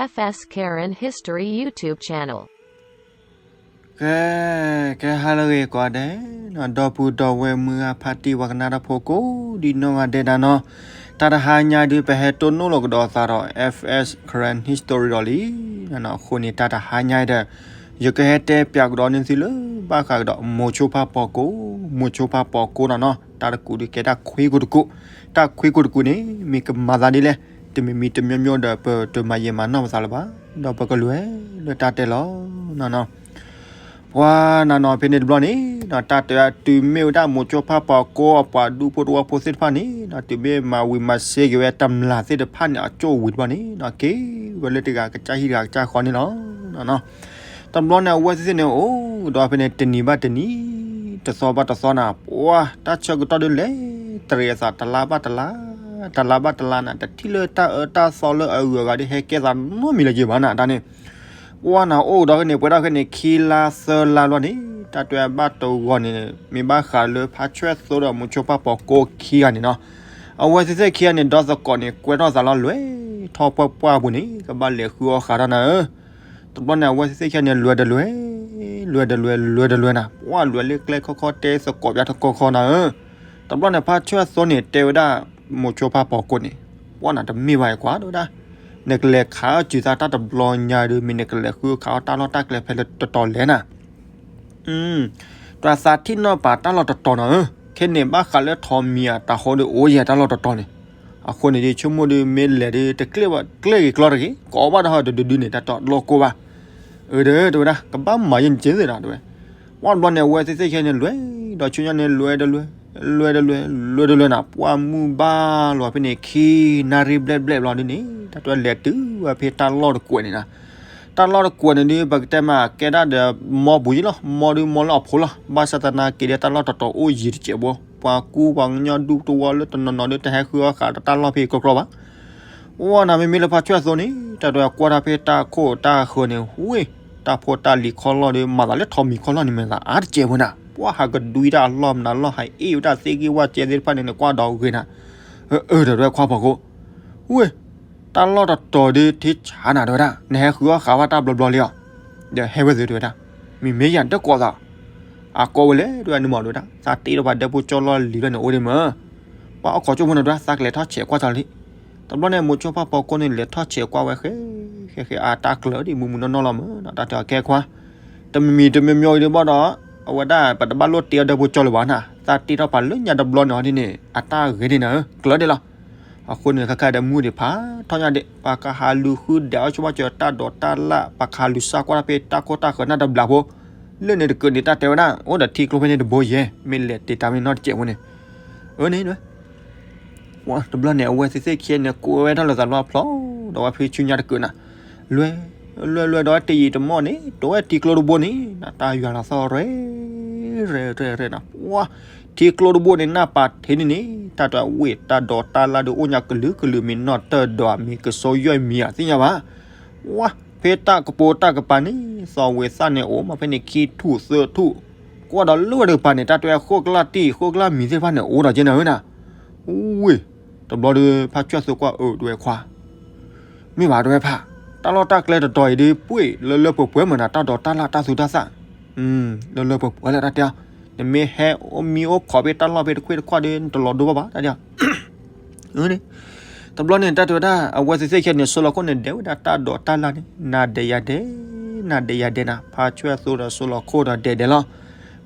F S Karen History YouTube channel. ကဲ ကဲဟါလၢအဂ့ၤကိးဂၤဒဲး, ဒီပုၢ်ဒီဝဲၢ်မုၢ်ဂၤဖါတံၢ်ဝဲကနၣ်တၢ်ဖိကိးဒံနီၢ်ဂၤဒဲးဒၣ်နီၤ, တၢ်တဟါညါဒုး ပဟဲတိၢ်နီၣ်လီၤကဒီးသးဒီး F S Karen History ဒီးလံ, အဃိန့ၣ် တၢ်တဟါညါဒီး ယကဟဲတဲပၠးကဒီးန့ၢ်သုလၢ ဘၣ်ဃးကဒီး မိၤဆိဖါပီၤကိ, မိၤဆိဖါပီၤကိနီၤနီၤ, တၢ်တကူးဒုးကဲတၢ်ခွံကူးတကူး, တၢ်ခွံကူးတကူးန့ၣ် မ့ၢ်ကမၤသးဒ်လဲၣ်, တမံၤမံၤတမံၤမံၤဒီး ပတမၤယံာ်မၤနီၢ်ပသးလၢၤဘၣ်, ဒီးပကလဲၤလၢတၢ်တဲလီၤနီၤနီၤ. ပှၤနၤနီၤ ဖဲန့ၣ်တဘျီန့ၣ် တၢ်တဲအတုၤမ့ၢ်ဝဲဒၣ် မိၤဆိဖါပီၤကိ အပှၤဒူဖိတဝီဖိသ့ၣ်တဖၣ်န့ၣ် တုၤမ့ၢ်မၤဝံၤမၤစ့က့ၤဝဲတမျၢ်သ့ၣ်တဖၣ်န့ၣ် အကၠိၣ်ဝံၤတဘျီန့ၣ် က့ၤဝဲလၢတဂၤကစၢ်ဟံၣ်တဂၤကစၢ်ဃီန့ၣ်လီၤ. တဘျီန့ၣ် အဝဲသ့ၣ်သ့ၣ်န့ၣ် အိၣ်ဒီးဖဲန့ၣ် တနံၤဘၣ်တနံၤ တသီဘၣ်တသီနၤ ပှၤတၢ်ဆၢကတီၢ်ဒုးလဲၤတရံးအသး တလါဘၣ်တလါ, တလါဘၣ်တလါနၤ တထံၣ်လၢတၢ်အၢတၢ်သီလၢအဂုၤအဂၤဒုး ဟဲကဲသးနီတမံၤလၢၤဘၣ်နၤ တၢ်န့ၣ် ပှၤနၤအိၣ်ဒီးဖဲန့ၣ် ပှဲၤဒၣ်ဖဲန့ၣ် ခံလါသၢလါလီၤန့ၣ် တၢ်တဲဘၣ်တဂီၤန့ၣ် မ့ၢ်ဘၣ်ဃးလၢဖါဆွဲၣ်သိဒီး မိၤဆိဖါပီၤကိခံဂၤန့ၣ်နီၤ, အဝဲသ့ၣ်သ့ၣ်ခံဂၤန့ၣ် ဒီသကိးန့ၣ် ကွဲထီၣ်သးလီၤ လဲၤထီၣ်ပှၢ်ပှၢ်ပူၤန့ၣ် ကဘၣ်လဲၤဃုအီၣ်ဃးထီၣ်နၤဧၢ. တဘျီန့ၣ် အဝဲသ့ၣ်သ့ၣ်ခံဂၤန့ၣ် လဲၤတလဲၤ, လဲၤတလဲၤ လဲၤတလဲၤနၤ ပှၤလဲၤလၢကျဲခီခီ တဲသကိးပၠးတခီခီနၤဧၢ. တဘျီန့ၣ် ဖါဆွဲၣ်သိန့ၣ် တဲဝဲဒၣ် မိၤဆိဖါပီၤကိန့ၣ် ပှၤနၤ တမ့ၢ်ဘၣ်အံၤကွၢ် တဲဝဲဒၣ်, နကလဲၤခးအီၣ်စုၤသးတၢ်တဘျီညါဒီး မ့ၢ်နကလဲၤဃုခးအီၣ်တၢ်လီၢ်တၢ်ကျဲဖဲလဲၣ်တတီၤလဲၣ်နၤ. တၢ်သးထံၣ်နီၣ်ပာ်တၢ်လီၢ်တတီၤနီၤဧၢ, ခဲန့ၣ်ဘၣ်ဃးလၢထိးမံၤအတၢ်ဃီဒီး အိၣ်ယဲၢ်တၢ်လီၢ်တတီၤန့ၣ်, အဃိန့ၣ် ယဆိကမိၣ်ဒီး မ့ၢ်လဲၤဒီး တကျဲၣ်ကျီတဂ့ၤ, ကိးဘၣ်တၢ်ဟီတဒုဒုန့ၣ် တၢ်တီၤလီၢ်ကိၢ်ဘၣ်. အၢ တဲဝဲဒၣ် ကဘၣ်မၤယဲၢ်နစ့သ့ၣ်နၤ တဲဝဲ. ပှၤတဘျီန့ၣ် အဝဲသ့ၣ်သ့ၣ်ခံဂၤန့ၣ် လဲၤဒီးဆူညါန့ၣ် လဲၤတလဲၤ, လဲၤတလဲၤ လဲၤတလဲၤနၤ ပှၤမုၢ်ဘၣ်လီၤဖဲန့ၣ် ခံနၣ်ရံၣ်ဘျဲၣ်ဘျဲၣ်ဘျီဒ်န့ၣ် တၢ်တဲလဲၤတုၤဝဲဖဲတၢ်လီၢ်တကွဲးန့ၣ်နၤ. တၢ်လီၢ်တကွဲးန့ၣ်ဒုး ပကတဲမး ကဲဒၣ်ဒီး မီပူၤယ့လီၤ, မီဒုးမီလၢအဖိလီၤ, ဘၣ်ဆၣ်သနာ်က့ဒီး တၢ်လီၢ်တတီၤအိၣ်ယံၤတစဲးဖိ, ပှၤကူပှၤကညီဒူတဝီလၢတနီၤနီၤဒီး တဟဲဃုအီၣ်ဃးတၢ်လီၢ်ဖဲအံၤကြီကြီဘၣ်. အိၣ်နၤ မ့မ့ၢ်လၢဖါဆွဲၣ်သိန့ၣ် တၢ်တဲကွၢ်တၢ်ဖဲတၢ်ခိၣ်တၢ်ဃၢၤန့ၣ် ဝ့ၢ် တၢ်ဖိတၢ်လံၤခီလီၢ်ဒီး မၤသးလၢထိးမံၤခီလီၢ်န့ၣ် မ့ၢ်သးအါတစဲးဖိနၤ, ပှၤဟးကဒွံတၢ်အလီၢ်မနုၤလီၢ် ဟးအ့ၣ်ဝဲတၢ်သ့ၣ်ဂ့ၢ်ဝၣ်ကဲသ့ၣ်တဖၣ်န့ၣ် နကွၢ်ဒီးဂ့ၤနၤ. အၢ အၢ တဲဝဲခွါပီၤကိ, ဝ့ၢ် တၢ်လီၢ်တတီၤဒုးထံဆးနၤ တဲဝဲဒၣ်, နဟဲဃုအီၣ်ဃးဝဲတၢ်ဘျီဘျီလံဧါ. ဒီးဟဲဝဲသု တဲဝဲဒၣ်, မ့မ့ၢ်ယၤဒၢးကိးသး, အကိးဝဲလဲၣ် တဲဝဲ နမၤဒိၣ်ဒၣ် သးတ့ထီၣ်ပှၤဒဲဖိကၠီလီၢ်လံၤဖဲန့ၣ် အိၣ်ဒံးမၢ်, ပှၤအီၣ်ခိးကၠိဖိန့ၣ် တဲဝဲ သးကလဲၤထီၣ်ဆဲးကွၢ်ကၠီလံ. တဘျီန့ၣ် မိၤဆိဖါပီၤကိန့ၣ် လဲၤထီၣ်ဆဲးကွၢ်ဝဲဃဲ ဃဲဃဲ အတၢ်ကျၢၤဒ်မုၢ်မုၢ်နီၢ်နီၢ်လီၤမၢ်နီၤ တၢ်တဲအီၤကဲခွါ, တမံၤမံၤတမံၤမံၤဒ်ဘၣ်ဒီး အဝဲဒၣ် ပတဘၣ်လိၣ်တ့အီၣ်ဒဲဖိကၠီလၢၤဘၣ်နၤ, သးတ့ထီၣ်ပှၤလၢညါတဘျီန့ၣ်အီၤဒ်န့ၣ် အတၢ်ဂ့ၤဒ်နၤဧၢ ကျၢၤဒ်လီၤ. အဃိန့ၣ် ခဲခါဒီးမုၢ်ဒံးဖးထီၣ်ညါဒံး ပှၤကဟးလူၤဃုဒဲးအီၣ်ဆိဘၣ်စၢၤတၢ်ဒိးတၢ်လၣ် ပှၤကဟးလူၤစၢ်ကွၢ်တၢ်ဖဲတၢ်ခိၣ်တၢ်ဃၢၤနၢ်တဘျီဖိ, လၢန့ၣ်တကးန့ၣ် တၢ်တဲဝဲဒၣ် အိၣ်ဒီးထံကျိဖဲန့ၣ်တဘိယဲၢ် မ့ၢ်လဲၤတ့တၢ်မ့ၢ်နီၢ်တစဲးဖိန့ၣ်, အၢန့ၣ် တဘျီန့ၣ် အဝဲသ့ၣ်သ့ၣ်ခံဂၤန့ၣ် ကိးဝဲဒၣ်လၢသးလီၢ်ဖျိ ဒီးဝဲဖဲဆူညါတကးနၤ, လွဲ လွဲ လွဲ ဒီးတယံာ်တမီၢ်န့ၣ် တဝဲထံကျိတဘိန့ၣ် တၢ်ယွၤလီၤသီၣ်ရဲၣ် ရဲၣ် ရဲၣ် ရဲၣ်နၤ, ပှၤ ထံကျိတဘိန့ၣ် နၢ်ပာ်ထံးန့ၣ်န့ၣ် တၢ်တဝဲတၢ်ဒိးတၢ်လၣ်ဒီးအိၣ်ညါကလုာ်ကလုာ် မ့ၢ်နီၢ်တၢၢ်ဒီးမ့ၢ်ကစိယွဲၢ်မံၤအသ့ၣ်ညါဘၣ်. ပှၤ ဖဲတၢ်ကပိတၢ်ကပၤန့ၣ် သီဝ့ၤသၣ်န့ၣ်အိၣ်မးဖဲန့ၣ် ခံထူၣ်သၢထူၣ်, ကွၢ်ဒီးလၢဝဲတကပၤန့ၣ် တၢ်တဝဲဃိၣ်ကျၢ်တံၢ်ဃိၣ်ကျၢ်မံၤသ့ၣ်တဖၣ်န့ၣ် အိၣ်ဒီးကဲနၤဧၢနၤ, ဝ့ၢ် တဘျီဒီး ဖါဆွဲၣ်သိကွၢ်အၢ တဝဲခွါ မ့ၢ်ဘၣ်တဝဲဖး, တၢ်လီၢ်တၢ်ကျဲတတီၤအံၤဒုး ပှ့ၢ်လၢလၢပှဲၤပှဲၤမးနၤ တၢ်ဒိးတၢ်လၣ်တၢ်သူတၢ်သၣ်, လၢလၢပှဲၤပှဲၤလၢတၢ်တဲအီၤ, နမ့ၢ်ဟဲအိၣ်မံအိၣ်ခိးဖဲတၢ်လီၢ်ဖဲတခွ့ၣ်တခွါဒီး နတလီၤဒိဘၣ်ဘၣ် တၢ်တဲအီၤ တဘျီန့ၣ် တၢ်တဲဝဲဒၣ် အဝဲသ့ၣ်သ့ၣ်ခံဂၤန့ၣ် စိလီၤခိၣ်န့ၣ် ဒဲးဝဲဒၣ်တၢ်ဒိးတၢ်လၣ်န့ၣ် နၤဒဲးယၤဒဲး, နၤဒဲးယၤဒဲးနၤ, ဖါဆွဲၣ်သိဒီးစိလီၤခိၣ်ဒီးဒဲးဒဲးလီၤ.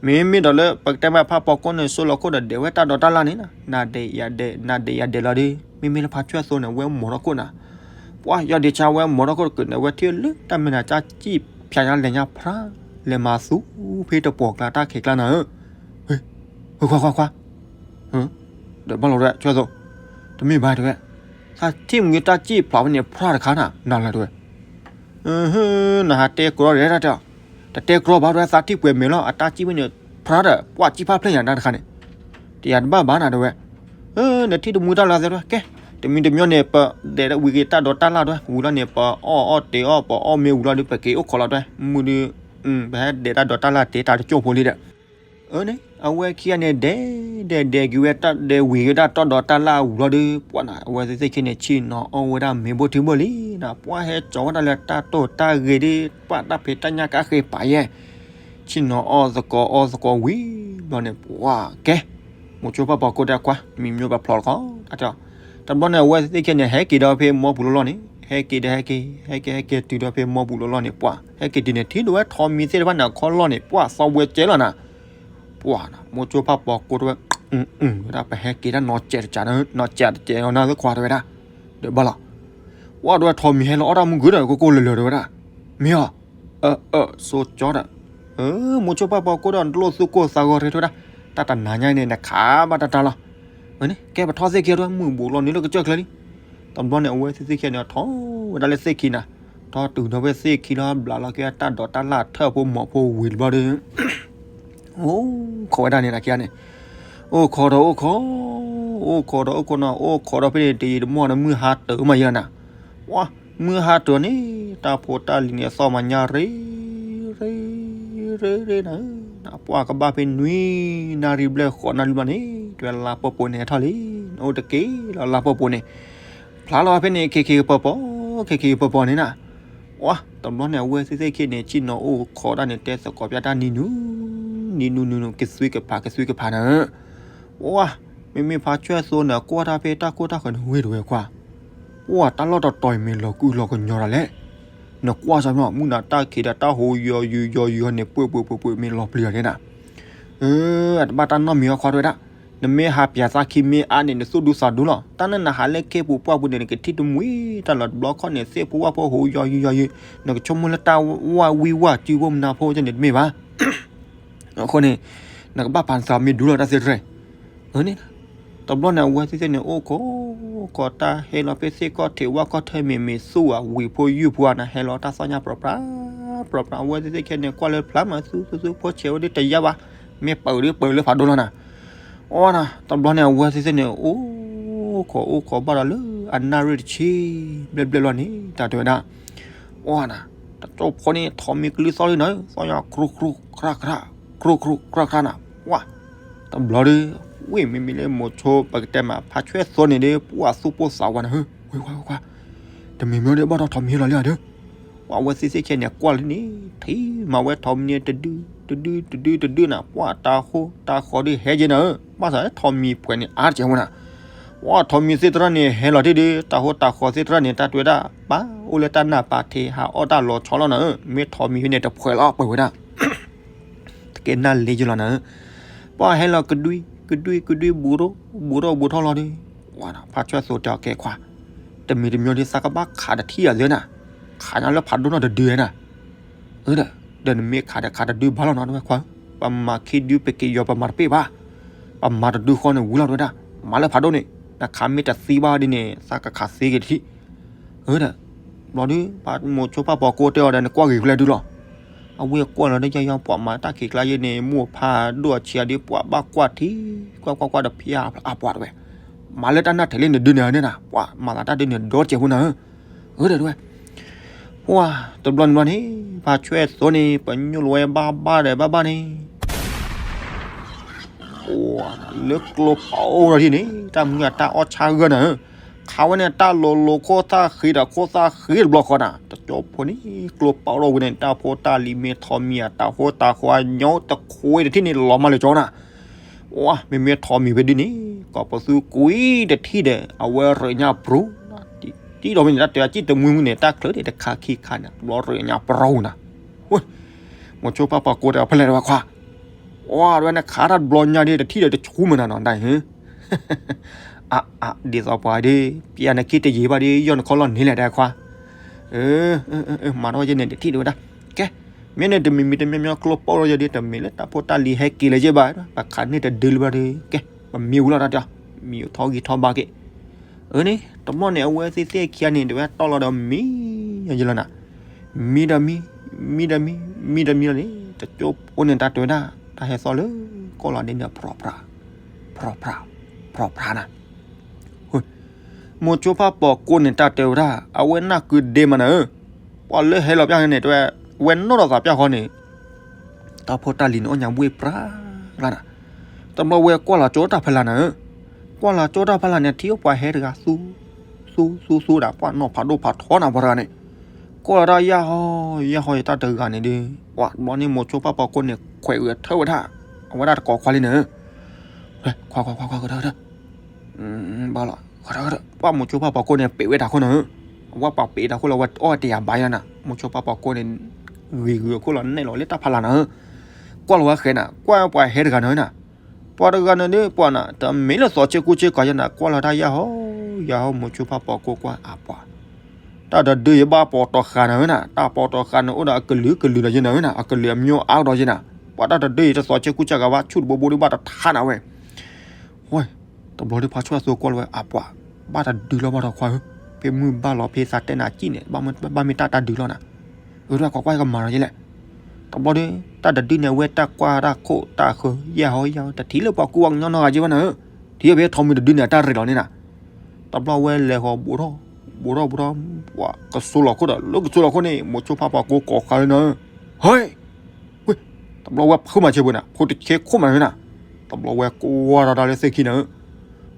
မ့မ့ၢ်ဒီးလၢပကတဲမးဖါပီၤကိန့ၣ် စိလီၤခိၣ်ဒီးဒဲးဝဲတၢ်ဒိးတၢ်လၣ်န့ၣ်နၤ, နၤဒဲးယၤဒဲး နၤဒဲးယၤဒဲးလီၤဒီး မ့မ့ၢ်လၢဖါဆွဲၣ်သိန့ၣ် ဝဲမိာ်ထီၣ်ခိၣ်နၤ, ပှၤ ယီၢ်ဒံးဆါဝဲမိာ်ထီၣ်ခိၣ်တကုာ်န့ၣ် ဝဲထံၣ်လၢတၢ်မဲာ်နၤ ကၢ်စံၣ်ဖျါညါလဲၤညါဖျါ, လဲၤမၤသူဖဲတပှီၢ်ကျါတၢ်ခံးကျါနၤဧၢ, ဟ့ ခွါခွါခွါ ဒီးဘၣ်လီၤဝဲဆွဲၣ်သိ, တမ့ၢ်ဘၣ်တဲဝဲ, သးထံၣ်မုၢ်တၢ်စံၣ်ဖျါဝဲန့ၣ် ဖျါတခါနၤ နၤလၢတဲဝဲ, နဟးတဲကြီဒီးတၢ်တဲအီၤ, တတဲကြီဘၣ်တဲဝဲ သးထံၣ်ပှဲၤမဲာ်လီၤ အတၢ်စံၣ်ဖဲန့ၣ် ဖျါဒီး ပှၤစံၣ်ဖးဖျဲၣ်ညါနၤတခါန့ၣ်, တယၤတဘၣ်ဘၣ်နၤတဲဝဲ, နထံၣ်တမုၢ်တၢ်လၢသဲတဲဝဲ ကဲ, တမံၤတမံၤန့ၣ် ပဒဲးဝံၤက့ၤတၢ်ဒိးတၢ်လၣ်တဲဝဲ ဝံၤလီၤန့ၣ် ပအီၣ်အီၣ်တ့ၤအီၣ် ပအီၣ်မ့ၢ်ဝံၤလီၤဒီး ပက့ၤအိၣ်ခိးလီၤတဲဝဲ မုၢ်ဒီး ပဟဲဒဲးတၢ်ဒိးတၢ်လၣ်တ့ၤတၢ်တကၠိၢ်ဖိလံဒီး, အၢန့ၣ် အဝဲခံဂၤန့ၣ် ဒဲးဒဲးဒဲးက့ၤဝဲတၢ်ဒဲးဝံၤက့ၤဒၣ်တီၢ်ဒီးတၢ်လၢ်အဝံၤလီၤဒီး ပှၢ်နၤ အဝဲသ့ၣ်သ့ၣ်ခံန့ၣ် ဆ့ၣ်နီၤအီၣ်ဝဲဒၣ်မ့ၤဘိၣ်ထံဘိၣ်လံနၤ ပှၢ်ဟဲကၠီၤဝဲဒၣ်လၢတၢ်တိၢ်တၢ်ဂ့ၤဒီး ပှၢ်တၢ်ဖံးတၢ်ညၣ်ကါဃ့ပာ်ယဲၢ် ဆ့ၣ်နီၤအီၣ်သကိးအီၣ်သကိးဝံၤဘျီန့ၣ် ပှၢ်ကဲ မိၤဆိဖၣ်ပှၤကိးတၢ်ခွါ မံၤမံၤပဖျီလီၤခီ တၢ်တဲအီၤ တဘျီန့ၣ် အဝဲသ့ၣ်သ့ၣ်ခံန့ၣ် ဟဲက့ၤဒီးဖဲမီပူၤလီၤလီၢ်န့ၣ် ဟဲက့ၤဒီးဟဲက့ၤ ဟဲက့ၤဟဲက့ၤတုၤဒီးဖဲမီပူၤလီၤလီၢ်န့ၣ် ပှၢ်ဟဲက့ၤတုၤန့ၣ် ထံၣ်ဒိးဝဲထိးမံၤသ့ၣ်တဖၣ်န့ၣ် အခီၣ်လီၢ်န့ၣ် ပှၢ်သီဝဲကဲလီၤနၤ ပှၢ်နၤ မိၤဆိဖၣ်ပှၤကိးတဝဲ ဝဲဒၣ်ပဟဲက့ၤတၢ်နီၢ်စဲးတစဲး နီၢ်စဲးတစဲးနီၢ်သခွါတဝဲဒၣ် ဒီးဘၣ်လီၤ ပှၢ်တဝဲထိးမံၤဟဲလီၤအီၣ်တၢ်မုၢ်ဂုၢ်ဒီး ကိၢ်ကိၢ်လၢၤလၢၤတဝဲဒၣ် မ့ၢ်အီၤ အၢ အၢ ဆိကၠီဒီး မိၤဆိဖၣ်ပှၤကိးဒီး နတလိၣ်သူၣ်ကိၢ်သးဂီၤတဝဲဒၣ် တၢ်တနၤညါန့ၣ် နခးဘၣ်တၢ်တၢ်လီၤ ဝဲန့ၣ် ကဲပထီၣ်သ့ၣ်ခံတဝဲ မုၢ်ဘူးလီၤနုာ်လၢကစၢၢ်ချၢလံ တဘျီန့ၣ် အဝဲသ့ၣ်သ့ၣ်ခံန့ၣ် ထီၣ်ဝဲဒၣ်လၢသ့ၣ်ခံနၤ ထီၣ်တုၤဒီးဖဲသ့ၣ်ခံလီၤ ဘျးလီၤက့ၤတၢ်ဒိးတၢ်လၢ်ထၢၣ်ဖိမီၤဖိဝံၤတဘျီဒီး အိၣ်ခိးဝဲဒၣ်န့ၣ်နၤခံဂၤန့ၣ် အိၣ်ခိးဒီးအိၣ်ခိး အိၣ်ခိးဒီးအိၣ်ခိးနီၤ အိၣ်ခိးဒီးဖဲန့ၣ် တယံာ်တမီၢ်ဒီး မုၢ်ဟါတၢၢ်မးယဲလီၤနၤ ပှၢ် မုၢ်ဟါတၢၢ်န့ၣ် တၢ်ဖိတၢ်လံၤန့ၣ် အသီၣ်မၤညါရ့ ရ့ ရ့ ရ့နၤဧၢ နပှၢ်ကဘၣ်ဖဲနွံနၣ်ရံၣ်ဘျဲၣ်ဃိးနၣ်ရံၣ်ဘျီန့ၣ် တဝဲလါပှဲၤပှဲၤန့ၣ်ဟဲထီၣ်လံ နအိၣ်တက့ၢ်လီၤလါပှဲၤပှဲၤန့ၣ် ဖျါလီၤဖဲန့ၣ် ခဲခဲကပီၤပီၤ ခဲခဲကပီၤပီၤန့ၣ်နၤ ပှၢ် တဘျီန့ၣ် အဝဲသ့ၣ်သ့ၣ်ခံန့ၣ် ဆ့ၣ်နီၤအိၣ်ခိးတၢ်န့ၣ် တဲသကိးပျၢ်တၢ်နံၤနူၤ နံၤနူၤနံၤနူၤ ကသွံကဖး ကသွံကဖးနၤဧၢ ပှၢ် မ့မ့ၢ်ဖါဆွဲၣ်သိန့ၣ် ကွၢ်တၢ်ဖဲတၢ်ခိၣ်တၢ်ဃၢၤန့ၣ် ဝ့ၢ်တဝဲခွါ ပှၢ် တၢ်လီၢ်တတီၤအံၤမ့ၢ်လီၤကူလီၤကညီတၢ်လဲၣ် နကွၢ်စ့ၢ်ကီး မုၢ်နၤတၢ်ခံးဒီးတၢ်ဟိယီၤယုာ်ယီၤယုာ်န့ၣ် ပှဲၤပှဲၤပှဲၤပှဲၤမ့ၢ်လီၤပျံၤအီၤန့ၣ်နၤ အၢ အတဘၣ်တၢ်နီတမံၤအခွါတဝဲဒၣ် နမ့ၢ်ဟးပၠးသးခံမ့ၢ်အါန့ၣ် နသူၣ်ဒူသးဒူလီၤ တၢ်နနဟးလၢကဲပူၤပှၢ်ပူၤန့ၣ် နကထံၣ်တမှံၤတၢ်လီၤတဘျီခီၣ်န့ၣ် သ့ၣ်ဖိဝၣ်ဖိဟိယီၤယုာ်ယီၤယုာ် နကဆိကမိၣ်လၢတၢ်ဝၣ်ဝံဝၣ်စုဖိမနၤဖိကန့ၣ်တမ့ၢ်ဘၣ် အဃိန့ၣ် နကဘၣ်ပာ်နသးမ့ၢ်ဒူလီၤတၢ်သ့တရဲၣ် အၢန့ၣ် တဘျီန့ၣ် အဝဲသ့ၣ်သ့ၣ်န့ၣ် အိၣ်ခိး အိၣ်ခိးတၢ်ဟဲလီၤဖဲသ့ၣ်ကီၢ်ထံးဝၣ်ကီၢ်ထၢမ့ၢ်မ့ၢ်သူၣ်ဝဲဝံၤဖိယုၢ်ဖိဧါနၤ ဟဲလီၤတၢ်သီၣ်ညါပြၤပြၤ ပြၤပြၤ အဝဲသ့ၣ်သ့ၣ်ခဲန့ၣ် ကွၢ်လၢဖျါမး သူသူသူဖိဆဲးဝဲဒ်တယါဘၣ် မ့ၢ်ပၢၤဒ်ပၢၤလၢဖးဒိၣ်လီၤနၤ အီနၤ တဘျီန့ၣ် အဝဲသ့ၣ်သ့ၣ်န့ၣ် အိၣ်ခိးအိၣ်ခိးဘၣ်ဒီးလၢအနၣ်ရံၣ်တဆံ ဘျဲၣ်ဘျဲၣ်လီၤန့ၣ် တၢ်တဲဝဲဒၣ် အီနၤ တကၠိဖိန့ၣ် ထိးမံၤကလုၢ်သီၣ်လံနၤ သီၣ်ညါ ကြူကြူကြူကြူ ကြူကြူကြူကြူနၤ ပှၢ် တဘျီဒီး ဝ့ၢ်မ့မ့ၢ်လၢမိၤဆိပကတဲမး ဖါဆွဲၣ်သိန့ၣ်ဒီး ပှၢ်သူၣ်ပိၢ်သးဝးနၤ ဟၢ ဝ့ၢ်ခွါ ဝ့ၢ်ခွါ တမံၤမ့ၢ်ဒီးဘၣ်ဒီးထိးမံၤလီၤလံဧါဒီး ပှၢ်အဝဲသ့ၣ်သ့ၣ်ခဲန့ၣ် ကွၢ်လံန့ၣ် ထံၣ်မးဝဲထိးမံၤန့ၣ် တဒု တဒု တဒု တဒုနၤ ပှၢ်တၢ်ဟိတၢ်ဃီဒီးဟဲက့ၤနၤဧၢ ဘၣ်သးထိးမံၤပှဲၤန့ၣ် အါတကဲးဝဲနၤ ပှၢ်ထိးမံၤသ့ၣ်တရၣ်န့ၣ် ဟဲလီၤတ့ၢ်ဒီး တၢ်ဟိတၢ်ဃီသ့ၣ်တရၣ်န့ၣ် တၢ်တဲဝဲဒၣ် ပၢ်အိၣ်လၢတၢ်နၢ်ပၢ်ထံး ဟးအီၣ်တၢ်လီၤဆီလီၤနၤဧၢ မ့ၢ်ထိးမံၤဖဲန့ၣ် တဖှဲးလီၤပှဲၤဝဲဒၣ် တကဲနၢ်လ့ယလီၤနၤဧၢ ပှၢ်ဟဲလီၤကဒွံ ကဒွံ ကဒွံ ဘူးထီၣ် ဘူးထီၣ် ဘူးထီၣ်လီၤဒီး ပှၢ်နၤ ဖါဆွဲၣ်သိတဲအီၤကဲခွါ တမံၤတမံၤဒီး သးကဘၣ်ခးတထံၣ်အီၤသ့နၤ ခးညါလၢဖးဒိၣ်နီၢ်တဒုနၤ အၢ ဒီးနမ့ၢ်ခးဒီးခးတဒုဘၣ်လီၤနီၤ တဝဲခွါဧၢ ပမၤခံဒုပက့ၤယီၤပမၤတပ့ၢ်ဘၣ် ပမၤတဒုဃီန့ၣ်ဝံၤလီၤတဝဲဒၣ် မၤလၢဖးဒိၣ်န့ၣ် နခးမ့ၢ်တသံဘၣ်ဒ်န့ၣ် သးကခးသ့က့ၤတထံၣ် အၢ ဒီး ဘျီဒုး မိၤဆိဖၣ်ပှၤကိးတဲအီၤဒီး နကွၢ်ဂ့ၤကျဲဒုလီၤ အဝဲကွၢ်လီၤဒီး ယီယီပှၤမၤတၢ်ခံးကျါယဲန့ၣ် မိၢ်ဖးဒိၣ်အဆံးအဒုး ပှၤဘၣ်ကွၢ်ထံ ကွၢ်ကွၢ်ကွၢ်ဒီးဖျါအပှၤတဝဲ မၤလၢတၢ်နၢ်ထဲးလၢနဒုန့ၣ်ဧါန့ၣ်နၤ ပှၤမၤသးတၢ်ဒုန့ၣ် ဒီတစဲးဖိနၤဧၢ အၢ ဒီးတဝဲ ပှၢ် တဘျီန့ၣ်ဘျီန့ၣ် ဖါဆွဲၣ်သိန့ၣ် ပညိၣ်လီၤဝဲဘၣ်ဘၣ်ဒီးဘၣ်ဘၣ်န့ၣ် ပှၢ် လၢကျိပာ်အိၣ်ဒီးဒ်န့ၣ် တၢ်မုၢ်အတၢ်အီၣ်ဆါဂၢၢ်နၤဧၢ ခးဝဲန့ၣ် တၢ်လိၤလိၤခိၣ်သၣ်ဃံဒီးခိၣ်သၣ်ဃံတဘျီဃီနၤ တကၠိဖိန့ၣ် ကျိပာ်အိၣ်ဒီးဝံၤန့ၣ် တၢ်ဖိတၢ်လံၤမ့ၢ်ထိးမံၤအတၢ်ဟိတၢ်ဃီအညိတခွ့တထံၣ်န့ၣ် လီၤမၢ်လၢကၠီနၤ ပှၢ် မ့မ့ၢ်ထိးမံၤဖဲဒ်န့ၣ် ကိးပသူကွံာ်တထံၣ်ဒီး အဝဲရ့ၣ်ညါပြူၤ တံၢ်ဒီးမ့ၢ်န့ၣ် တၢ်တဲအကံၣ်တမှံမုၢ်န့ၣ် တၢ်ချၢဒၣ်တခါခံခါန့ၣ် ဘျီရ့ၣ်ညါပြူၤနၤ မိၤဆိဖၣ်ပှၤကိးတဲအီၤဖဲလဲၣ်တဝဲခွါ ပှၢ် တဝဲနခးတၢ်တဘျီညါဒီး တထံၣ်ဒီးတဆူၣ်မုၢ်နၤနီၤ ဒ်အံၤ အါ အါ ဒ်သိးပှၤဒ် ပျဲနခံတယံာ်ဘၣ်ဒီး ယီၢ်နခီၣ်လီၢ်န့ၣ်လဲၣ်တဝဲခွါ မၤထီၣ်ယဲန့ၣ် တထံၣ်တဝဲဒၣ် ကဲ မ့ၢ်န့ၣ်တမံၤမံၤတမံၤမံၤကျိပိၢ်ဒီးယဲဒ် တမ့ၢ်လၢတၢ်ဖိတၢ်လံၤဟဲက့ၤလၢၤယဲဘၣ် ပှၤခးန့ၢ်တဒုလၢၤဘၣ်ဒီး ကဲ ပမံဝံၤလီၤတၢ်တဲအီၤ မံထီၣ်ဂံၢ်ထီၣ်ဘါက့ၤ အၢန့ၣ် တဘျီန့ၣ် အဝဲသ့ၣ်သ့ၣ်ခံဂၤန့ၣ် တဝဲတီၢ်လီၤဒီးမံယလီၤနၤ မံဒီးမံ မံဒီးမံ မံဒီးမံလီၤန့ၣ် တကၠိဖိန့ၣ် တၢ်တဲဝဲဒၣ် တၢ်ဟဲသီၣ်လၢကီၢ်လီၤဒ်န့ၣ် ဖြီဖြါ ဖြီဖြါ ဖြီဖြါနၤ မိၤဆိဖၣ်ပှၤကိးန့ၣ် တၢ်တဲဝဲဒၣ် အဝဲနၢ်ကုဒ့မးနၤဧၢ ပှၤလၢဟဲလီၤပျၢ်န့ၣ် တဝဲ ဝဲနီၣ်ဒီးသးပျၢ်ဃီန့ၣ် တၢ်ဖိတၢ်လံၤန့ၣ် အီၣ်ညါဘှ့ၣ်ပြၤ နၤ, တဘျီဝဲကွၢ်လီၤကၠိတၢ်ဖီလာ်နၤဧၢ, ကွၢ်လီၤကၠိတၢ်ဖီလာ်န့ၣ် ထံၣ်ပှၤဟဲတဂၤသူ သူ သူ သူဒၣ် ပှၤနီၢ်ဖးဒိၣ်ဖးထီနၤ ပှၤတဂၤန့ၣ်, ကွၢ်လီၤတၢ်ယၢ်ဟီ ယၢ်ဟီယတၢ်တဂၤန့ၣ်ဒီး ပှၤတဘျီန့ၣ် မိၤဆိဖးပိာ်ကိၣ်န့ၣ် ခွဲးဂဲၤထၢၣ်ဝဲဒၣ် အဝဲဒၣ်တကိးခွါလံနၤဧၢ, ခွါ ခွါ ခွါ ခွါ ခွါ ခွါ ပှၤမိၤဆိဖးပိာ်ကိၣ်န့ၣ် ပ့းဝဲတၢ်ခိၣ်နၤဧၢ, အဝဲပှၤပ့းတၢ်ခိၣ်လီၤ ဝဲအီၣ်တယၢ်ဘၣ်ယၤနၤ, မိၤဆိဖးပိာ်ကိၣ်န့ၣ် ဂ့ၤဂ့ၤအခိၣ်လီၤ နဲၣ်လီၤလၢတၢ်ဖီလာ်နၤဧၢ, ကွၢ်လီၤဝဲဃဲနၤ ကွၢ်ပှၤဟဲတဂၤနၤဧၢနၤ, ပှၤတဂၤနၤဒီးပှၤနၤ တမ့ၢ်လၢသီဆ့ကူဆ့ကၤယဲနၤ ကွၢ်လီၤတၢ်ယၢ်ဟီ ယၢ်ဟီ မိၤဆိဖးပိာ်ကိၣ်ကွၢ်အပှၤ တၢ်တဒုယဘၣ်ပိာ်တီၤဃာ်နၤဧၢနၤ, တၢ်ပိာ်တီၤဃာ်နၤအိၣ်ဒီးအကလုာ်ကလုာ်လီၤယဲနၤဧၢနၤ, အကလုာ်အမျိုးအါဒီးယဲနၤ, ပှၤတၢ်တဒုယတသီဆ့ကူဆ့ကၤဘၣ် ဆူၣ်တဘိဘိဒီးဘၣ်တထါနၤဝဲ, ဝဲ, တဘျီဒီးဖါဆွဲၣ်သိကွၢ်လီၤဝဲအပှၤ, ဘၣ်တဒုလီၤဘၣ်ဒီးခွါဧၢ, ဖဲမုၢ်ဘၣ်လီၤဖဲသးတဲနၤစံၣ်န့ၣ် ဘၣ်မ့ၢ်တၢ်တဒုလီၤနၤ, အၢ ဒီးကွၢ်ကွၢ်ကမၤလီၤယဲလဲၣ်, တဘျီဒီး တၢ်တဒုန့ၣ် အဝဲတၢ်ကွၢ်တၢ်ခိၣ်တၢ်ဃၢ ယၢ်ဟီယၢ်ဟီ တထံၣ်လၢပှၤကူပှၤကညီနီတဂၤက့ဘၣ်နၤဧၢ, ထံၣ်ဖဲထိးမံၤတဒုန့ၣ် အတၢ်ရ့လီၤန့ၣ်နၤ, တဘျီဝဲလဲၤဃီၤဘူးထီၣ် ဘူးထီၣ်ဘူးထီၣ်, ပှၤကစိၤလီၤခိၣ်ဒီး လၢကစိၤလီၤခိၣ်န့ၣ် မိၤဆိဖးပိာ်ကိၣ်ကိးဃာ်လၢနၤဧၢ, ဟဲ ဝ့ၢ်, တဘျီဝဲဖုမၤဆဲးပူၤနၤ ဖိတဆဲခိၣ်မးနၤ, တဘျီဝဲကိးဝဲဒီးတၢ်လၢသ့ၣ်ခံနၤဧၢ,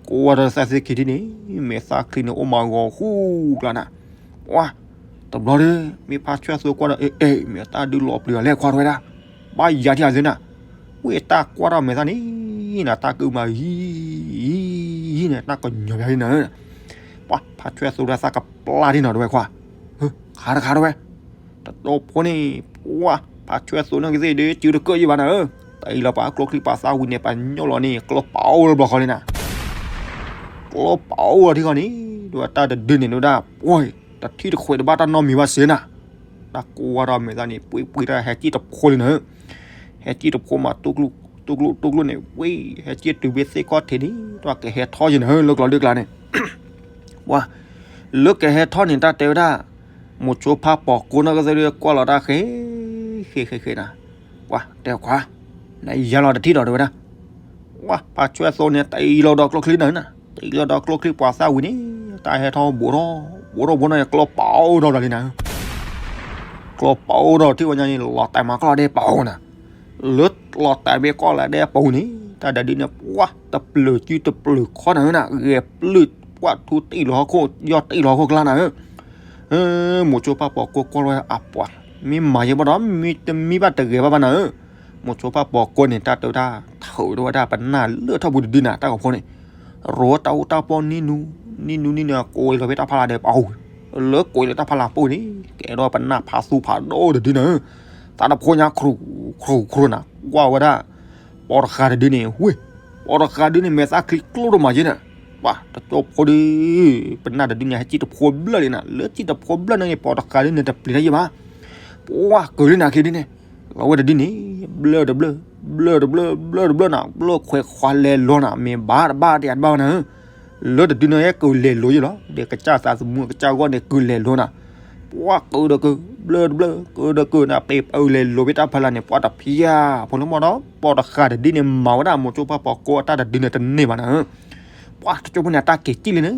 ကိးဝဲဒီးသ့ၣ်ခံဒ်န့ၣ် မ့ၢ်သးချံန့ၣ်အိၣ်မးဂီၤဃူကျါနၤ, ပှၤ, တဘျီဒီး မ့ၢ်ဖါဆွဲၣ်သိကွၢ်ဒီး အဲ အဲ မ့ၢ်တၢ်ဒုးလီၤပျံၤအီၤလဲၣ်ခွါတဝဲဒၣ်, ဘၣ်ယၤထံၣ်အီၤသုနၤ, ဝ့ၢ်တၢ်ကွၢ်ထီၣ်မဲာ်သၣ်န့ၣ် နၤတၢ်ကမၤယံၤ ယံၤန့ၣ် တၢ်ကညီၤဘၣ်နၤဧၢ, ပှၤ ဖါဆွဲၣ်သိတၢ်သးကပျၢ်ဒ်နီၤတဝဲခွါ, ဟၢ ခါတခါတဝဲ တတီဖိန့ၣ် ပှၤ ဖါဆွဲၣ်သိန့ၣ်ကသ့ၣ်ဒုး စုတကၢၢ်ယံၤဘၣ်နၤဧၢ, တအံၤလီၤပှၤကျိချံပှၤသၣ်ဝံၤန့ၣ် ပှၤညိၣ်လီၤန့ၣ် ကျိပာ်အိၣ်လၢဘျီဃီလံနၤ, ကျိပာ်အိၣ်လီၤထံဃီန့ၣ် ဒ်ဝဲတၢ်တဒုန့ၣ်ဒိၣ်ဒၣ် ပှၤ တထံၣ်တခွဲးတဘၣ်တၢ်နီတမံၤဘၣ်စ့ၢ်နၤ, တၢ်ကိးဝဲဒီးမဲာ်သၣ်န့ၣ် ပှ့ၤပှ့ၤတၢ်ဟဲစံၣ်တဖိလံနၤဧၢ, ဟဲစံၣ်တဖိမး တူၢ်ကျိၣ်တူၢ်ကျိၣ်န့ၣ် ဝ့ၢ် ဟဲစံၣ်တုၤဖဲသ့ၣ်ခီၣ်ထံးန့ၣ် တၢ်ကဟဲထီၣ်ယံၤနၤဧၢ လၢကျိၤဒုကျါန့ၣ် ပှၤ လၢကဟဲထီၣ်န့ၣ် တၢ်တဲဝဲဒၣ် မိၤဆိဖးပိာ်ကိၣ်နီၢ်ကသ့ၣ်ဒုး ကွၢ်လီၤတၢ်ဃဲ ဃဲ ဃဲ ဃဲနၤ, ပှၤ တဲခွါ နယါလီၤတထံၣ်ဒီးတဲဝဲဒၣ်, ပှၤ ဖါဆွဲၣ်သိန့ၣ် တအံၤလီၤဒီးကျိချံနၤနၤ, တအံၤလီၤဒီးကျိချံပှၤသၣ်ဝံၤန့ၣ် တၢ်ဟဲထီၣ်ဘူးထီၣ် ဘူးထီၣ်ဘူးထီၣ်န့ၣ် ကျိပာ်အိၣ်ထီၣ်ဒီးလံနၤ, ကျိပာ်အိၣ်ထီၣ်ထံၣ်ဝဲညါန့ၣ် လီၤတဲာ်မးကီၢ်လီၤဒဲးပာ်အိၣ်နၤ လၢလီၤတဲာ်မ့ၢ်ကီၢ်လီၤဒဲးပာ်အိၣ်န့ၣ် တၢ်ဒုးန့ၣ် ပှၤ တပျၢၤစုတပျၢၤခီနၤဧၢနၤ, ဂဲၤပျုၢ် ပှၤထူတံၢ်လီၤဟီၣ်ခိၣ် ယီၢ်တံၢ်လီၤဟီၣ်ခိၣ်ကျါနၤဧၢ, မိၤဆိဖးပိာ်ကိၣ်ကွၢ်လီၤဝဲအပှၤ မ့ၢ်မၤယဲဘၣ်ဒီး မ့ၢ်တမံဘၣ်တဂဲၤဘၣ်ဘၣ်နၤဧၢ, မိၤဆိဖးပိာ်ကိၣ်န့ၣ် တၢ်တဲဝဲဒၣ် ထုးထီၣ်ဝဲဒၣ်ပနၢ်လၢထီၣ်ပူၤတဒုနၤ တၢ်ဂီၤဖိန့ၣ် ရိတၢ်အိၣ်တၢ်ပီၢ်နံၤနူ နံၤနူနံၤနူ ကိးလီၤဖဲတၢ်ဖီလာ်ဒီးပာ်အိၣ်, လၢကိးလီၤတၢ်ဖီလာ်ပူၤန့ၣ် ကဲထီၣ်ပနၢ်ဖးသူဖးဒိၣ်တဒုနၤဧၢ, သးတဖိညါ ခရူၣ်ခရူၣ်ခရူၣ်နၤ ကွၢ်ဝဲဒၣ် ပိာ်တဃာ်တဒုန့ၣ် ဝ့ၢ် ပိာ်တဃာ်ဒုန့ၣ် မဲာ်သၣ်ချံကျိၣ်ဒိၣ်မးယဲနၤ, ပှၤ တကၠိဖိဒု ပနၢ်တဒုန့ၣ် ဟဲစံၣ်တဖိဘျၢၣ်လံနၤ, လၢစံၣ်တဖိဘျၢၣ်န့ၣ် ပိာ်တဃာ်ဒုန့ၣ် တပျံၤတၢ်ယဲဘၣ်, ပှၤ ကုၤလံနၤက့ဒုန့ၣ်, လီၤဝဲတဒုန့ၣ် ဘျၢၣ်တဘျၢၣ် ဘျၢၣ်တဘျၢၣ် ဘျၢၣ်တဘျၢၣ်နၤ, ဘျၢၣ်ခွဲးခွါလဲၤလိၤနၤ, မ့ၢ်ဘၣ်တဘၣ်တယၤတဘၣ်ဝဲနၤဧၢ, လၢတဒုန့ၣ်ဟဲကုၤလဲၤလိၤယဲလီၤ, ဒီးကစၢ်သးသမူကစၢ်ဂီၢ်န့ၣ် ကုၤလဲၤလိၤနၤ, ပှၤ ကုၤဒီးကုၤ ဘျၢၣ်တဘျၢၣ် ကုၤဒီးကုၤနၤ, ပ့ၤပအုးလဲၤလိၤဖဲတၢ်ဖီလာ်န့ၣ် ပှၤတဖျါ ဖိလၢမီၢ်ဒီး ပိာ်တဃာ်တဒုန့ၣ် မၤဝဲဒၣ်မိၤဆိဖးပိာ်ကိၣ်အတၢ်တဒုန့ၣ်တန့ၢ်ဘၣ်နၤဧၢ, ပှၤ တကၠိဖိန့ၣ် အတၢ်က့ၤစံၣ်လံနၤ,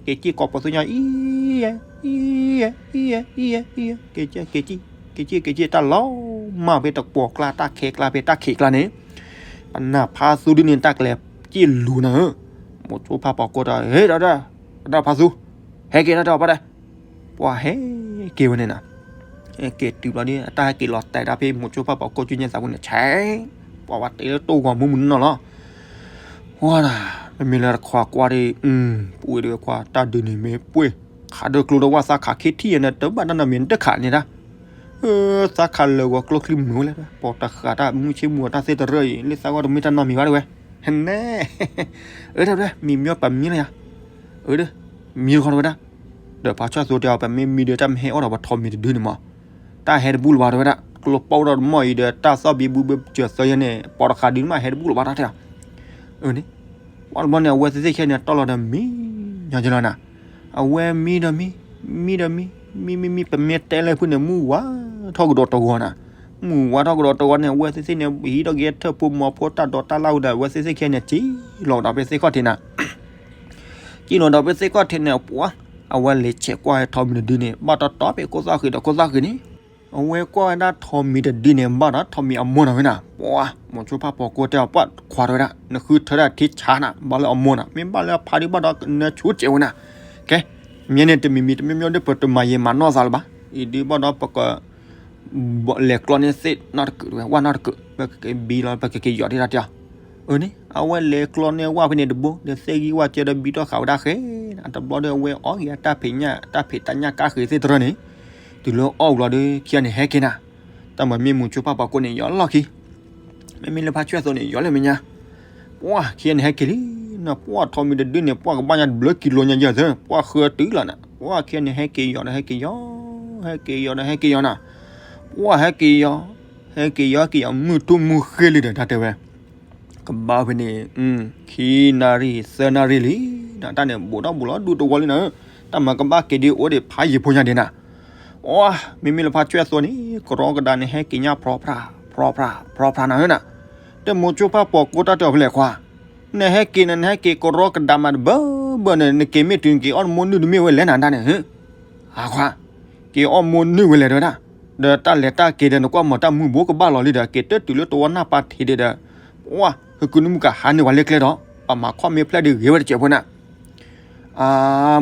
က့ၤစံၣ်ကိးပသူညါ အံ အံ အံ အံ အံ အံ က့ၤစံၣ် က့ၤစံၣ် က့ၤစံၣ် တၢ်လီၤမၢ်ဖဲတကွီၤကျါ တၢ်ခဲကျါဖဲတၢ်ခံးကျါန့ၣ်, ပနၢ်ဖးသူဒုန့ၣ် တၢ်ကလဲၤစံၣ်လူၤနၤဧၢ, မိၤဆိဖးပိာ်ကိၣ်ဒီး ဟ့ၣ်ဒီး ဒီးဖးသူ ဟဲက့ၤဒီးတၢ်ပှၤဒီး ပှၤဟဲက့ၤဝဲန့ၣ်နၤ, ဟဲက့ၤတုၤဘျီဒီး အတၢ်ဟဲက့ၤလီၤတဲာ်တၢ်ဖဲမိၤဆိဖးပိာ်ကိၣ်စုညါသးပူၤန့ၣ် ဆဲး, ပှၤဝဲတဲလၢတိၢ်ဂီၤမုၢ်မုၢ်နီၢ်နီၢ်လီၤ, ဝါဒၣ်, မ့မ့ၢ်လၢတခွါကွၢ်ဒီး ပှ့ၤဒီးခွါ တၢ်ဒုးန့ၣ်မ့ၢ်ပှ့ၤ, ခးဒၢကျိဒီးဝၣ်သးခးခံထံၣ်ယဲန့ၣ် တဘၣ်တၢ်နီတမံၤတခးန့ၣ်ဒၣ်, သးခးလၢာ်ဂီၤကျိချံမုာ်ဝဲလဲၣ်, ပိာ်တဃာ်တၢ်မုၢ်ဆ့မုၢ်အီၤတၢ်သ့တရၢအံၤ လၢသးဂီၢ်တမ့ၢ်တၢ်နီတမံၤဘၣ်တဝဲ, နဲ, အၢ တၢ်ဘျၢ မံၤမံၤပမံၤလၢယၤ, အၢ မံၤတခီတဝဲဒၣ်, ဒီးဖါဆွဲၣ်သိတဲအီၤ ပမ့ၢ်မံၤဒီးတၢ်မ့ၢ်ဟဲအီၣ်ဒီးပထီမံၤတဒုန့ၣ်မး, တၢ်ဟဲတဘူၣ်လၢၤဘၣ်တဝဲဒၣ်, ကျိပိၢ်ဒီးတမီၢ်အံၤဒီးတၢ်သီၣ်ဘံဘူဘၢစၢၤသၢယဲန့ၣ် ပိာ်တဃာ်ဒုန့ၣ်မးဟဲတဘူၣ်လၢၤဘၣ်တၢ်ထဲ, အၢ န့ၣ်, ပှၤတဘျီန့ၣ် အဝဲသ့ၣ်သ့ၣ်ခဲန့ၣ် တီၢ်လီၤဒီးမံၤညီကလီၤနၤ, အဝဲမံဒီးမံ, မံဒီးမံ, မံမံမံ ပမ့ၢ်တဲလၢဖုန့ၣ် မုၢ်ဝါထီၣ်ကဒီးတဂီၤနၤ, မုၢ်ဝါထီၣ်ကဒီးတဂီၤန့ၣ် အဝဲသ့ၣ်သ့ၣ်န့ၣ် ဟံးထီၣ်က့ၤထၢၣ်ဖိမီၤဖိတၢ်ဒိးတၢ်လၢ်ဝဲဒီး အဝဲသ့ၣ်သ့ၣ်ခဲန့ၣ် စံၣ်လီၤဒီးဖဲသ့ၣ်ခီၣ်ထံးနၤ စံၣ်လီၤဒီးဖဲသ့ၣ်ခီၣ်ထံးန့ၣ် ပှၤ အဝဲလဲၤဆဲးကွၢ်ဟဲထီၣ်မံၤတဒုန့ၣ် ဘၣ်တီတီဖဲခိၣ်သၣ်ဃံးဒီးခိၣ်သၣ်ဃံးန့ၣ်, အဝဲကွၢ်ဝဲဒၣ်ထိးမံၤတဒုန့ၣ် ဘၣ်ဒီးထိးမံၤအမိၢ်နၤဝဲနၤ, ပှၤ မိၤဆိဖးပိာ်ကိတၢ် ပှၤခွါတဝဲဒၣ် နဃုထၢဒၣ်ထံဆါနၤ ဘၣ်လၢအမိၢ်နၤ မ့ၢ်ဘၣ်လၢအဖါဒုးဘၣ်ဒီး နဆူစဲးဝဲနၤ, ကဲ, မ့ၢ်န့ၣ်တမံၤမံၤတမံၤမံၤဒီး ပတမၤယံာ်မၤနီၢ်သးလၢၤဘၣ်, အံၤဒုးဘၣ်ဒီးပက လဲၤကျီန့ၢ်သ့ၣ်နီတကုာ်တဝဲ ဝဲနီတကုာ် ပကက့ၤဘံလီၤ ပကက့ၤယီၤဒ်တၢ်တဲအီၤ, အန့ၣ် အဝဲလဲၤကျီန့ၢ်ဝဲဖဲန့ၣ်တဘိ ဒီးသ့ၣ်ဂံၢ်ဝဲကဲဒီးဘံထီၣ်ဃာ်ဝဲဒၣ်ဃဲ, တဘျီဒီးအဝဲအီၣ်က့ၤအတၢ်ဖံးညၣ် တၢ်ဖံးတၢ်ညၣ်ကါဃ့သ့ၣ်တရၢန့ၣ်, တုၤလၢအီၣ်ဝံၤလီၤဒီး ခံဂၤန့ၣ်ဟဲက့ၤနၤ, တၢ်မၤမ့ၢ်မိၤဆိဖးပိာ်ကိန့ၣ် ယီၤလီၢ်ခံ မ့မ့ၢ်လၢဖါဆွဲၣ်သိးန့ၣ် ယီၤလၢမဲာ်ညါ, ပှၤ ခံဂၤန့ၣ်ဟဲက့ၤလံ, နပှၤထိးမံၤတဒုန့ၣ် ပှၤကဘၣ်ညါတဘျၢကံလိညါယဲၢ်သၢ ပှၤဃၢတုၤလီၤနၤ, ပှၤခံဂၤန့ၣ်ဟဲက့ၤယီၤဒီးဟဲက့ၤယီၤ, ဟဲက့ၤယီၤဒီးဟဲက့ၤယီၤနၤ, ပှၤဟဲက့ၤယီၤ, ဟဲက့ၤယီၤဟဲက့ၤယီၤ မုၢ်ထူၣ်မုၢ်ဃ့လံဒီး တၢ်တဲဝဲ ကဘၣ်ဖဲန့ၣ် ခံနၣ်ရံၣ်သၢနၣ်ရံၣ်လံ, နတၢ်န့ၣ်ဘူးထီၣ်ဘူးလီၤဒူတဝီလံနၤ, တၢ်မၤကဘၣ်က့ၤဒ်အိၣ်ဒံးဖးယံၤဖိညါဒံးနၤ, အ မ့မ့ၢ်လၢဖါဆွဲၣ်သိးန့ၣ် ကရီကဒါန့ၣ် ဟဲက့ၤညါဖြီဖြါ ဖြီဖြါ ဖြီဖြါနၤဧၢနၤ, တမိၤဆိဖးပိာ်ကိတၢ်တဲအီၤဖဲလဲၣ်ခွါ, နဟဲက့ၤနၤ နဟဲက့ၤကရီကဒါမးတဘၢဘၢန့ၣ် နက့ၤမ့ၢ်တုၤနက့ၤအီၣ်မိၢ်နုာ်တမ့ၢ်ဝဲလဲၣ်နၤဒၣ်န့ၣ်, ဟါခွါ, က့ၤအီၣ်မိၢ်နုာ်ဝဲလဲၣ်တဝဲဒၣ်, ဒီးတၢ်လဲၤတၢ်က့ၤဒီး နကွၢ်မၤတၢ်မုၢ်ဘိကဘၣ်လီၤလံဒီး က့ၤတတုၤလၢတဝီနၢ်ပၤထံးဒံးဒီး, ပှၤ ဟဲကုနမုၣ်ကဟးန့ၢ်ဝဲလၢကျဲဒီး ပမၤခီၣ်မ့ၢ်ဖျဲၣ်ဒံးဂ့ၤဝဲတစဲးဖိနၤ အ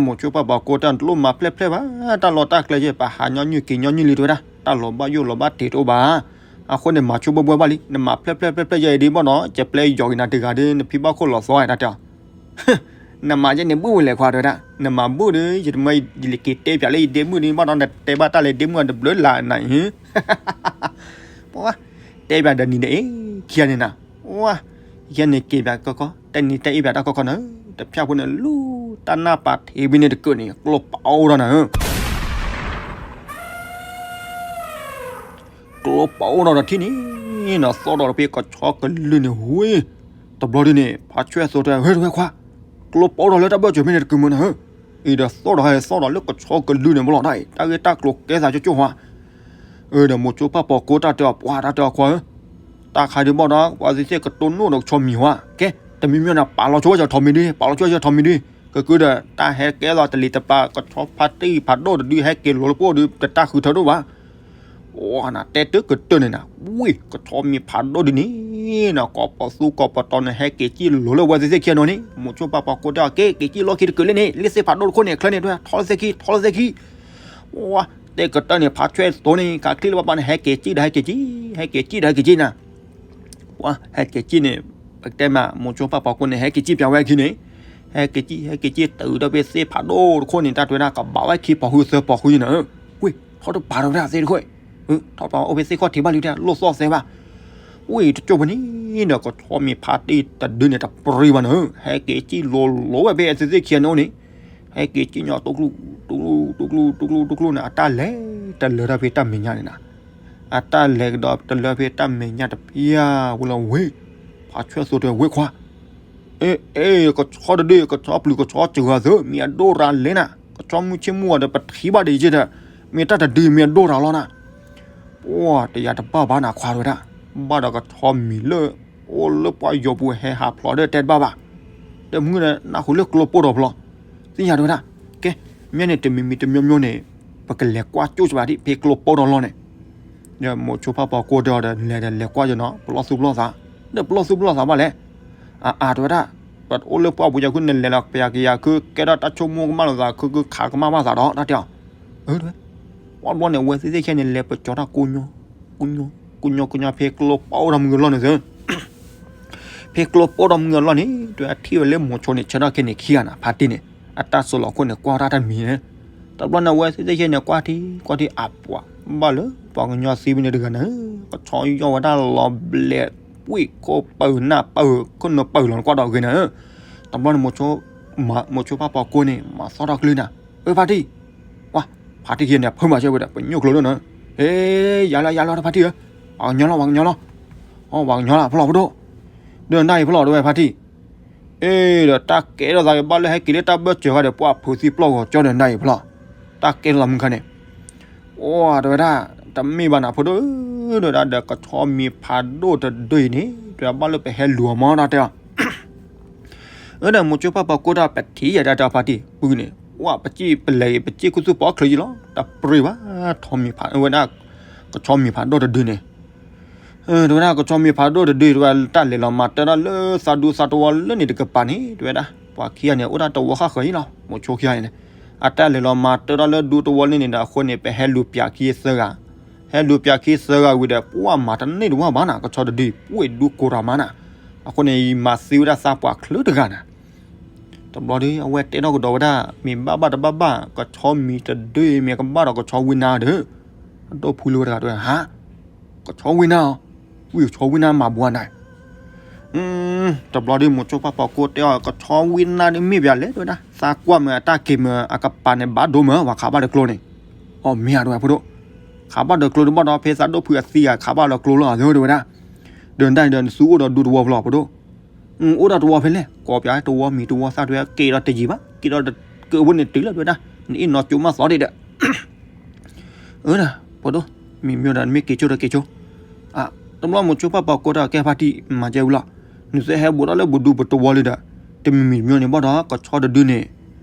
မိၤဆိဖးပိာ်ကိတၢ် တလိၣ်မၤဖျဲၣ်ဖျဲၣ်ဘၣ်, တၢ်လီၢ်တၢ်ကျဲယဲၢ် ပဟးညီနုၢ်က့ၤညီနုၢ်လံတဝဲဒၣ်, တၢ်လီၤဘၣ်ယိၣ်လီၤဘၣ်တ့ၢ်တအိၣ်ဘၣ်, အဃိန့ၣ် မၤဆိဘှဲဘှဲဘၣ်လံ, နမၤဖျဲၣ်ဖျဲၣ်ဖျဲၣ်ဖျဲၣ်ယဲၢ်အံၤဒ်ဘၣ်ဒီး ကပျဲယီၤက့ၤနၤတဂၤဒီး နဖံဘၣ်ခိၣ်လီၤသီတၢ်တဲအီၤ, နမၤယဲန့ၣ်ဘုၣ်ဝဲလဲၣ်ခွါတဝဲဒၣ်, နမၤဘုၣ်ဒီး ယတမၢယလဲၤက့ၤတဲပၠးလၢယဒ့မုၣ်ဒံးဘၣ်ဒီး နတဲဘၣ်တၢ်လၢဒ့မုၣ်အတဘျုးလၢ်နၤအံၤ ပှၤ တဲပၠးဒီးနံၤဒီးအ့ၣ်ခံဂၤန့ၣ်နၤ, ပှၤ ယဲန့ၣ်က့ၤပၠးကီကီ တနံၤတၢ်အ့ၣ်ပၠးတၢ်ကီကီနၤ, တဖၠၣ်ဖိန့ၣ်လူၤတၢ်နၢ်ပၤထံးဘံန့ၣ်တကုာ်န့ၣ် ကျိပအိၣ်ဒီးနၤဧၢ ကျိပအိၣ်ဒီးဒီးထံၣ်န့ၣ် နသီၣ်ဒီးဖဲကဆီကလုၢ်န့ၣ်ဝံၤ, တဘျီဒ်န့ၣ် ဖါဆွဲၣ်သိးတဲ ဟဲတဝဲခွါ, ကျိပအိၣ်ဒီးလၢတၢ်ဘၢၣ်စၢၤဖဲန့ၣ်တကုာ်မုၢ်နၤဧၢ, အံၤဒီးသီၣ်ဒီးဟဲသီၣ်ဒီးလၢကဆီကလုၢ်န့ၣ်ဘၣ်လီၤဒၣ်အံၤ တၢ်ဂ့ၢ်တၢ်ကျိၤကဲသးကၠိကၠိဝါ အၢ ဒီးမိၤဆိဖးပိာ်ကိတၢ်တဲအီၤ ပှၤတၢ်တဲအီၤခွါဧၢ, တၢ်ခါဒံးဘၣ်ဒီး ပှၤသ့ၣ်သ့ၣ်ကတိၢ်နီၣ်ဒီးကဆီမံၤဝါ, ကဲ တမံၤမံၤနၤ ပာ်လီၤဆိဝဲကဆီမံၤဒုး ပာ်လီၤဆိဝဲကဆီမံၤဒုး, ကကုဒီး တၢ်ဟဲကဲလီၤတလံၤတပၤ ကဆီဖါတံၢ်ဖးဒိၣ်တဒု ဟဲက့ၤလိၤလၢပအိၣ်ဒုး တတၢ်ဃုထၢဒိၣ်ဘၣ် အိ နတဲတၢ်ကတၢၢ်န့ၣ်နၤ, ဝံၤ ကဆီမံၤဖးဒိၣ်ဒ်န့ၣ် နကိးပသူကိးပတီၤန့ၣ် ဟဲက့ၤစံၣ်လိၤလၢဝဲသ့ၣ်သ့ၣ်ခံဂၤနီၤန့ၣ် မိၤဆိဖးပိာ်ကိတၢ်က့ၤ က့ၤစံၣ်လီၢ်ခံတကုာ်လၢန့ၣ် လၢသ့ၣ်ဖးဒိၣ်တခိၣ်န့ၣ် ချၢန့ၣ် ထီလၢသ့ၣ်ခံ ထီလၢသ့ၣ်ခံ, ဝါ တဲကတၢၢ်န့ၣ် ဖါဆွဲၣ်သိးန့ၣ် ကချံၣ်လၢပှၤပှၤန့ၣ် ဟဲက့ၤစံၣ်ဒီးဟဲက့ၤစံၣ် ဟဲက့ၤစံၣ်ဒီးဟဲက့ၤစံၣ်နၤ ပှၤဟဲက့ၤစံၣ်န့ၣ် ပကတဲမး မိၤဆိဖးပိာ်ကိန့ၣ် ဟဲက့ၤစံၣ်ပၠးဝဲခံန့ၣ်, ဟဲက့ၤစံၣ် ဟဲက့ၤစံၣ်တုၤဒီးဖဲသ့ၣ်ဖးဒိၣ်တခိၣ်န့ၣ် တၢ်တဲဝဲဒၣ် ကဘၣ်ဝဲခံဖီၣ်ဃုသၢဖီၣ်ဃုန့ၣ်နၤ, ဝ့ၢ် ထီတပၤတဝဲဒၣ်သ့ၣ်တခိၣ်, ထီတပၤအိၣ်ဖဲသ့ၣ်ခီၣ်ထံးဘၣ်လံတဲ လိၣ်သီၣ်သဲဘၣ်, ဝ့ၢ် တကၠိၢ်ဖဲန့ၣ်ဒီး ကဆီမံၤဖါတံၢ်တဒုန့ၣ် တပြံဘၣ်နၤ, ဟဲက့ၤစံၣ်လိၤလိၤဝဲဖဲအသ့ၣ်သ့ၣ်ခံဂၤန့ၣ်အိၣ်န့ၣ်, ဟဲက့ၤစံၣ်ညီတူၢ်ကျူၢ် တူၢ်ကျူၢ် တူၢ်ကျူၢ် တူၢ်ကျူၢ် တူၢ်ကျူၢ်န့ၣ် အတၢ်လဲၤတလၢတၢ်ဖဲတၢ်မဲာ်ညါန့ၣ်နၤ အတၢ်လဲၤကဒီးတလၢဖဲတၢ်မဲာ်ညါတဖၠၣ်ဝဲလီၤဝ့ၢ်, ဖါဆွဲၣ်သိးတဲဝ့ၢ်ခွါ, အ့ အ့ ကဆီတဒု ကဆီပျုၤ ကဆီစှၤသု မ့ၢ်အဒိၣ်ရၤလဲၣ်နၤ, ကဆီမုၢ်ဆ့ၣ်မုၢ်ဂီၤဒီး ပထံၣ်ဘၣ်ဒံးယဲၢ်ဒီး မ့ၢ်တၢ်တဒု မ့ၢ်အဒိၣ်ရၤလီၤနၤ, ပှၤတယၤတဘၣ်ဘၣ်နၤခွါတဝဲဒၣ်, ဘၣ်ဒီးကဆီမံၤလၢ အိၣ်လၢပှၤယီၤပူၤဟဲဟးဖျိးဒီးတဲတဘၣ်ဘၣ်, ဒီးမုၢ်နၤနၢ်ဟူလၢကျိပိၢ်ဒီးဖျိး, သ့ၣ်ညါတဝဲဒၣ်, ကဲ မ့ၢ်န့ၣ်တမံၤမံၤတမံၤမံၤန့ၣ် ပကလဲၤကွၢ်ကၠိၣ်စဘၣ်ဒံး ဖဲကျိပိၢ်ဒီးလီၢ်န့ၣ်, ဒီးမိၤဆိဖးပိာ်ကိတၢ်ဒီး လဲၤဒီးလဲၤကွၢ်ယနီၤ ပလီၢ်သူၣ်ပလီၢ်သး, ဒီးပလီၢ်သူၣ်ပလီၢ်သးဘၣ်လဲၣ်, အအါတဝဲဒၣ်, ပအိၣ်လၢပှၢ်ပူၤယၤခုနလဲၤလီၤ ပယၤကယၤခု ကဲထီၣ်တၢ်ဆိကမိၣ်ကမၣ်လိာ်သး ခုခုခးကမၣ်ဘၣ်သးဒီး တၢ်တဲအီၤ, အၢ တဝဲ ပှၤဘျီန့ၣ် အဝဲသ့ၣ်သ့ၣ်ခဲန့ၣ် လဲၤပကၠီတၢ်ကိးညီ ကိးညီ ကိးညီ ကိးညီ ဖဲကျိပိၢ်ဒီးမုၢ်အလီၢ်န့ၣ်သု ဖဲကျိပိၢ်ဒီးမုၢ်အလီၢ်န့ၣ် တဝဲအထံၣ်ဝဲလၢမိၤဆိန့ၣ် ဆၢထၢၣ်ခဲန့ၣ်ခံဂၤနၤ ဖါတံၢ်န့ၣ် အတၢ်စိးလီၤခိၣ်န့ၣ် ကွၢ်တၢ်တမံၤန့ၣ်, တဘျီန့ၣ် အဝဲသ့ၣ်သ့ၣ်ခဲန့ၣ် ကွၢ်ထံ ကွၢ်ထံအပှၤ ဘၣ်လၢပှၤကညီသံဝဲန့ၣ်တဂၤန့ၣ်, ကဆီယီၢ်ဝဲဒၣ်လီၤဘျဲး ဝံၣ်ခိၣ်ပၢၢ်နၢ်ပၢၢ် ခိၣ်နူာ်ပၢၢ်လီၤနကွၢ်ဒီးဂ့ၤန့ၣ်, တဘျီန့ၣ် မိၤဆိဖးပိာ်ကိန့ၣ် မၤသီၣ်ထီၣ်ကလုၢ်နၤ, အၢ ဖါတံၢ် ပှၤ ဖါတံၢ်ခံဂၤန့ၣ် ဖုမၤစၢၤဝဲဒီး ပညိၣ်ကျိၤဒိၣ်နၤ, ဟ့ ယၤလီၤယၤလီၤဖါတံၢ်ဧၢ, ပှၤကညီလီၤ ပှၤကညီလီၤ, အီ ပှၤကညီလီၤ ဖဲလီၤပဒိၣ်, ဒီးနၢ်အံၤဖဲလီၤတဝဲဖါတံၢ်, အ့ ဒီးတၢ်ကဲထီၣ်သးက့ၤဘၣ်လၢဟဲက့ၤလၢတၢ်ဘၢၣ်စၢၤခါဒီး ပှၤဖုးသံပျီၢ်ဂီၤကၠီဒီးနၢ်အံၤဖဲလီၤ, တၢ်ကဲထီၣ်သးမုၢ်ခါန့ၣ် အိ တဝဲဒၣ် တမ့ၢ်ဘၣ်နၤဖိဒိၣ်ဧၢ, တဝဲဒၣ်ဒီးကဆီမံၤဖးဒိၣ်တဒုအံၤန့ၣ် တဝဲဘၣ်လၢပဟဲလူၤအီၤမး တၢ်တဲအီၤ, အၢ ဒီးမိၤဆိဖးပိာ်ကိတၢ် ပထံၣ်ယဲဒၣ်တၢ်ဖါတံၢ် ပုၢ်န့ၣ် ဝဲ ပစံၣ်ပလဲၤ ပစံၣ်ခူသူၣ်ပီချၢယံလီၤ တပြံဘၣ်, ထိးမံၤဖးဝဲဒၣ် ကဆီမံၤဖးဒိၣ်တဒုန့ၣ်, တဲဝဲဒၣ် ကဆီမံၤဖးဒိၣ်တဒု တဲဝဲ တၢ်လဲၤလီၤမၤတၢ်ဒီးလၢသးဒူသးတဝီလၢန့ၣ်တကပၤန့ၣ် တဲဝဲဒၣ် ပှၤခံဂၤန့ၣ် အိၣ်ဒၣ်တဝီဃၣ်ဃၢၤအံၤလီၤ မိၤဆိခံဂၤအံၤန့ၣ်, အတၢ်လဲၤလီၤမၤတၢ်ဒီးလၢဒူတဝီလၢန့ၣ်ဒီး အဃိန့ၣ် ပဟဲလူၤပၠးခံသၢဂၤ, ဟဲလူၤပၠးခံသၢဂၤဝံၤဒီး ပှၢ်မၤတန့ၢ်တဝီဘၣ်နၤ ကဆီတဒု ပှ့ၤဒူကိၤတၢ်မးနၤ, အဃိန့ၣ် ယမၤသံဝဲဒၣ်သးပှၢ်ချၢတဂၤနၤ တဘျီဒီး အဝဲတဲထီၣ်ကဒီးဝဲဒၣ် မ့ၢ်ဘၣ်ဘၣ်တဘၣ်ဘၣ် ကဆီမံၤတဒုမ့ၢ်ကဘၣ်ဒီးကဆီဝံနါဒီး, အဒိၣ်ဖုလၢဝဲတဂၤတဲ ဟါ, ကဆီဝံနါ, ဝံၢ်ကဆီဝံနါမၤဘှါနၤ, တဘျီဒီး မိၤဆိပၢ်ပီၤကိၢ်တဲအီၤ ကဆီဝံနါဒ်မ့ၢ်ပၠးလဲၣ် တဲဝဲဒၣ် သးကွၢ်မ့ၢ်အတၢ်က့ၤမ့ၢ်အကပၤန့ၣ်ဘၣ်ဒိမ့ၢ် ပှၤခးဘၣ်ဒီးကျိန့ၣ်, အီၣ်မ့ၢ်ဧါ တဲဝဲဖိဒိၣ်, ခးဘၣ်ဒီးကျိတဘၣ်ဒီး ဖဲသးဒိၣ်ဖုအသံဂၤ ခးဘၣ်ဒီးကျိလီၤ တဲဝဲဒၣ်, ဒီးတၢ်န့ၣ်ဒီး နသုအိၣ်ဒီးဒူတဝီဖျီ ဖိဒိၣ်, အိၣ်ဒၣ်တဝီဖဲလဲၣ် ကိးပၠးတဝီမံၤတဝီသၣ် တဲဝဲ က့ၤဒီးတယံာ်ဘၣ် က့ၤဒီးတကၢးဖိန့ၣ်တုၤလီၤ တဲဝဲဒၣ်, နအ့ၣ်နီၤကၠိမးသီဒံးဒီး အၢဒၣ် ဖိဒိၣ်, မံၤမ့ၢ်ဒီး နမ့ၢ်က့ၤဆိဒီးက့ၤဆိ, တဘျီမိၤဆိပၢ်ပီၤကိၢ်တၢ်ကဲဖါတံၢ် မၤကဲဝံၤလီၤ, နသုဟဲဘူးထီၣ်လၢပဒူပတဝီလံဒီး, တမံၤမံၤတမံၤန့ၣ်ဘၣ်ဒီး ကဆီတဒုန့ၣ်,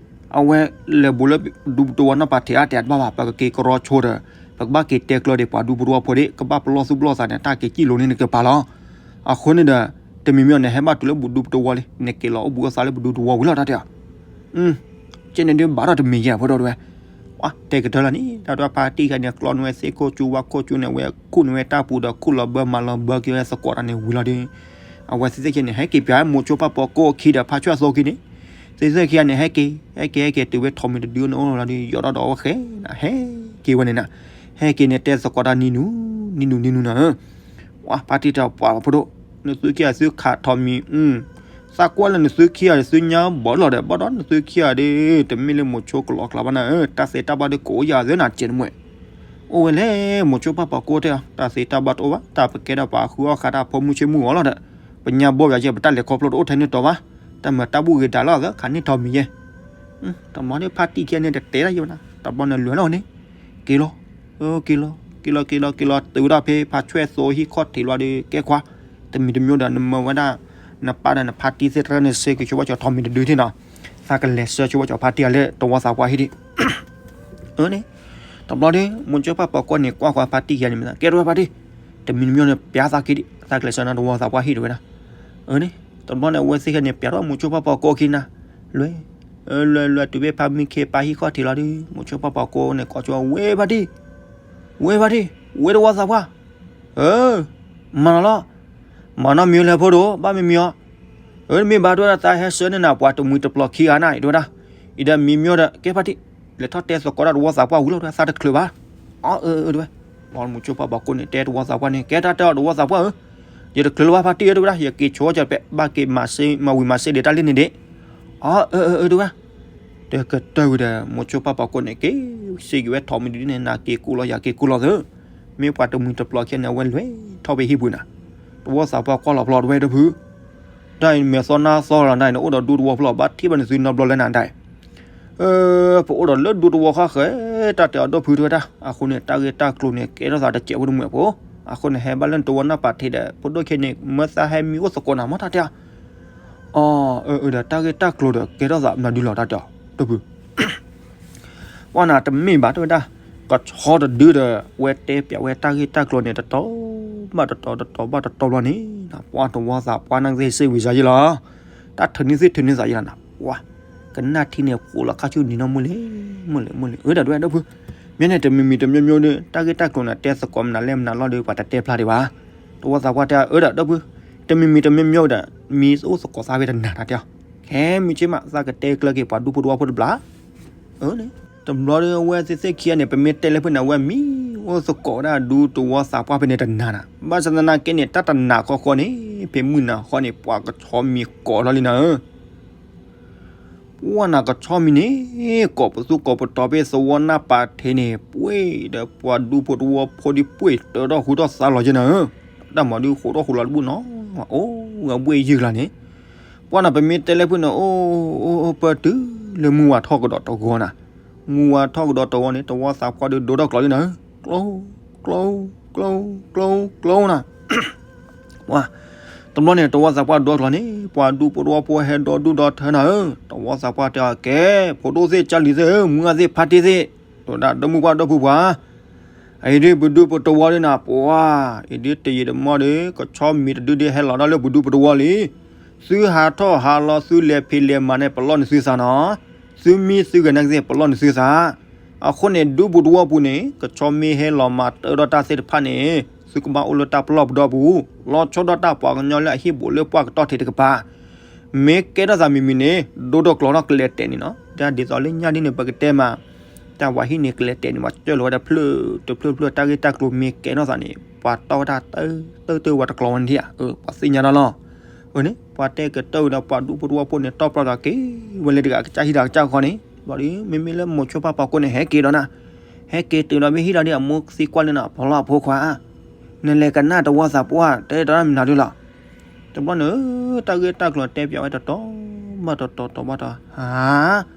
အဝဲလဲၤဘူးလၢဒူပတဝီနီၢ်ပၤထံးအါတဲာ်တဘၣ်ဘၣ် ပကက့ၤကရီဆိဒီး, ပကဘၣ်က့ၤတဲကျၢၤဒံးပှၤဒူပတဝီဖိဒံး ကဘၣ်ပလီၢ်သူၣ်ပလီၢ်သးန့ၣ် တၢ်က့ၤစံၣ်လိၤန့ၣ်နကပၤလီၤ, အဃိန့ၣ်ဒီး, တမံၤမံၤန့ၣ် ဟဲဘၣ်တုၤလၢပဒူပတဝီလံ နက့ၤလီၤအိၣ်ဘူးအိၣ်သးလၢပဒူတဝီဝံၤလီၤ တၢ်တဲအီၤ ကဲန့ၣ်ဒုးဘၣ်ထီၣ်တမံၤယဲၢ်ဖိဒိၣ်တဲဝဲ, တဲကတၢၢ်လီၤန့ၣ် တၢ်ဒွးဖါတံၢ်ခဲန့ၣ် ကျီနဝဲသ့ၣ်ခိၣ်ကၠူ ဝါခိၣ်ကၠူန့ၣ် အဝဲခူၣ်န့ၢ်ဝဲတၢ်ပူၤဒီး ခူၣ်လီၤဘၢမၤလီၤဘၢက့ၤဝဲသကိးတၢ်န့ၣ်ဝံၤလီၤဒီး, အဝဲသ့ၣ်သ့ၣ်ခဲန့ၣ် ဟဲက့ၤပၠးမိၤဆိပၢ်ပီၤကိၢ်အခံဒီး ဖါဆွဲၣ်အသိခံန့ၣ်, သ့ၣ်သ့ၣ်ခံဂၤန့ၣ် ဟဲက့ၤ ဟဲက့ၤဟဲက့ၤတုၤဝဲထိးမံၤတဒုန့ၣ်အိၣ်လီၤဒီး ယီၤထီၣ်ဒီးအဝဲဃဲနၤ ဟဲက့ၤဝဲန့ၣ်နၤ, ဟဲက့ၤန့ၣ်တဲသကိးတၢ်နံၤနူၤ, နံၤနူၤနံၤနူၤနၤဧၢ ပှၤဖါတံၢ်တဲပှၤဖိဒိၣ်, နသုခံဂၤသုခးထိးမံၤ, သးကွၢ်လၢနသုခံဂၤဒီး သုညါဘီၣ်လီၤဒီး ဘၣ်ဒီးနသုခံဂၤဒီး တမ့ၢ်လၢမိၤဆိကလီကလီဘၣ်နၤဧၢ, တၢ်သ့တၢ်ဘၣ်ဒီးကအိၣ်ယၤသ့နၤ ကဲနမ့ၢ်, အိၣ်ဝဲလဲၣ် မိၤဆိပၢ်ပီၤကိၢ်တဲအီၤ တၢ်သ့တၢ်ဘၣ်တအိၣ်ဘၣ်, တၢ်ပကဲဒီးပှၤဃုအီၣ်ဃာ်တၢ်ဖိမုၣ်ဆ့မုၣ်ဂီၤလီၤဒီး, ပညါဘီၣ်ယၤယဲ ပတၢ်လဲၤခီဖျိတအိၣ်ထဲန့ၣ်တီၤဘၣ်, တၢ်မၤတၢ်ဘူၣ်ဂ့ၤဒၣ်လီၤသး ခးန့ၢ်ထိးမံၤယဲ တဘျီန့ၣ် ဖါတံၢ်ခံဂၤန့ၣ် တတဲတၢ်ယဲဘၣ်နၤ, တဘျီန့ၣ်လွဲၢ်လီၤန့ၣ်, က့ၤလီၤ, က့ၤလီၤ, က့ၤလီၤ က့ၤလီၤ က့ၤလီၤ တုၤဝဲဒၣ်ဖဲဖါဆွဲၣ်သိဟံၣ်ခီၣ်ထံးလီၤဒီး ကဲခွါ, တမံၤတမံၤဒီး နမၢဝဲဒၣ်, နပၢ်ဒီးနဖါတံၢ်သ့ၣ်တဖၣ်န့ၣ် စ့က့ၤဆိဝဲကၠီၤထိးမံၤတဒုထံၣ်နီၤ, သးကလဲၤဆှၢဆိဝဲကၠီၤဖါတံၢ်အလၢတဝီသးပှၢ်ဟံၣ်ဒံး အၢန့ၣ်, တဘျီဒီး မိၤဆိပၢ်ပီၤကိၢ်န့ၣ် ကွၢ်ဃီၤဖါတံၢ်ခံဂၤန့ၣ်မ့ၢ် ကဲထီၣ်ဝဲဖါတံၢ်, တမံၤတမံၤန့ၣ် ပၠးသးက့ၤဒံး သးကလဲၤဆှၢနၤတဝီသးပှၢ်ဟံၣ်တဲဝဲဒၣ်, အၢန့ၣ်, တဘျီန့ၣ် အဝဲသ့ၣ်ခဲန့ၣ် ပၠးထီၣ်မိၤဆိပၢ်ပီၤကိၢ်ခံနၤ, လွဲၢ်, လွဲၢ် လွဲၢ် တုၤဖဲဖါမံခ့ပၢ်ဟံၣ်ခီၣ်ထံးလီၤဒီး မိၤဆိပၢ်ပီၤကိၢ်န့ၣ် ကိးဆိဝဲ ဝဲဖါတံၢ်, ဝဲဖါတံၢ်, ဝဲတဝီသးပှၢ်, အၢ မၤနီၤလီၤ, မၤနီၤမံၤလဲၣ်ဖိဒိၣ် ဘၣ်မံၤမံၤအီၤ, အၢ မ့ၢ်ဘၣ်တဲဝဲဒၣ် သးဟဲဆှၢန့ၢ်နၤပှၤတမှံၤတပျီၤခံဂၤနၤ တဲဝဲဒၣ်, အံၤဒီးမံၤမံၤအီၤဒီး ကဲဖါတံၢ်, လဲၤထီၣ်တဲသကိးတၢ်တဝီသးပှၢ်ဝံၤလီၤ သးတချုးဘၣ်, အၢ အၢ အၢ တဲဝဲ, မိၤဆိပၢ်ပီၤကိၢ်န့ၣ် တဲတဝီသးပှၢ်န့ၣ် ကဲတၢ်တဲအီၤတဝီသးပှၢ်ဧၢ, ယတချုးလၢၤဘၣ်ဖါတံၢ်ဧၢ တဲဝဲဒၣ် ယက့ၤဆိကၠီၤပဲး ဘၣ်က့ၤမၤဝံၤမၤစ့ဒံးတၢ်လံန့ၣ်ဒံး, အၢ အၢ အၢ တဲဝဲ တကတၢၢ်ဝံၤဒီး မိၤဆိပၢ်ပီၤကိၢ်န့ၣ် က့ၤစ့က့ၤဝဲထိးမံၤတဒုန့ၣ် နၤက့ၤကိၢ်လီၤယၤက့ၤကိၢ်လီၤသၢ, မ့ၢ်ပှၤတမှံၤတပျီၤခံဂၤန့ၣ် အဝဲလဲၤထီၣ်ဖဲဟံၣ်ပူၤနၤ, တဝီသးပှၢ်ကွၢ်လီၤဖျီတဲဝဲ ဒီပုၢ်, တၢ်အံၤမဲာ်သီနါသီလီၤ တၢ်အံၤန့ၣ် အိၣ်ဒီးဒူတဝီဖျီ ဘၣ်ထံၣ်ဘၣ်န့ၣ်သုနီတဘျီလၢနၤဒၣ် ပအိၣ်ဒီးလၢဒူတဝီဃၣ်ဃၢၤ တၢ်တဲအီၤဒီပုၢ်တဲဝဲဒၣ်, အဃိန့ၣ် တၢ်ဂ့ၢ်တၢ်ကျိၤန့ၣ် ကဲထီၣ်သးတစဲးဖိတမှဲးဖိ, အဃိန့ၣ် ဟဲဘၣ်လၢနတဝီနီၢ်ပၤထံးဒီး ဖိဒိၣ်ခဲန့ၣ် မၢသးဟဲမံအိၣ်သကိးနၤမ့ၢ်တၢ်တဲအီၤ, အၢ အၢ ဒီးတၢ်ဂ့ၢ်တၢ်ကျိၤဒီး ကဲထီၣ်သးမနုၤဒုလီၤတၢ်တဲအီၤ ဒီပုၢ် ပှၢ်နၤတမ့ၢ်ဘၣ်တဲဝဲဒၣ်, ကဆီတဒုဒီး ဝဲတဲပၠးဝဲတၢ်ဂ့ၢ်တၢ်ကျိၤန့ၣ် တတီၤဘၣ်တတီၤ တတီၤဘၣ်တတီၤဘျီန့ၣ်, ပှၢ်တဝီသးပှၢ်နၢ်ကသ့ၣ်စ့ဝံၤစါယဲလီၤ, တၢ်ထုးန့ၢ်သ့ၣ်ထုးန့ၢ်သးယဲလီၤနၤ, ပှၢ်, ကနၣ်ထံန့ၣ် ဃိးလီၤခါဆူနံၤနီၢ်မုၢ်လံ, မုၢ်လံ မုၢ်လံ အၢ ဒီးတဲဝဲ ဒီပုၢ်, မ့ၢ်န့ၣ် တမံၤမံၤတမံၤမံၤဒီး တၢ်ဂ့ၢ်တၢ်ကျိၤန့ၣ် တဲသကိးမနုၤလဲၣ်မနုၤလီၤဒီး ပှၤတတဲဖျါဒံးဘၣ်, တဝီသးပှၢ်တဲအီၤ အၢ ဒီး ဒီပုၢ်, တမံၤမံၤတမံၤမံၤဒီး မံအိၣ်သကိးသးဝဲတနၤတၢ်တဲအီၤ, ခဲမုၢ်ဆ့ၣ်မး သးကတဲကျၢၤက့ၤပှၤဒူဖိတဝီဖိတဘျီ အၢ န့ၣ်, တဘျီဒီးအဝဲသ့ၣ်သ့ၣ်ခံဂၤန့ၣ် ပမ့ၢ်တဲလၢဖဲန့ၣ် အဝဲမံအိၣ်သကိးဒၣ်ဒူတဝီသးပှၢ်ဖဲန့ၣ်တနၤနၤ, ဘၣ်ဆၣ်သနာ်က့န့ၣ် တၢ်တနၤဃီဃီန့ၣ် ဖဲမုၢ်နၤဃီန့ၣ် ပှၤကဆီမံၤကိးထီၣ်လံနၤဧၢ, ပှၢ်နၤကဆီမံၤန့ၣ် ကိးပသူကိးပတီၤဖဲသဝီနၢ်ပၤထံးန့ၣ် ပှ့ၤဒီးပှၤဒူဖိတဝီဖိဒံးပှ့ၤတၢထီၣ်ဃူထီၣ်သါလီၤက့နၤဧၢ, တၢ်မၤဒုးဃိးထီၣ်ဃူလီၤတဘူၣ်နီၤ, အိၣ်ဝဲဘှ့ၣ်ယုၢ်ကျါန့ၣ် ပှၢ်နၤ ပမ့ၢ်တဲလၢဖုန့ၣ် အိၣ် အိၣ် ပၢတုၤလၢမုၢ်ဝါထီၣ်ကဒီးတဂီၤနၤ, မုၢ်ဝါထီၣ်ကဒီးတဂီၤန့ၣ် တဝီသးပှၢ်ဒုးဒိထီၣ်ကျီၤလံနၤ, ကျီ ကျီ ကျီ ကျီနၤ, ပှၢ်, တဘျီန့ၣ် တဝီသးပှၢ်ဒိထီၣ်ကျီၤန့ၣ် ပှၤဒူဖိတဝီဖိဟဲဒီဒူၣ်ဒီထၢနၤဧၢ, တဝီသးပှၢ်တဲအီၤ ကဲ ဖိဒိၣ်သ့ၣ်ကၢ်လံၤသ့ၣ်ဧၢ မုၢ်ဂၢ်သ့ၣ်ဖါတံၢ်သ့ၣ်, ဒီးဒၣ်ဒီမုၢ်ပှၢ်ဒီဖုပှၢ် အံၤဒ်ပဒူပတဝီဒ်နၤ ပှၤ, အံၤဒ်တယံာ်တမီၢ်ဒီး ကဆီမံၤတဒုဒ်ဟဲလီၤဒီးလၢပဒူပတဝီလံ. သုဟးထီၣ်ဟးလီၤ သုလဲၤဖံးလဲၤမၤန့ၣ် ပလီၢ်နသုသးနီၤ. သုမံသုဂဲၤနာ်က့သ့ၣ် ပလီၢ်နသုသး. အဃိန့ၣ် ဒူပတဝီပူၤန့ၣ် ကဆီမ့ၢ်ဟဲလီၤမၤတၢ်ဒီးတၢ်သ့ၣ်တဖၣ်န့ၣ် သုကဘၣ်အိၣ်လၢတၢ်ပလီၢ်ပဒီပူၤ, လီၤဆီဒၣ်တၢ်ပှၤကညီလၢအဟံၣ်ဘူးလၢပှၢ်ကတီၢ်ထံးတကပၤ မ့ၢ်ကဲထီၣ်သးမံၤမံၤန့ၣ် ဒိၣ်ဒိၣ်ကျီၤထီၣ်ကလဲၤတဲာ်န့ၣ်နီၤ. ဒ်သိးလၢညါဒ်န့ၣ် ပကတဲမး, တၢ်ဝဲဟံၣ်န့ၣ် ကလဲၤတဲာ်န့ၣ် ပှၤစၢၢ်လီၤဝဲဒၣ်ဖျၢၣ်တဖျၢၣ်တဖျၢၣ် တၢ်ဂ့ၢ်တၢ်ကျိၤမ့ၢ်ကဲထီၣ်သးန့ၣ် ပှၤတီၢ်ဝဲဒၣ်တၢ်တၢ်တၢ်ဝဲတကျီၤဝဲန့ၣ်ဧါ, ပှၤသ့ၣ်ညါတၢ်လီၤ. အန့ၣ် ပှၤတဲကတၢၢ်ဝဲဒီး ပှၤဒူပတဝီဖိန့ၣ် တီၢ်ပျီသးက့ၤဝဲလၢတဂၤ ကစၢ်ဟံၣ်ဒီးကစၢ်ဃီန့ၣ်, ဘျီဒီး မ့မ့ၢ်လၢမိၤဆိဖၣ်ပှၤကိးန့ၣ် ဟဲက့ၤဒီးနၤ, ဟဲက့ၤတုၤဒီးမ့ၢ်ဟံၣ်ဒီးဒ်အမိၢ်သံကွၢ်လၢနၤ ဖီလီၤအဖိခွါဧါ, နလဲၤကနၣ်တဝီသးပှၢ် တဲတၢ်မနုၤဒ်လီၤ. တဘျီန့ၣ် တၢ်ဂ့ၢ်တၢ်ကျိၤတဲပၠးဝဲတတီၤဘၣ်တတီၤ တတီၤဘၣ်တတီၤ ဟါ,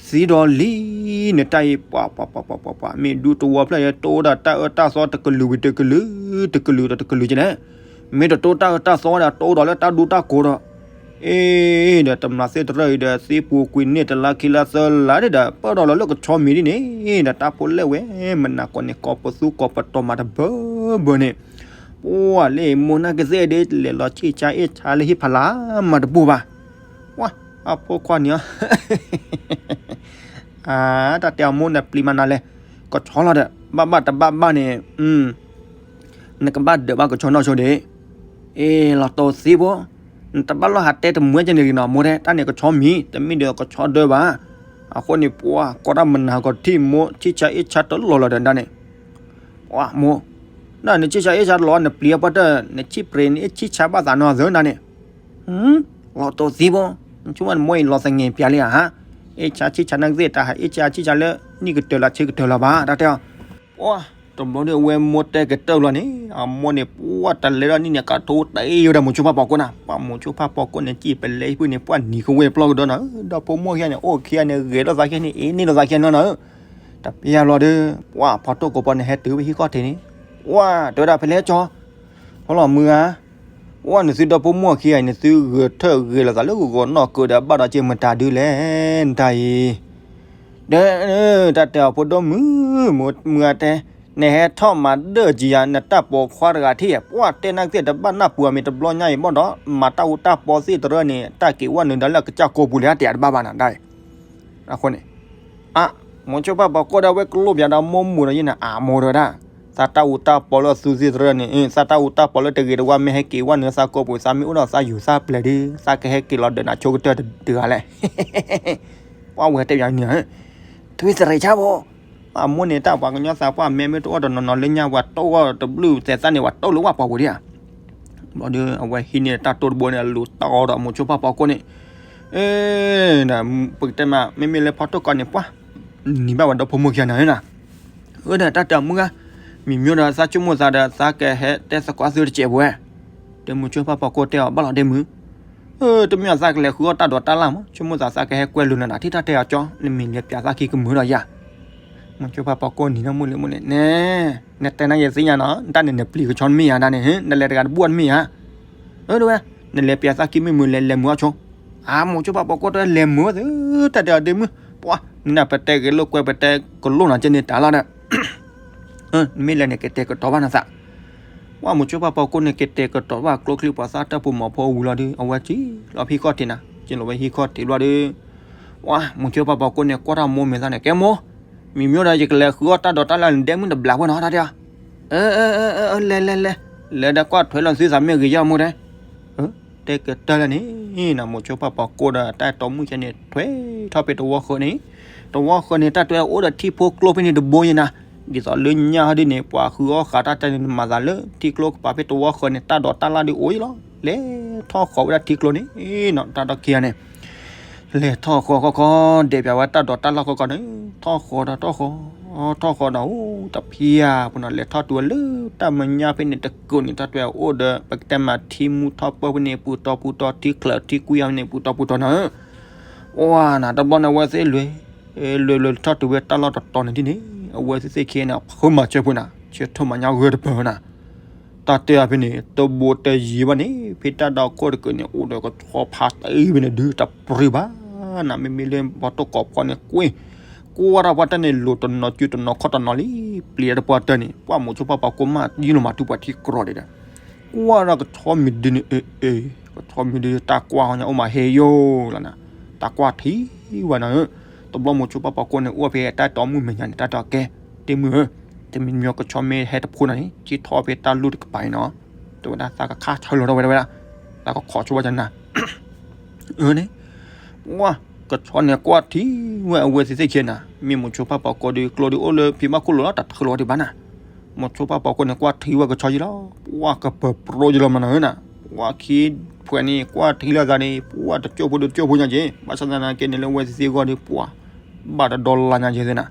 သံဒီးလံန့ၣ် တၢ်အံၤ ပှၤပှၤပှၤပှၤပှၤပှၤ မ့ၢ်ဒူတဝီဖျၢၣ်အံၤ တိၢ်ဝဲဒၣ်တၢ်အၢတၢ်သီတကလုာ်ဝံၤတကလုာ် တကလုာ်ဒီးတကလုာ်ကဲလဲၣ်, မ့ၢ်တတိၢ်တၢ်အၢတၢ်သီဝဲဒၣ် တိၢ်ဒီးလၢတၢ်ဒူတၢ်ကိးဒီး အ့ ဒီးတမျးသ့ၣ်တရၢၣ်အံၤဒီး သံပူၤကွံာ်န့ၢ်တလါခံလါသၢလါဒီး ပၢၢ်ဒီးလီၤလၢကဆီမံၤဒ်န့ၣ်ဒီး တၢ်ဖိလဲၣ်ဝဲ မနၤကိးန့ၣ် ကိးပသူကိးပတီၤမၤတဘၢဘၢန့ၣ်, ပှၤလၢမိၢ်နၢ်ကသ့ၣ်ဒ် လဲၤလီၤဆံၣ်ဆါအ့ၣ်ဆါလၢဟံၣ်ဖးလၢ်မၤတဘူၣ်ဘၣ်. ပှၤ အဖိခွါန့ၣ် အ တၢ်တဲအမိၢ်န့ၣ်ပျံၤမးနၤလဲၣ်, ကဆီလီၤဒီး ဘၣ်ဘၣ်တဘၣ်ဘၣ်န့ၣ် နကဘၣ်ဒၢးဘၣ်ကဆီနီၢ်ဆိဒံး, အ့ လီၤတိၢ်သံဖိ, နတဘၣ်လီၢ်ဟးတဲတမုာ်ကဲန့ၣ်လံနီၤ မိၢ်တဲ တၢ်န့ၣ်ကဆီမံၤ တမ့ၢ်ဒီးကဆီဒၢဘၣ်. အဃိန့ၣ် ပှၤ ကိးတၢ်မနၤကီးထံၣ်မိၢ် ဆံၣ်ဆါအ့ၣ်ဆါတလီၤလီၤဒီးဒၣ်န့ၣ်, ပှၤမိၢ်, ဒၣ်နဆံၣ်ဆါအ့ၣ်ဆါတလီၤ နပျံၤအပၢ်တၢၢ် နဆံၣ်ပြ့ၤနအ့ၣ်ဆံၣ်ဆါဘၣ်သးနီၤသၢနၤန့ၣ် လီၤတိၢ်သံဖိ, နဆိကမိၣ်နမိၢ်အံၤလီၤသငဲးပျးလံဧါ, အ့ၣ်ဆါဆံၣ်ဆါနၢ်ကသ့ၣ် တၢ်ဟးအ့ၣ်ဆါဆံၣ်ဆါလၢ နံၣ်ကတၢၢ်လီၤဆံကတၢၢ်လီၤဘၣ် တၢ်တဲအီၤ, ပှၤ တဘျီဒီးအဝဲမိၢ်တဲကတၢၢ်လီၤန့ၣ် အမိၢ်န့ၣ် ပှၤတလဲၤဒီးနံၣ်န့ၣ် ကထိတ့ၢ်ဝဲဒၣ်မိၤဆိဖၣ်ပှၤကိးနၤ, ပှၤမိၤဆိဖၣ်ပှၤကိးန့ၣ် စံၣ်ပလဲဖုၣ်န့ၣ် ပှၤနံၤကဝဲၢ်ပျီကဒီးနီၤ, ဒီဖိမိၢ်ခံဂၤန့ၣ် အိၣ်ခံဂၤန့ၣ် ဂဲၤလိာ်သးခံန့ၣ် အ့ၣ်န့ၢ်လိာ်သးခံနီၤနီၤ, တပျၢ်လီၤဒီး ပှၤဖီတိၢ်ကိးပီန့ၣ် ဟဲတုၤဝဲဟံၣ်ခီၣ်ထံးန့ၣ်, ပှၤ တဲဝဲဒၣ်ဖဲလဲၣ်ကၠီ ဖီလီၤမုၢ်ဧါ, ပှၤနသုဒီဖိမိၢ်ခံဂၤအံၤ နသုဂဲၤထၢၣ်ဂဲၤလိာ်သးလၢဂီၤဂီၤနီၢ်ကၢဒီး ဘၣ်ဒီးက့ၤမတၤဒုလဲၣ် နတၢ်အံၤ, ဒီး တၢ်တဲအီၤဖိဒိၣ်မုၣ်, မုၢ်အတဲ, နဟဲထီၣ်မၤဒၢၣ်ကံယၤ နတၢ်ပိာ်ခွါတဂၤထံၣ်, ပှၤတဲနၢ်ကသ့ၣ်တဘၣ်နၢ်ပူၤအမံၤတဘျီညါအံၤဘၣ်ဒီး မၤတၢ်အူတၢ်ပီသ့ၣ်တရၢန့ၣ် တၢ်က့ၤဝဲနုာ်ဒီးလၢကစၢ်ကိးပူၤလဲၣ် တၢ်တဲတဘၣ်ဘၣ်နၤဒၣ်အံၤ, အဃိန့ၣ် အ မိၤဆိဖၣ်ပှၤကိးဒီးဝဲကလိၣ်ပၠးဒီးမိၢ်မုၢ်ဒီးယဲနၤ အမိၢ်ဒီးဒၣ်, သးတၢ်အူတၢ်ပီလၢသူသ့ၣ်တရၢန့ၣ် သးတၢ်အူတၢ်ပီလၢတဂ့ၤတဝါ မ့ၢ်ဟဲက့ၤဝဲနုာ်သးကိးပူၤ သးမ့ၢ်အိၣ်ဒီးသးယူၤသးပျဲၤဒီး သးကဟဲက့ၤလီၤဒၢးနၤဆိကတၢၢ်တဂၤလဲၣ်, ပှၤဝဲတဲပၠးန့ၣ်, ထွံၣ်သရံးဆၣ်ဖိ, အမိၢ်န့ၣ် တၢ်ပှၤကညီသးပှၢ်မဲမ့ၢ်တအိၣ်တနီၤနီၤလၢညါ ပှၤတိၢ်ဂီၢ်တဘျုးသဲးသၣ်န့ၣ် ပှၤတိၢ်လၢဝၣ်ပှၤဝဲဒၣ်ဧါ ဘျီဒီး အဝဲဟံးန့ၢ်တၢ်တိၢ်တဘိန့ၣ် အလူၤတီဒီးမိၤဆိဖၣ်ပှၤကိးန့ၣ်, အ့ ပကတဲမး မ့မ့ၢ်လၢဖီတိၢ်ကီးန့ၣ် ပှၤ နံၤဘၣ်ဝဲဒီဖိမိၢ်ခံဂၤနၤဧၢနၤ, အၢ ဒီးတၢ်တဲအီၤမုၢ်ဂၤ, မံၤမ့ၢ်ဒီးသးဆိကမိၣ်သးဒီး သးကဟဲတဲသကိးသုတစဲးပဝဲ, ဒီးမိၤဆိဖၣ်ပှၤကိးတဲအီၤဘၣ်လီၤဒ့မုၢ် အၢ တမ့ၢ်အသးကလဲၤဃုအီၣ်တၢ်ဒိးတၢ်လၣ်မး ဆိကမိၣ်သးသးကဟဲကွဲလိာ်နၤနၤ ထံၣ်တၢ်တဲအီၤကၠီ နမ့ၢ်လဲၤပၠးသးခံကမုာ်ဒီးယၤ, မိၤဆိဖၣ်ပှၤကိးနံၤနီၢ်မုၢ်လံမုၢ်လံ နဲ နတဲနၤယသ့ၣ်ညါနီၤ နတၢ်န့ၣ်နပျံၤကဆီတမ့ၢ်ဧါ တၢ်န့ၣ် နလဲၤတဂၤတဘူၣ်တမ့ၢ်ဧါ, အၢ တဝဲ နလဲၤပၠးသးခံမ့ၢ်မုာ်လဲၤလဲၤမုာ်အီၣ်ဆိ, အမိၤဆိဖၣ်ပှၤကိးတဲလဲၤမုာ်ဝဲသ့ တၢ်တဲအီၤဒ့မုၢ်, ပှၤ နနၢ်ပတဲဂ့ၤလိာ်ကွဲပတဲကလိာ်နီၤကဲန့ၣ်တၢ်လီၤဒီး မ့ၢ်လဲၤန့ၣ်ကတဲာ်ကတီၤဘၣ်နသး, ပှၤမိၤဆိဖၣ်ပှၤကိးန့ၣ် ကတဲာ်ကတီၤဘၣ်ကျိချံမျိာ်သၣ်တၢ်ပူၤမီၤဖိဝံၤလီၤဒီး အဝဲစံၣ်လီၤဟံၣ်ခီၣ်ထံးနၤ စံၣ်လီၤဝဲဟံၣ်ခီၣ်ထံးလီၤဒီး, ပှၤမိၤဆိဖၣ်ပှၤကိးန့ၣ် ကွၢ်တၢ်မိၢ်မဲာ်သးန့ၣ် ကဲမိၢ်, မံၤမ့ၢ်ဒီး ယကလဲၤဃုအီၣ်တၢ်ဒိးတၢ်လၢနဒဲမုၢ်တဘျးဝဲနီၤ တၢ်တဲအီၤ, အၢ အၢ အၢ လဲၤလဲၤလဲၤ, လဲၤဒီးကွၢ်ထွဲလီၤသုသးမ့ၢ်ဂ့ၤယါမိၢ်တဲ တဲကတၢၢ်လၢန့ၣ်, နမိၤဆိဖၣ်ပှၤကိးဒီးတၢ်အဲၣ်တီမုၣ်ကဲန့ၣ် ထွဲထီၣ်ဖဲတဝီဃၢၤန့ၣ်, တဝီဃၢၤန့ၣ် တၢ်တွဲအိၣ်ဒီးထံဖိကျိဖဲန့ၣ်တဘိယဲနၤ, ဒ်သိးလၢညါဟီဒ်န့ၣ် ပှၤဃုအီၣ်ဃာ်တၢ်တဲန့ၣ် မၤသးလၢထံကျိကပၤဖဲတဝီဃၢၤန့ၣ် တၢ်ဒိးတၢ်လၣ်ဒုးအိၣ်ယလီၤ, လဲၤထီၣ်ဃီၤဝဲဒၣ်ထံကျိန့ၣ်နီၤ တၢ်ဒီခံဂၤန့ၣ် လဲၤထီၣ်ဃီၤခီခီ ဒဲးပၠးဝဲတၢ်ဒိးတၢ်လၣ်ခီခီန့ၣ် ထီၣ်ဃီၤဒီးထီၣ်ဃီၤ, ထီၣ်ဃီၤဒီး အိၣ်တဖံးဧါ ပနီၤ လဲၤထီၣ်တုၤဝဲလၢတၢ်မဲာ်ညါဖဲန့ၣ်တကုာ်န့ၣ် တၢ်တွဲအိၣ်ဒီး ပကတဲမးထံမူထီၣ်ပၢၢ်ဖဲန့ၣ် ပူၤတီပူၤတီ ထံချၢထံကွံအဖဲန့ၣ် ပူၤတီပူၤတီနီၤ, ပှၤနၤ တဘျီန့ၣ် အဝဲသ့ၣ်လွဲၤ လွဲၤလွဲၤထီၣ်တုၤဝဲတၢ်လီၢ်တတီၤန့ၣ်ဒ်န့ၣ် အဝဲသ့ၣ်သ့ၣ်ခံဂၤန့ၣ် ဖုမၤစၢၤဖိနၤ ဆၢထၢၣ်မၤညါဂၢၢ်တပၢၢ်နၤ တၢ်တဲအဖဲန့ၣ် တဘိတယံၤဘၣ်န့ၣ် ဖဲတၢ်ဒီခိၣ်တကုာ်န့ၣ် အိၣ်ဒီးကဆီဖးတံၢ်ဖဲန့ၣ်ဒုး တပြံၤဘၣ်နၤ မ့မ့ၢ်လၢဘီတိၢ်ကိးဖီန့ၣ် ကွ့ၢ် ကွၢ်တၢ်ပှၢ်တၢ်န့ၣ် လိၤတနီၤစုတနီၤခီၣ်တနီၤလံ, ပျံၤတၢ်တပှၢ်တၢၢ်န့ၣ် ပှၢ်မိၤဆိဖးပှၤကိးမး ယုၢ်လီၤမၤတူၢ်ပှၤထံကြီၤဒံးဒီး, ကွၢ်ဒီးကဆီမံၤတဒုန့ၣ် အ့ အ့ ကဆီမံၤတဒု တၢ်ကွၢ်ဟီညါအိၣ်မးဟဲယိာ်လီၤနၤ, တၢ်ကွၢ်ထံဝဲနၤဧၢ, တဘျီမိၤဆိဖးပှၤကိးန့ၣ် အိၣ်ဖဲတၢ်တီမုၣ်မဲာ်ညါန့ၣ် တၢ်တဲအီၤကဲ, တမုၣ်ဧၢ, တမံၤမံၤကဆီမ့ၢ်ဟဲတဖိနၤန့ၣ် က့ၤထီၣ်ဖဲတၢ်လူၢ်တကပၤအံၤနီၤ, တဲဝဲဒၣ်သးကခါဆၢလီၤထီၣ်ဝဲဒၣ်ဝဲဒၣ်, သးကခိးဆိဝဲဒၣ်နၤ အၢန့ၣ်, ပှၢ် ကဆီန့ၣ်ကွၢ်ထံဝဲအဝဲသ့ၣ်သ့ၣ်ခံနၤ, မ့ၢ်မိၤဆိဖးပှၤကိးဒုး ကျိဒုးအိၣ်လၢဖံးဘၣ်ခိၣ်လိၤလီၤ တၢ်ထုးလီၤဒံးဘၣ်နၤ, မိၤဆိဖးပှၤကိးန့ၣ် ကွၢ်ထံဝဲကဆီယံၤလီၤ, ပှၢ်ကပၢၤပြီယံၤလီၤမးနၤဧၢနၤ, ပှၢ်ခံဖှဲးန့ၣ်ကွၢ်ထံလၢအဂၤန့ၣ် ပှၢ်တကၠိၢ်ဖိဒုးတကၠိၢ်ဖိညါက့ၤ, ဘၣ်ဆၣ်သနာ်က့န့ၣ်လၢအဝဲသ့ၣ်သ့ၣ်အဂီၢ်ဒီး ပှၢ် ဘၣ်တဒီလါညါက့ၤသ့နၤ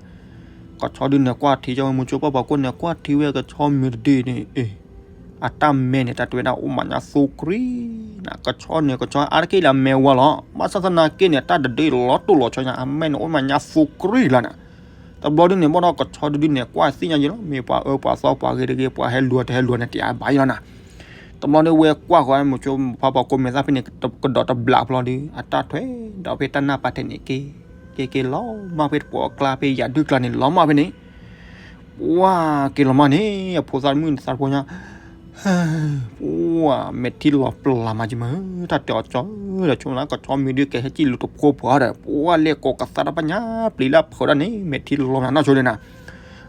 ကဆီဒုန့ၣ်ကွၢ်ထံကၠီဝဲ မိၤဆိဖးပှၤကိးန့ၣ် ကွၢ်ထံဝဲကဆီမံၤတဒုန့ၣ် အတၢ်မဲန့ၣ် တၢ်တဲဝဲဒၣ်အိၣ်မးညါသူကြံနၤ, ကဆီန့ၣ် ကဆီအါတက့ၢ်လၢအမဲဝါလီၤ, ဘၣ်ဆၣ်သနာ်က့န့ၣ် တၢ်တဒုလီၤတိၢ်လီၤဆီညါ အမဲန့ၣ်အိၣ်မးညါသူကြံလီၤနၤ, တဘျီဒုန့ၣ် ဘၣ်ဒီးကဆီတဒုန့ၣ် ကွၢ်သ့ၣ်ညါယံၤလီၤ, မ့ၢ်ပှၤအၢပှၤသီပှၤဂ့ၤတဂ့ၤ ပှၤဟဲလူၤတဟဲလူၤန့ၣ် တယာ်ဘၣ်ယံၤလီၤနၤ, တဘျီဒုဝဲကွၢ်ဃီ မိၤဆိဖးပှၤကိးမဲာ်သၣ်ဖဲန့ၣ် ကဒီးတဘျးဖျီဒု အတၢ်ထွဲဒီးဖဲတၢ်နၢ်ပၢၢ်ထဲန့ၣ်က့ၤ က့ၤက့ၤလီၤမၢ်ဖဲတပိာ်အကျါ ဖဲယၤဒုၣ်ကျါန့ၣ် လီၤမၢ်ဖဲန့ၣ်, ပှၢ်က့ၤလီၤမၢ်န့ၣ် အဖိသၣ်တမုၣ်န့ၣ် သးတဖိညါ, ပှၢ်မဲာ်ထံလီၤပျၢ်မးကမၢ်, တၢ်တဲအီၤကၠီဒီး ဆိကမိၣ်လၢကဆီမံၤဒုးကဟဲစံၣ်လူၤတဖိပှၤဒီး ပှၢ်လဲၤကိးကသါတၢ်ပညါ ပျံၤလၢအဖုးဒၣ်န့ၣ် မဲာ်ထံလီၤမးနီၢ်ဆိဒၣ်နၤ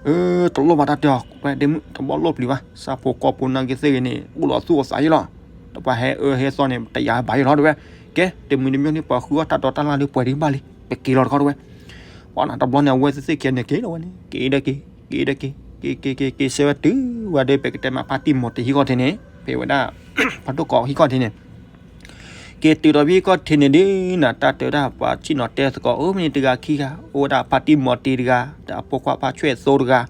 အၢ တလိၣ်ဘၣ်တၢ်တဲအီၤ တဘျီလိၣ်ပျံၤဘၣ် ဆၣ်ဖိကီၢ်ဖိနာ်က့သ့ၣ်ဂ့ၤန့ၣ် အိၣ်လီၤသူၣ်အသးယံၤလီၤ, တပှၤဟဲအၢဟဲသီန့ၣ် တယာ်ဘၣ်ယံၤလီၤတဝဲ, ကဲ တမံၤတမံၤန့ၣ် ပှၤဃုအီၣ်တၢ်တီတၢ်လိၤဒီးပှဲၤဒံးဘၣ်လံ ပက့ၤလီၤတခီတဝဲ, ပှၢ်နၤတဘျီန့ၣ် အဝဲသ့ၣ်သ့ၣ်ခံဂၤန့ၣ် က့ၤလီၤဝဲန့ၣ် က့ၤဒီးက့ၤ က့ၤဒီးက့ၤ က့ၤက့ၤက့ၤက့ၤ က့ၤဆၢဝဲတုၤဝဲဒီး ပကတဲမးဖါတံၢ်မီၤတ့ၤဟံၣ်ခီၣ်ထံးန့ၣ် ဖဲဝဲဒၣ် ဖးဒိၣ်ကီးဟံၣ်ခီၣ်ထံးန့ၣ် က့ၤတုၤဒီးဖဲဟံၣ်ခီၣ်ထံးန့ၣ်ဒုးနၤ တၢ်တဲဝဲဒၣ်ပှၤဆ့ၣ်နီၤတဲသကိး အိၣ်မ့ၢ်န့ၣ်တဂၤခံဂၤ အိၣ်ဝဲဒၣ်ဖါတံၢ်မီၤတ့ၤတဂၤ ဒီးအဖိခွါဖါဆွဲၣ်သိတဂၤ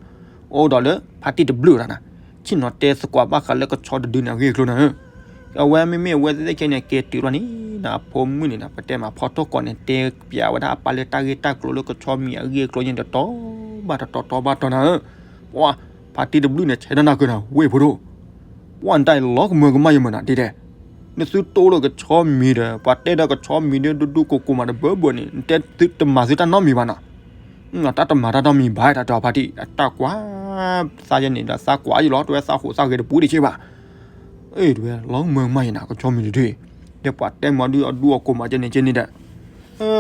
အိၣ်ဒီးလၢဖါတံၢ်တဘျုးတဂၤနၤ, ဆ့ၣ်နီၤတဲသကိးဘၣ်ဃးလၢကဆီတဒုန့ၣ် အဂ့ၢ်အကျိၤနၤဧၢ, အဝဲမ့မ့ၢ်အဝဲသ့ၣ်သ့ၣ်ခံန့ၣ် က့ၤတုၤလီၤန့ၣ်နၤ အဖိမုၣ်န့ၣ်နၤ ပတဲမးဖီထီၣ်ကီးန့ၣ် တဲပျးဝဲဒၣ်အပၢ်လၢတၢ်ဂ့ၢ်တၢ်ကျိၤလၢကဆီမံၤအဂ့ၢ်အကျိၤန့ၣ် တတီၤဘၣ်တတီၤ တတီၤဘၣ်တတီၤနၤဧၢ, ပှၤ ဖါတံၢ်တဘျုးန့ၣ် ဆဲးတၢ်နၢ်ကၢၤနၤ ဝ့ၢ်ဖိဒိၣ် ပှၢ်နတၢ်အံၤလီၤကမၢကမၣ်ယမၢနၤဒ်လဲၣ်, နသုတိၢ်လိာ်ကဆီမံၤဒီး ပှၤတဲဒီးကဆီမံၤဒုးဒူဒူကိၢ်ကိၢ်မးတဘၢဘၢန့ၣ် နတဲသုတမၤသုတၢ်နီတမံၤဘၣ်နီၤ, တၢ်တမၤတၢ်နီတမံၤဘၣ် တၢ်တဲအီၤဖါတံၢ် အတၢ်ကွၢ် သးယဲန့ၣ်ဒီးသးကွၢ်ယံၤလီၤ တဝဲသးဟိးသးဂဲၤတပူၤဒံးဆ့ဘၣ် အၢ တဝဲ လီၤမၢကမၣ်ယနၤ ကဆီမံၤတဒု ဒီးပှၤတဲမၤဒုးအဒူအကိၢ်မးကဲန့ၣ်ကဲန့ၣ်ဒီး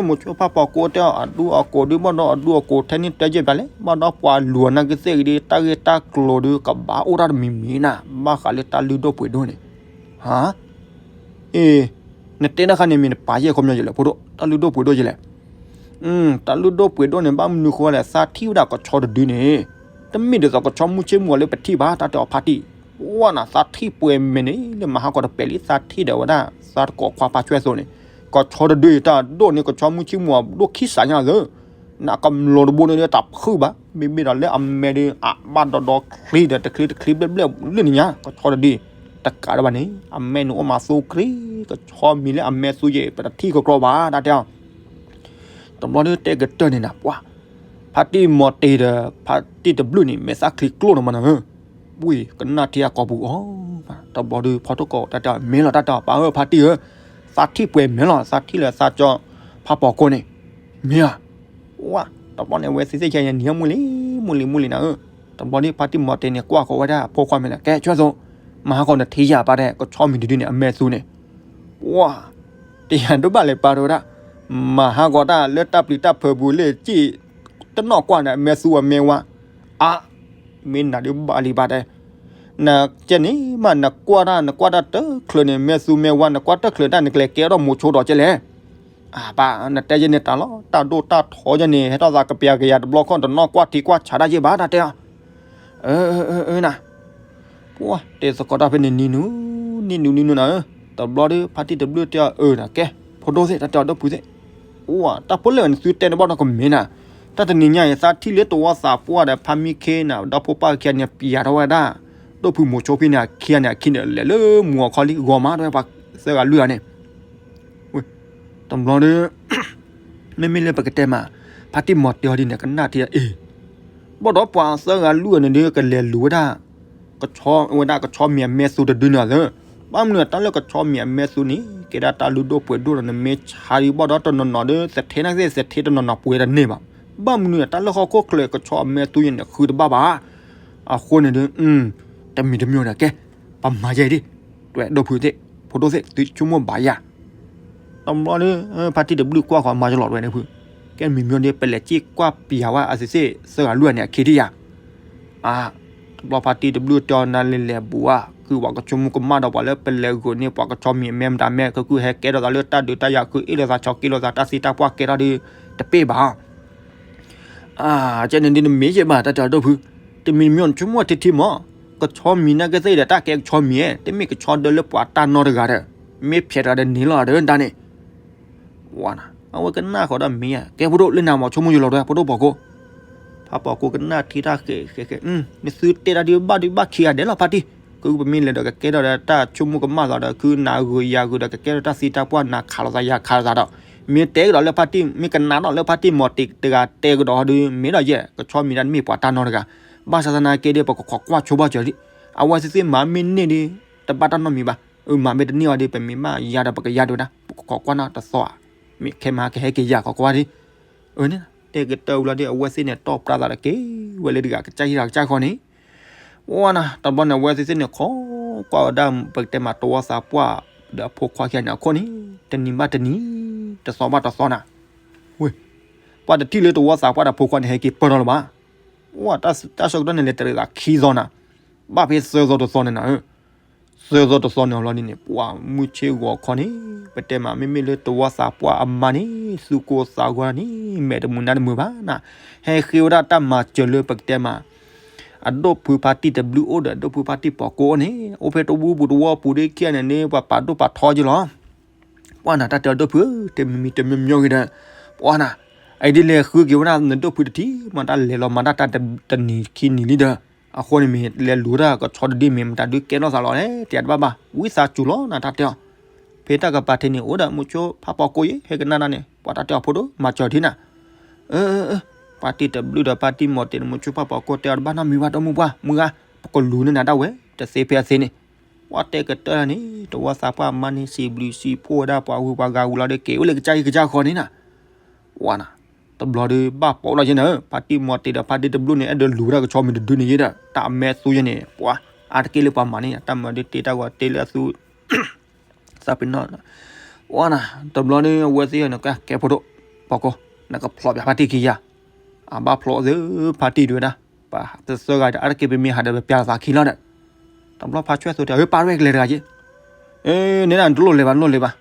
မိၤဆိဖးပှၤကိးတဲအီၤ အဒူအကိၢ်ဒုး ဘၣ်ဒီးအဒူအကိၢ်ထဲန့ၣ်တဲယဲၢ်ပၠးလဲၣ် ဘၣ်ဒီးပှၤလူၤအနာ်က့သ့ၣ်ဂ့ၤဒုး တၢ်ဂ့ၢ်တၢ်ကျိၤဒုး ကဘၣ်အိၣ်တၢ်တမံၤမံၤနၤ ဘၣ်ဃးလၢတၢ်လုၢ်ဒိၣ်ပှ့ၤဒိၣ်န့ၣ် ဟါ အ့ နတဲတၢ်ခါန့ၣ် မ့ၢ်နပာ်ယဲၢ်ခီပညီယလဲၣ် ဖိဒိၣ် တၢ်လုၢ်ဒိၣ်ပှ့ၤဒိၣ်ယလဲၣ် တၢ်လုၢ်ဒိၣ်ပှ့ၤဒိၣ်န့ၣ် ဘၣ်မနုၤဃိလဲၣ် သးထံၣ်ဝဲဒၣ်ကဆီတဒုန့ၣ် တမ့ၢ်ဒ်သိးကဆီမုၢ်ဆ့ၣ်မုၢ်ဂီၤလၢပထံၣ်ဘၣ် တၢ်တဲအီၤဖါတံၢ် ပှၢ်နၤ သးထံၣ်ပှဲၤမဲာ်န့ၣ် လၢမၤဟးဂီၤတပဲာ်လံ သးထံၣ်ဒီးဝဲဒၣ် သးတကိးခွါဖါဆွဲၣ်သိးန့ၣ် ကဆီတဒုအံၤ တၢ်ဒိၣ်န့ၣ် ကဆီမုၢ်ဆ့ၣ်မုၢ်ဂီၤဒိၣ်ခံစးညါလၢ နကမျိာ်တဘိန့ၣ်ဒီးတၢ်ဖုၣ်ဘၣ် မ့မ့ၢ်ဒီးလၢအမဲာ်ဒီး အဘၣ်ဒီးဒီချ့ဒီး တချ့တချ့ဘျဲၣ်ဘျဲၣ်လၢနညါ ကဆီတဒု တကးဒံးဘၣ်န့ၣ် အမဲာ်န့ၣ်အိၣ်မးသူကြ့ ကဆီမံၤလၢအမဲာ်သူယဲၢ် ပတထံၣ်ကကြီဘၣ် တၢ်တဲအီၤ တဘျီဒုးတဲကတၢၢ်န့ၣ်နၤ ပှၢ် ဖါတံၢ်မီၤတ့ၤဒီး ဖါတံၢ်တဘျုးန့ၣ် မဲာ်သၣ်ချံကျိၣ်န့ၣ်မးနၤဧၢ ဝံၤ ကနၣ်ထံအကိာ်ပူၤအီၤ တဘျီဒုး ဖီထိၣ်ကိးတၢ်တဲအီၤ မ့ၢ်လီၤတၢ်တဲအီၤ ပၢ်ဧၢ ဖါတံၢ်ဧၢ သးထံၣ်ပှဲၤမဲာ်လီၤ သးထံၣ်လၢသးကၠီ ဖးပီၤကိးန့ၣ် မ့ၢ်ဧါ ဝါ တဘျီန့ၣ် အဝဲသ့ၣ်သ့ၣ်ခဲအံၤ နံၤမုၢ်လံ မုၢ်လံ မုၢ်လံနၤဧၢ, တဘျီဒုး ဖါတံၢ်မီၤတ့ၤန့ၣ် ကွၢ်ဃီၤဝဲဒၣ်အဖိခွါမဲာ်လဲၣ် ကဲ ဆွဲၣ်သိး မၤဟးဂီၤနထံၣ်ယၤပၢ်တဲ ကဆီမံၤတဒုန့ၣ် အမဲာ်သူန့ၣ်, ဝါ တယၤဒိၣ်ဘၣ်လဲၣ်ပၢ်တဲဝဲဒၣ်, မၤဟးဂီၤတၢ်လၢတၢ်ပျံၤတၢ်ဖုးပူၤလၢက့ၢ် တနီၣ်ကွၢ်န့ၣ် အမဲာ်သူအမဲာ်ဝါ, အါ မ့ၢ်နၤဒုးဘၣ်လံဘၣ်တဲ, နကဲန့ၣ်မး နကွၢ်တၢ် နကွၢ်တၢ်တချုးန့ၣ် မဲာ်သူမဲာ်ဝါ နကွၢ်တချုးတၢ် နကလဲၤကဲထီၣ်မိၤဆိဒီးကဲလဲၣ် အၢ ပၢ် နတဲယဲန့ၣ်တၢ်လီၤ တၢ်ဒိၣ်တၢ်ထီယဲန့ၣ် ဟဲထီၣ်သးကပျၤကယၤတဘျီခီၣ် တနီၣ်ကွၢ်ထံကွၢ်ဆးတၢ်ယဲဘၣ် တၢ်တဲအီၤ, အၢ အၢ နၤ, ပှၤတဲသကိးတၢ်ဖဲန့ၣ် နံၤနူၤ နံၤနူၤ နံၤနူၤနၤဧၢ, တဘျီဒီး ဖါတံၢ်တဘျုးတဲအီၤ အၢ နၤကဲ ဖိဒိၣ်သ့ၣ် တၢ်တဲအီၤဒီးပုၢ်သ့ၣ်, ပှၤ တၢ်ဖိလၢနသုတဲန့ၣ်ဘၣ်ဒီးကမ့ၢ်နၤ, တၢ်တနံၤညါအံၤ သးထံၣ်လၢတဝီသးပှၢ်ဒီး ဖါမံခ့နၤ ဒီဖိပၢ်ခံဂၤန့ၣ် ပျၤထီၣ်ဝဲဒၣ် ဒိၣ်ဖုမိၤဆိဖဲန့ၣ် အခံဂၤန့ၣ် အခံန့ၣ် လဲၤလၢမူၤအီၤခီလံ ဂီၤမး တဝဲပှၤသၢဂၤလွံၢ်ဂၤန့ၣ် တဘျီဒီး မ့မ့ၢ်လၢပကတဲမး ဖါတံၢ်မီၤတဲအီၤဒ်န့ၣ် ကနၣ်ထံအီၤ အ့ၣ်, ဘၣ်ဒီးပှၤသၢဂၤလွံၢ်ဂၤန့ၣ်ဒီး ကလဲၤလူၤဝဲဒၣ် ကဆီဝဲဒၣ်ကဆီမံၤအမဲာ်သူတဒုန့ၣ်လီၤ, ဘၣ်မနုၤတၢ်လၢကဆီမံၤအမဲာ်သူန့ၣ် ကဲဒၣ်တၢ်လုၢ်ဒိၣ်ပှ့ၤဒိၣ်ဒီး နမ့ၢ်ဆါဒုးဘၣ်ဒီးတနီၤနီၤဒီး သထ့နာ်က့သထ့တနီၤနီၤပှ့ၤတန့ၢ်ဘၣ်, ဘၣ်မနုၤန့ၣ် တၢ်လၢဟီၣ်ခိၣ်ချၢကဆီအမဲာ်သူယဲန့ၣ် ဃုတဘၣ်ဘၣ်. အဃိန့ၣ်ဒီး တမံၤတမံၤဒီး ကဲ ပမၤယဲဒၣ်, တွဲဒိၣ်ဖုသ့ၣ် ဖိဒိၣ်သ့ၣ် သုဆိကမိၣ်ဘၣ်ယၤ. တဘျီဒီး ဖါတံၢ်တဘျုးကွၢ်ဃီၤမၤယလီၤတွဲဒိၣ်ဖု, ကဲမံၤမံၤဒီး ပလဲၤစ့ၢ်ကွၢ်ပျးဝဲအသုသ့ၣ်သၢဂၤလွံၢ်ဂၤန့ၣ် အခ့တယၤ အါ, တဘျီဖါတံၢ်တဘျုးတဲအီၤ နၤလဲၤလဲၤဘူးဧါ, ခုပှၤကဆိကမိၣ်ကမၣ်ဒီးပှၤလၢပလဲၤဂုာ်န့ၢ်ပှၤကဆီမံၤအမဲမတၤမဲ ကခုဟဲကဲထီၣ်သးလၢတၢ်ဒုးတၢ်ယၤ ခုအ့ၣ်လိာ်သး ဆီက့လိာ်သး တၢ်သံတၢ်ပှၢ်ကဲထီၣ်ဒီး တပ့ၢ်ဘၣ်. အါ, ကဲန့ၣ်ဒ်နမ့ၢ်ယဲဘၣ် တၢ်တဲအီၤဒိၣ်ဖု, တမံၤမံၤနဆိကမိၣ်ထံထံမး, ကဆီမံၤနာ်က့သ့ၣ်ဒီး တၢ်ကဲကဆီမံၤဧါ, တမ့ၢ်ကဆီဒၢလၢပှၤတၢ်နီတဂၤဒီး, မ့ၢ်ဖျဲးတဂၤဒီးန့ၣ်လီၤဒီးတၢ်န့ၣ် ဝါနၤ အဝဲကနၣ်ဃီၤဒီးမ့ၢ်ဧါ, ကဲဖိဒိၣ်လၢနၤမၤဆိကမိၣ်ယလီၤတွဲ ဖိဒိၣ်ဖီၣ်ကိ, ဖါဖီၣ်ကိကနၣ်ထံတၢ်ဃဲးဃဲးဃဲး, နသုတဲတၢ်ဒုးဘၣ်ဒုးဘၣ်ခံဂၤဒဲးလီၤဖါတံၢ်, ခုပမ့ၢ်လဲၤဒီးကကဲထီၣ်ဒီးတၢ်ဆိကမိၣ်ကမၣ်သးဒီး ခုနၤဂုာ်ယၤဂုာ်ဒီးကကဲထီၣ်တၢ်သံတၢ်ပှၢ် နၤခးလိာ်သးယၤခးလိာ်သးဒီး, မ့ၢ်တဲကဒီးလၢဖါတံၢ် မ့ၢ်ကနၣ်ဒီးလၢဖါတံၢ်မီၤတ့ၤတဂၤတဲကဒီးဟီဒီး မ့ၢ်ဒီးယဲ ကဆီမံၤတၢ်တမ့ၢ်ပှၤတၢ်နီတဂၤ, ဘၣ်ဆၣ်သနာ်က့ဒီး ပကခိးကွၢ်ဆိဘၣ်စၢၤလံ, အဝဲသ့ၣ်သ့ၣ်မၤမ့ၢ်န့ၢ်ဒီး တဘၣ်တၢ်နီတမံၤဘၣ်, အမၤမ့ၢ်တန့ၢ်အီၤဒီး ပမ့ၢ်ဘၣ်ယၤဒီးပကယၤဒုးဒၣ်, ပကခိးကွၢ်နီတသီဧါ, မ့ၢ်ခဲမၤကဟဲက့ၤယၤခိးကွၢ်ဒ် အၢန့ၣ် တဲကတၢၢ်ဝံၤလီၤဒီး အဝဲသ့ၣ်န့ၣ် တီၢ်ပြးသးဒီးက့ၤဝဲလၢတဂၤကစၢ်ဟံၣ်တဂၤကစၢ်ဃီန့ၣ်, ဝါနၤ တဘျီန့ၣ် အဝဲသ့ၣ်သ့ၣ်န့ၣ် ခိးကွၢ်ဝဲဒၣ် ပကတဲမး တဝီသးပှၢ်ဒီးအဖိခွါခံဂၤန့ၣ်အခိၣ်န့ၣ် တနံၤဘၣ်တနံၤ တသီဘၣ်တသီနၤ, ဝ့ၢ် ပှၤတထံၣ်လၢတဝီသးပှၢ်ဒီးအဖိခွါန့ၣ် ဟဲက့ၤပၢၢ်ထီၣ်လၢၤဘၣ်, ဝါ တၢ်ဆၢကတီၢ်န့ၣ် လဲၤတရံးသးခံသီနၤ, ဘၣ်ဖဲသၢသီတသီန့ၣ်နၤ သၢသီတသီန့ၣ်အလီၢ်ဒ်န့ၣ် ပှၤမုၢ်ဆ့ၣ်ဂီၤခီန့ၣ် ပတဲမး မ့မ့ၢ်လၢတဝီသးပှၢ်အမါန့ၣ် သူၣ်ကိၢ်သးဂီၤန့ၣ် မဲာ်တမုာ်နါတမုာ်ဘၣ်နၤ, ဟဲဃ့ဝဲဒၣ်တၢ်မၤစၢၤလၢပကတဲမး အဒိၣ်ဖုဖါတံၢ်တဘျုးအိၣ်ဒီး အဒိၣ်ဖုဖါတံၢ်ပိာ်ကိးအိၣ်န့ၣ် အိၣ်ဖဲတဝူပူၤတဝီပူၤဒီးခံဂၤန့ၣ်န့ၣ် ပှၤပာ်ဒိၣ်ပာ်ထီက့ၤလီၤ. ပှၤနၤ တၢ်တဲအီၤဒိၣ်ဖုဧၢ တမံၤမံၤတမံၤမံၤဂ့ၤဒီး ပှၤနၤ အအံၤဒ်လဲၤဃုက့ၤဝဲဒၣ်နဒိၣ်ဖုတထံၣ် မ့ၢ်တၢ်လဲၤလီၤမၤတၢ်တၢ်တနံၤခံနံၤလံဒီး အဃိန့ၣ်မ့ၢ်လဲၤလူၤတၢ်ကဆီတဒုမ့ၢ်မတၤဒုးကဲထီၣ်သးလီၤလဲၣ် တဲတဘၣ်ဘၣ် ဝံသးစူၤလီၤနၤ တၢ်တဲအီၤ, ဖဲတၢ်ကပၤထံးန့ၣ် အိၣ်ဒီးမုဆိဖါပိာ်ကိးယဲ ဟဲကနၣ်နၤန့ၣ် ပှၤတၢ်တဲအီၤဖိဒိၣ် မၤစၢၤထံနၤ, အၢ အၢ အၢ ဖါတံၢ်တဘျုးဒီးဖါတံၢ်မီၤတ့ၤန့ၣ် မုဆိဖါပိာ်ကိးတဲအီၤတဘၣ်နီတမံၤဘၣ် ဒီမုၢ်ပှၢ် မုၢ်ဂၤ ပကလူၤန့ၢ်နၤဒၣ်ဝဲ တသ့ဖဲအသ့န့ၣ်, ပှၤတဲကတၢၢ်န့ၣ် တဝီသးပှၢ်အမါန့ၣ် စံးဘျုးစံးဖှိၣ်ဝဲဒၣ်ပှၤဂုၤပှၤဂၤဝံၤလီၤဒီး က့ၤအိၣ်လၢကစၢ်ဟံၣ်ကစၢ်ဃီန့ၣ်နၤ, ဝါနၤ တဘျီဒီးဘၣ်ပိာ်လီၤယဲနၤဧၢ, ဖါတံၢ်မီၤတ့ၤဒီးဖါတံၢ်တဘျုးန့ၣ် အဲၣ်ဒိးလူၤဝဲဒၣ်ကဆီမံၤတဒုန့ၣ်ယဲဒီး တၢ်အမဲာ်သူယဲန့ၣ် ပှၤ အါတက့ၢ်လၢပှၤမၤန့ၣ် တၢ်မၤဒုးတ့တၢ်ဂီၤတ့လၢအသူ သးပ့ၤနီၣ်, ဝါနၤ တဘျီဒီးအဝဲသ့ၣ်န့ၣ် ကဲဖိဒိၣ် ပိာ်ကိး နကဖျိးပၠးဖါတံၢ်ခံယၤ, အဘၣ်ဖျိးသ့ဖါတံၢ်ဒုးဝဲဒၣ်, ပသၢဂၤဒီး အါတက့ၢ်ပမ့ၢ်ဟးဒီးပပၠးလီၤသးခံလီၤဒီး, တဘျီဖါဆွဲၣ်သိဒီး အၢ ပၢ်ရဲၣ်ကလဲၤတဂၤက့ၤ, အၢ န့ၣ်နတလိၣ်လဲၤဘၣ် တလိၣ်လဲၤဘၣ်,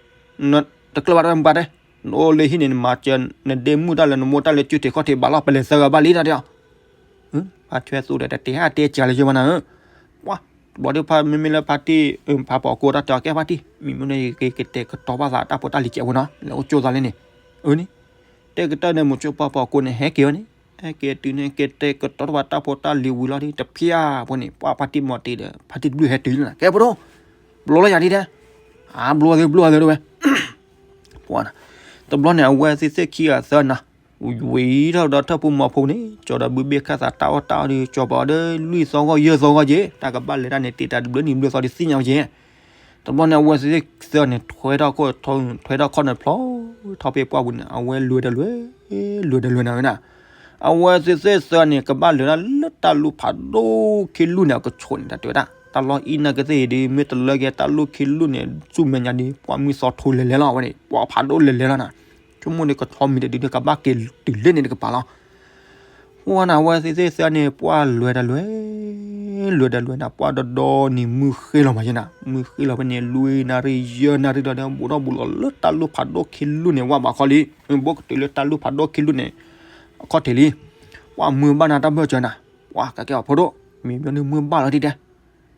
တကျၢၢ်ဘၣ်တၢ်မုၢ်ပှၢ်တဲ, နအိၣ်လၢဟံၣ်န့ၣ် နမၤစၢၤ နဒ့မုၣ်တၢ်လၢ နမိၢ်တၢ်လၢစုထံးခီၣ်ထံးဘၣ်လီၤ ပလဲၤသၢဂၤဘၣ်လံတၢ်တဲအီၤ ဖါဆွဲၣ်သိဒီး တတဲဟးတဲကၢ်လၢယဲဘၣ်နၤဧၢ, ပှၤ တဘျီဒီးဖါမ့မ့ၢ်လၢဖါတံၢ် ဖါပိာ်ကိးတၢ်တဲအီၤ ကဲဖါတံၢ် မံၤမ့ၢ်န့ၣ်က့ၤကတဲာ်ကတီၤဘၣ်သးတၢ်ဖိတၢ်လံၤကဲးဖိနီၤ လဲၤအိၣ်ကၠိသးလၢန့ၣ်, အၢန့ၣ်, တဲကတၢၢ်န့ၣ် မုဆိဖါပိာ်ကိးန့ၣ် ဟဲက့ၤဝဲန့ၣ်, ဟဲက့ၤတုၤန့ၣ် က့ၤတဲာ်ကတီၤတၢ်ဖိတၢ်လံၤဝံၤလီၤဒီး တဖျၢၣ်ဖိန့ၣ် ပှၤဖါတံၢ်မီၤတ့ၤဒီး ဖါတံၢ်တဘျုးဟဲတုၤလီၤ ကဲဖိဒိၣ်, ဘျီလီၤယၤဒ်တဲ, အါ ဘျီသ့ဘျီသ့တဝဲ ပှၤနၤ, တဘျီန့ၣ် အဝဲသ့ၣ်သ့ၣ်ခံဂၤသၢနၤ, ဝံၤထီၣ်ဒီးထၢၣ်ဖိမီၤဖိန့ၣ် ကၠီဒီးဘုဘ့ၣ်ခၣ်သးတၢ်အီၣ်တၢ်အီဒီး ကၠီပၤအီၤဒီးလွံၢ်သီဂီၢ်ယဲၢ်သီဂီၢ်က့ၤ တၢ်ကဘၣ်လဲၤတၢ်န့ၣ် တ့တၢ်တဘျုးနံၣ်ဘျုးသီဒီးသ့ၣ်ညါဝဲက့ၤ, တဘျီန့ၣ် အဝဲသ့ၣ်သ့ၣ်သၢန့ၣ် ထွဲထီၣ်ခီၣ် ထွဲထီၣ်ခီၣ်န့ၣ်ဖျီ ထီၣ်ဖဲပှၢ်ပူၤန့ၣ် အဝဲလွဲၢ်တလွဲၢ် လွဲၢ်တလွဲၢ်နၤဝဲဒၣ်, အဝဲသ့ၣ်သ့ၣ်သၢန့ၣ် ကဘၣ်လဲၤဒၣ်လၢတၢ်လူၢ်ဖးဒိၣ်ခံလူၢ်န့ၣ် အကဆိးန့ၣ် တၢ်တဲဝဲဒၣ် တၢ်လီၢ်အံၤနာ်က့သ့ၣ်အံၤဒီး မ့ၢ်တလၢက့ၤတၢ်လူၢ်ခံလူၢ်န့ၣ် ဆူမဲာ်ညါဒီး ပှၤမုၢ်သီထိလဲၤလဲၤလီၤဝဲန့ၣ် ပှၤဖးဒိၣ်လဲၤလဲၤလီၤနၤ, ဆိကမိၣ်ဒီးကဆီမံၤတဒုန့ၣ် ကဘၣ်က့ၤတုၤလၢန့ၣ်တကပၤလီၤ. ဝဲနၤ အဝဲသ့ၣ်သ့ၣ်သၢန့ၣ် ပှၢ်လွဲၢ်တလွဲၢ် လွဲၢ်တလွဲၢ်နၤ ပှၢ်ဒီဒီနံၤမုၢ်ဃ့လီၤမးယဲနၤ, မုၢ်ဃ့လီၤဖဲန့ၣ် လွံၢ်နၣ်ရံၣ်ယဲၢ်နၣ်ရံၣ်လီၤဒီး ဘူးထီၣ်ဘူးလီၤလၢတၢ်လူၢ်ဖးဒိၣ်ခံလူၢ်န့ၣ် ဝဲဘၣ်ခီလံ, ဘူးကတုၤလၢတၢ်လူၢ်ဖးဒိၣ်ခံလူၢ်န့ၣ် အခီၣ်ထံးလံ, ပှၢ်မုၢ်ဘၣ်နၤတၢ်ဘၢၣ်စၢၤနၤ, ပှၢ်ကကဲအီၤဖိဒိၣ် မံၤမ့ၢ်န့ၢ်မုၢ်ဘၣ်လီၤဒ်တဲ,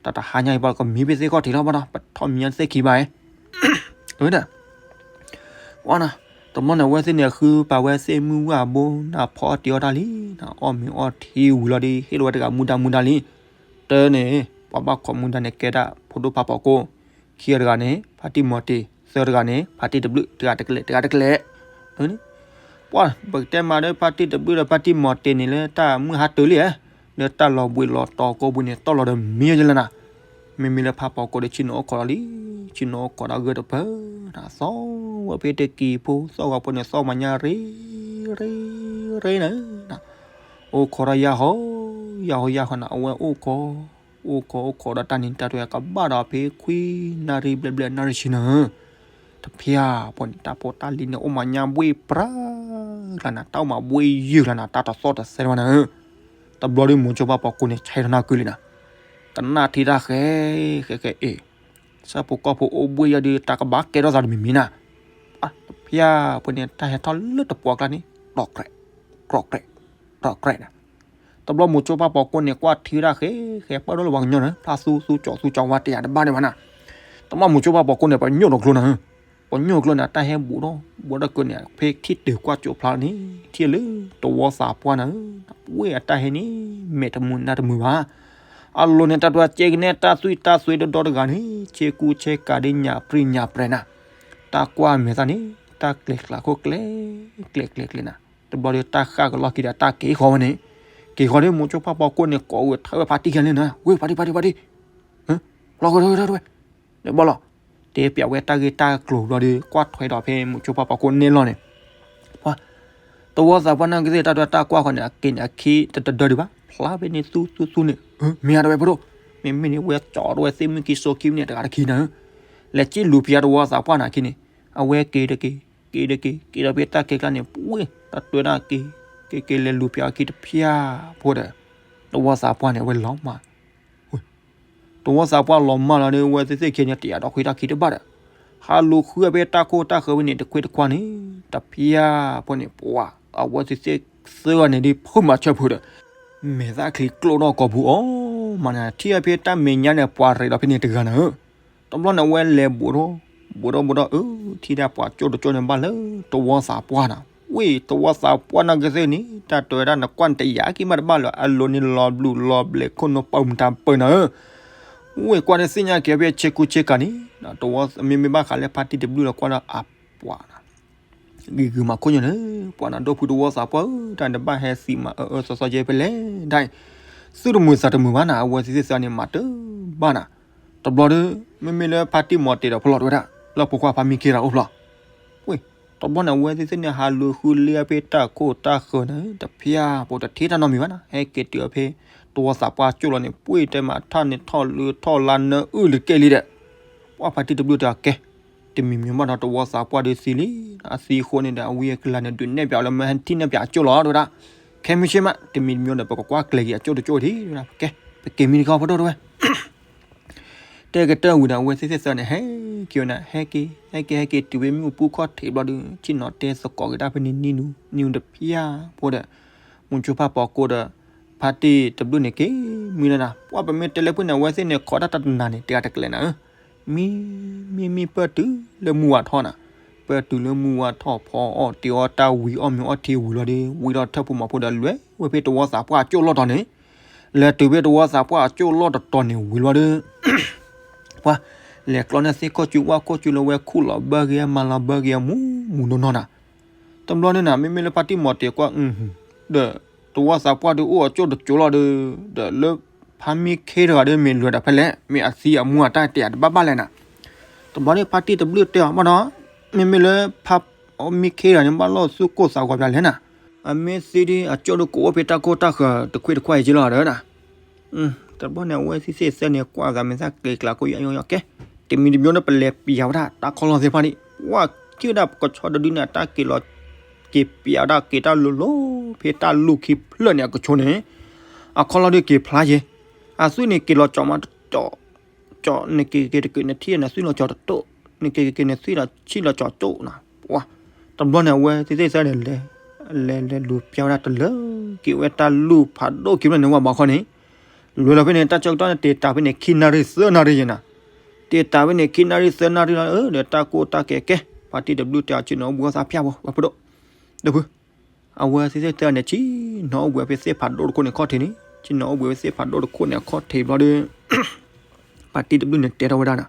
တၢ်တဟါညါအံၤ ပှၤကမံၤဖဲသ့ၣ်ခီၣ်ထံးလီၤဘၣ်ဒီး ပထီၣ်မံၤညါသ့ၣ်ခံဘၣ်အံၤ ဝဲဒၣ် ပှၢ်နၤ, တဘျီန့ၣ် အဝဲသ့ၣ်န့ၣ် ဃုပာ်ဝဲသ့ၣ်မုၢ်ဝၣ်အဘိ နဖီအီၣ်တ့ၤအီၣ်တၢ်လံ, နအီၣ်မ့ၤအီထံဝံၤလီၤဒီး ဟ့ၣ်လီၤဝဲတဂၤမူဒါမူဒါလံ, တၢ်န့ၣ် ပှၤဘၣ်ခိးမူဒါန့ၣ် ကဲဒၣ်ဖိဒိၣ်ဖးပိာ်ကိၢ်, ခံဂၤတဂၤန့ၣ် ဖါတံၢ်မီၤတ့ၤ, သၢတဂၤန့ၣ် ဖါတံၢ်တဘျုး တဂၤတကလဲာ် တဂၤတကလဲာ်, ပှၢ် ပကတဲမးဒီး ဖါတံၢ်တဘျုးဒီးဖါတံၢ်မီၤတ့ၤန့ၣ် လၢတၢ်မုၢ်ဟါတၢၤလံဧါ, လၢတၢ်လီၤဘှံးလီၤတီၤကိးပူၤန့ၣ် တီၢ်လီၤဒီးမံၤယဲလၢနၤ, မ့မ့ၢ်လၢဖးပိာ်ကိၢ်ဒီး ဆ့ၣ်နီၤအိၣ်ခိးလီၤလံ, ဆ့ၣ်နီၤအိၣ်ခိးဒီးဂၢၢ်တပၢၢ်နၤ, သီဝဲဖဲတကံၤဖိ သီၣ်ဂီၤဖိန့ၣ် သီၣ်မၤညါရ့ ရ့ ရ့နၤ အိၣ်ခိးဒီးယၢ်ဟီ, ယၢ်ဟီယၢ်ဟီန့ၣ် အဝဲအိၣ်ခိး, အိၣ်ခိးအိၣ်ခိးဒီးတၢ်န့ၣ် တၢ်တဲကဘၣ်ဒီးဖဲခွံနၣ်ရံၣ်ဘျဲၣ်ဘျဲၣ်နၣ်ရံၣ်ဆံန့ၣ်, တဖၣ်ဖိန့ၣ် တၢ်ဖိတၢ်လံၤန့ၣ် အိၣ်မးညါဘှ့ၣ်ပြၢ်ကျါန့ၣ် တၢ်အိၣ်မးဘှ့ၣ်ယုၢ်ကျါန့ၣ် တၢ်တသီၣ်တသဲတဝဲန့ၣ်, တဘျီဒီးမိၤစိဖၣ်ပှၤကိးန့ၣ် ဆဲးထီၣ်နၢ်ကုလံန့ၣ်, ကနၣ်ထံတၢ်ဃဲ, ဃဲဃဲအ့ၣ် ဆၣ်ဖိကီၢ်ဖိအိၣ်ဘှ့ၣ်ယၢ်ဒီး တၢ်ကဘၣ်ကဲထီၣ်သးတမံၤမံၤနၤ, တဖၣ်ဖိန့ၣ် တၢ်ဟဲထီၣ်လၢတပှၢ်ကျါန့ၣ် ကြဲးကြဲး, ကြဲးကြဲးန့ၣ်, တဘျီမိၤစိဖၣ်ပှၤကိးန့ၣ် ကွၢ်ထံတၢ်ဃဲ, ဃဲပၢၢ်ထီၣ်လၢပှၤကညီန့ၣ် ဖျါသူသူကၠီသူကၠီဝါတယၤတဘၣ်န့ၣ်ဘၣ်နၤ, တဘျီမိၤစိဖၣ်ပှၤကိးန့ၣ် ပညိၣ်ဒီးကျိနၤ, ပညိၣ်ကျိန့ၣ် တၢ်ဟဲဘူးဒီး, ဘူးဒီးကန့ၣ် ဖဲထံၣ်တုၤကွၢ်ကၠိဖျါန့ၣ် ထံၣ်လၢတဝီသးပှၢ်နၤ, ဝ့ၢ်အတၢ်ဟဲန့ၣ် မဲာ်တမုာ်နါတမုာ်ဘၣ် အလိၤန့ၣ် တၢ်တြီကဲကနဲ တၢ်သွံၣ်တၢ်သွဲဒီဒီတဂၤန့ၣ် ဆ့ကူဆ့ကၤဒ်ညၣ်ပြံညၣ်ပြဲနၤ, တၢ်ကွၢ်မဲာ်သၣ်န့ၣ် တၢ်ကျဲၤကျးခိၣ်ကျဲ, ကျဲၤကျဲၤကျဲၤနၤ, တဘျီဒီး တၢ်ဃၣ်ကလီၢ်ခံဒီးတၢ်က့ၤဃီဝဲန့ၣ်, က့ၤဃီဒီး မိၤစိဖၣ်ပှၤကိးန့ၣ် ကိးဝဲထါဝဲဖါတံၢ်ခံန့ၣ်နၤ, ဝ့ၢ်ဖါတံၢ်ဖါတံၢ်ဖါတံၢ်, လီၤဝဲဝဲဝဲ, တဲဘၣ်လီၤ, တဲပၠးဝဲတၢ်ဂ့ၢ်တၢ်ကျိၤဘျီဒီး ကွၢ်ထွဲဒီးဖဲမိၤစိဖၣ်ပှၤကိးနဲၣ်လီၤန့ၣ်, ပှၤ တဝီသးပှၢ်နၢ်ကသ့ၣ် တၢ်တြီတၢ်ကွၢ်ဃီန့ၣ် အက့ၤန့ၣ်အခံတတဒၢဒံးဘၣ် ဖျါဖဲန့ၣ်သူသူသူန့ၣ်, မ့ၢ်အတဝဲဖိဒိၣ်, မ့မ့ၢ်န့ၣ် ဝဲကၠီဒီးဝဲသ့ၣ်မုၢ်ခံစိခံမုၢ်န့ၣ် တဂၤတခံနၤ, လဲၤက့ၤလူၤဖျါတဝီသးပှၢ်နၤခံန့ၣ်, အဝဲက့ၤတက့ၤ, က့ၤတက့ၤ, က့ၤဒီးဖဲတၢ်ကဲကျါန့ၣ် ပှ့ၢ် တၢ်တြီတၢ်က့ၤ, က့ၤက့ၤလဲၤလူၤဖျါအခံတဖၣ်ဖိဒီး, တဝီသးပှၢ်န့ၣ် အဝဲလီၤမၢ် တဝီသးပှၢ်လီၤမၢ်လီၤဒီး အဝဲသ့ၣ်သ့ၣ်ခံန့ၣ် တယာ်ဒီးခွံတၢ်ခံတဘၣ်ဒီး, ဟးလူၤဃုဖဲတၢ်ခိၣ်တၢ်ဃၢၤဝဲန့ၣ် တခွံတခွါန့ၣ်, တဖၣ်ဖိန့ၣ် ပှၤ အဝဲသ့ၣ်သ့ၣ်သၢဂၤန့ၣ်ဒ် ဖိမၤဆၢဖုးဒီး, မဲာ်သၣ်ချံကျိၣ်ထီၣ်ကိာ်ပူၤအီၤမးန့ၣ် ထံၣ်ဖဲတၢ်မဲာ်ညါန့ၣ် ပှၤရဲၣ်ဒီးဖဲန့ၣ်တဂၤနၤဧၢ, တဘျီန့ၣ် အဝဲလဲၤဘူးထီၣ်, ဘူးထီၣ်ဘူးထီၣ်အၢ, ထံၣ်ဒၣ်ပှၤကၠိတကၠိန့ၣ် ဘၣ်လၢတဝီသးပှၢ်နၤ, ဝ့ၢ်တဝီသးပှၢ်နၢ်ကသ့ၣ်န့ၣ် တၢ်တြီဝဲဒၣ်နကွၢ်နတယာ်က့ၤမးတဘၣ်လၢၤ အလိၤန့ၣ်လီၤဘျုးလီၤဘျဲးခိၣ်နူာ်ပာ်မတၤပၢၢ်နၤဧၢ, ဝ့ၢ်ကွၢ်ဒီးသ့ၣ်ညါက့ၤဖဲဆ့ကူဆ့ကၤန့ၣ်, တဝီမ့မ့ၢ်ဘၣ်ဃးလၢဖါတံၢ်တဘျုၣ်လီၤ ကွၢ်ဒီးအပှၤနၤ ဂ့ၤဂ့ၤမၤခိၣ်ညါန့ၣ်, ပှၤနၤဒိၣ်ဖုတဝီသးပှၢ်ဧၢ, တၢ်န့ၣ်ဘၣ်ဟဲသံမၤအၢအၢစီစီယဲဖဲလဲၣ်ဒၣ်အံၤ, သူၣ်တမုာ်သးတမုာ်ဘၣ်နၤ, အဝဲသ့ၣ်သ့ၣ်သၢန့ၣ်မၤတဘၣ်နၤ, တဘျီဒီး မ့မ့ၢ်လၢဖါတံၢ်မီၤတ့ၤဒီးဖျိးတဝဲဒၣ် လၢဖိခွါဖါမံခ့တဂၤအိၣ်ဖျိး, ဝ့ၢ် တဘျီန့ၣ် အဝဲသ့ၣ်သ့ၣ်န့ၣ် ဟးလူၤဃုလ့ဖဲတၢ်ခိၣ်တၢ်ဃၢၤန့ၣ် တဖၣ်ဖိတထံၣ်တၢ်နီတမံၤဘၣ်နၤ, ဟဲက့ၤတုၤဖဲ တဝီသးပှၢ်ကၠိၣ်လီၤန့ၣ် ပှ့ၢ်တဲမးထီၣ်န့ၣ်ထီၣ်လၢထီၣ်လါနၢအုၣ်လၢကဲလံဒီး, ပှၤဖါတံၢ်တဘျုၣ်တဲအီၤကဲ တမံၤမံၤဘၣ်ဒီးတဝီသးပှၢ်ဒီးသံလံ, အသံအဃိန့ၣ်ဒီး အဝံအကလၤန့ၣ် ဒုးနဲၣ်ပၠးအီၤလၢမ့ၢ်ဟဲထံၣ်နဲၣ်ပၠးအကၠိၣ်လီၤတဝဲဒၣ်, ခဲမုၢ်ဆ့ၣ်မး တမံၤတမံၤဒီး ပကကွၢ်ကျဲၤက့ၤအကၠိၣ်တကၠိၣ်ဒံးတဝဲဒၣ်, ကဲ ပက့ၤမံတခီဖိဒိၣ်တဝဲ တဲကတၢၢ်ဝံၤဒီး အဝဲသ့ၣ်သ့ၣ်သၢန့ၣ် ဟဲက့ၤဝဲန့ၣ် ဟဲက့ၤ ဟဲက့ၤ ဟဲက့ၤတုၤဖဲမ့ၣ်အူပူၤခီၣ်ထံးဘျီဒီး ဆ့ၣ်နီၤတဲသကိးက့ၤတၢ်ဖဲန့ၣ်နံၣ်နူနံၣ်တဖၣ်ဖိဒီး မုၢ်ဆူၣ်ဖၣ်ပှၤကိးဒီး ဖါတံၢ်တဘျုၣ်န့ၣ်က့ၤမံလၢနၤ, ပှၤပမ့ၢ်တဲလၢဖုၣ်န့ၣ် အဝဲသ့ၣ်န့ၣ် ခိးတၢ်တနၤန့ၣ် တဂၤတကျဲၤနၤဧၢ, မံ မံ မံပၢၢ်တုၤလၢမုၢ်ဝါထီၣ်နၤ, ပၢၢ်တုၤလၢမုၢ်ဝါထီၣ်ဖီအီၣ်တ့ၤအီၣ်တၢ်ဝံၤအီၣ်မ့ၤအီထံဝံၤလီၤဒီး ဝံၤဒီးထၢၣ်ဖိမၤဖိဒီး လဲၤဝဲဖဲတဝီသးပှၢ်အကၠိၣ်လီၢ်တီၤန့ၣ်, လဲၤတုၤဖဲတဝီသးပှၢ်အကၠိၣ်လီၢ်တတီၤန့ၣ်ဝံၤလီၤဒီး ပှၤ လဲၤကျီန့ၢ်သ့ၣ်ခိၣ်ကၠူဝၣ်ခိၣ်ကၠူလၢဝဲခူၣ်လီၤဘၢက့ၤမၤလီၤဘၢက့ၤမူမူနီၢ်နီၢ်နၤ, တဘျီန့ၣ်နၤ မ့မ့ၢ်လၢဖါတံၢ်မီၤတ့ၤကွၢ် ဒီး တဝီသးပှၢ်ဒီးအိၣ်အကၠိၣ်တကၠိၣ်လီၤဒီး ဒီးလၢဖါမံခ့တဂၤဒီးမ့ၢ်လဲၤဒီးဖဲလဲၣ် မ့ၢ်အသံအမူအတၢ်တဲအတဘၣ်ဘၣ်လဲၣ်နၤ, တဘျီန့ၣ်ဖါတံၢ်တဘျုၣ်တဲအီၤမးဒီး မ့မ့ၢ်လၢဖါမံခ့တဂၤန့ၣ် ဘၣ်လီၢ်သူၣ်ကိၢ်သးဂီၤပၠးလဲၣ်နၤ, အမ့ၢ်သံဒီးအကၠိၣ်ဒီးကအိၣ်ဖဲတၢ်ခိၣ်တၢ်ဃၢၤတခွံတခွါအံၤက့လီၤဒီးနၤ တဘျီန့ၣ် အဝဲသ့ၣ်သ့ၣ်သၢန့ၣ် ကွၢ်သးမဲာ်သၣ်ကျဲၤကျးခိၣ်ယီယီယီကဲ, တမံၤတမံၤဒီး ပလဲၤပျးဝဲဒၣ်တၢ်ခီလီၢ်သ့ၣ်တဖၣ်န့ၣ် ပှၤက့ၤဒၣ်ကဆီတဒုန့ၣ် အတၢ်က့ၤလီၤ က့ၤပျးဝဲဒၣ်က့ၤတၢ်လိၤလိၤ ဖဲတၢ်လူၢ်ခံဖျၢၣ်န့ၣ် အကဆီန့ၣ် အခီလီၢ်ဒုးက့ၤဖျါယဲ, အသွံၣ်န့ၣ်က့ၤလီၤကၠီမးတကၠီ ကၠီ နက့ၤက့ၤတက့ၤနထံၣ်နသွံၣ်လီၤကၠီတတိၣ်, နက့ၤက့ၤက့ၤနသွံၣ်လီၤဆံၣ်လီၤကၠီကၠိၣ်နၤ, ပှၤ တဘျီန့ၣ် အဝဲသ့ၣ်သ့ၣ်သၢန့ၣ် လဲၤ လဲၤလဲၤလူၤပျးဝဲဒၣ်တလၢက့ၤဝဲတၢ်လူၢ်ဖးဒိၣ်ခံဖျၢၣ်န့ၣ် ဝဲဘၣ်ခီန့ၣ် လဲၤလီၤဖဲန့ၣ် တၢ်ဆၢကတီၢ်န့ၣ် တ့ၢ်တၢ်ဖဲန့ၣ် ခံနၣ်ရံၣ်သၢနၣ်ရံၣ်ယဲနၤ, တ့ၢ်တၢ်ဖဲန့ၣ် ခံနၣ်ရံၣ်သၢနၣ်ရံၣ်လီၤ ဒီးတၢ်ကိၢ်တၢ်ကဲကဲ, ဖါတံၢ်တဘျုၣ်တဲအီၤ ဆ့ၣ်နီၤအိၣ်ဘှံးအီၣ်သးဖၠၣ်ဖိ ပှၤဖိဒိၣ် ဒီပုၢ် အဝဲသ့ၣ်သ့ၣ်သၢန့ၣ် ဆ့ၣ်နီၤအိၣ်ဘှံးဖဲသ့ၣ်ဖးဒိၣ်တခိၣ်န့ၣ်ခီၣ်ထံးန့ၣ်, ဆ့ၣ်နီၤအိၣ်ဘှံးဖဲသ့ၣ်ဖးဒိၣ်တခိၣ်န့ၣ်ခီၣ်ထံးဘျီဒီး ဖါတံၢ်တဘျုၣ်န့ၣ်တဲထီၣ်ဝဲဒၣ်နၤ,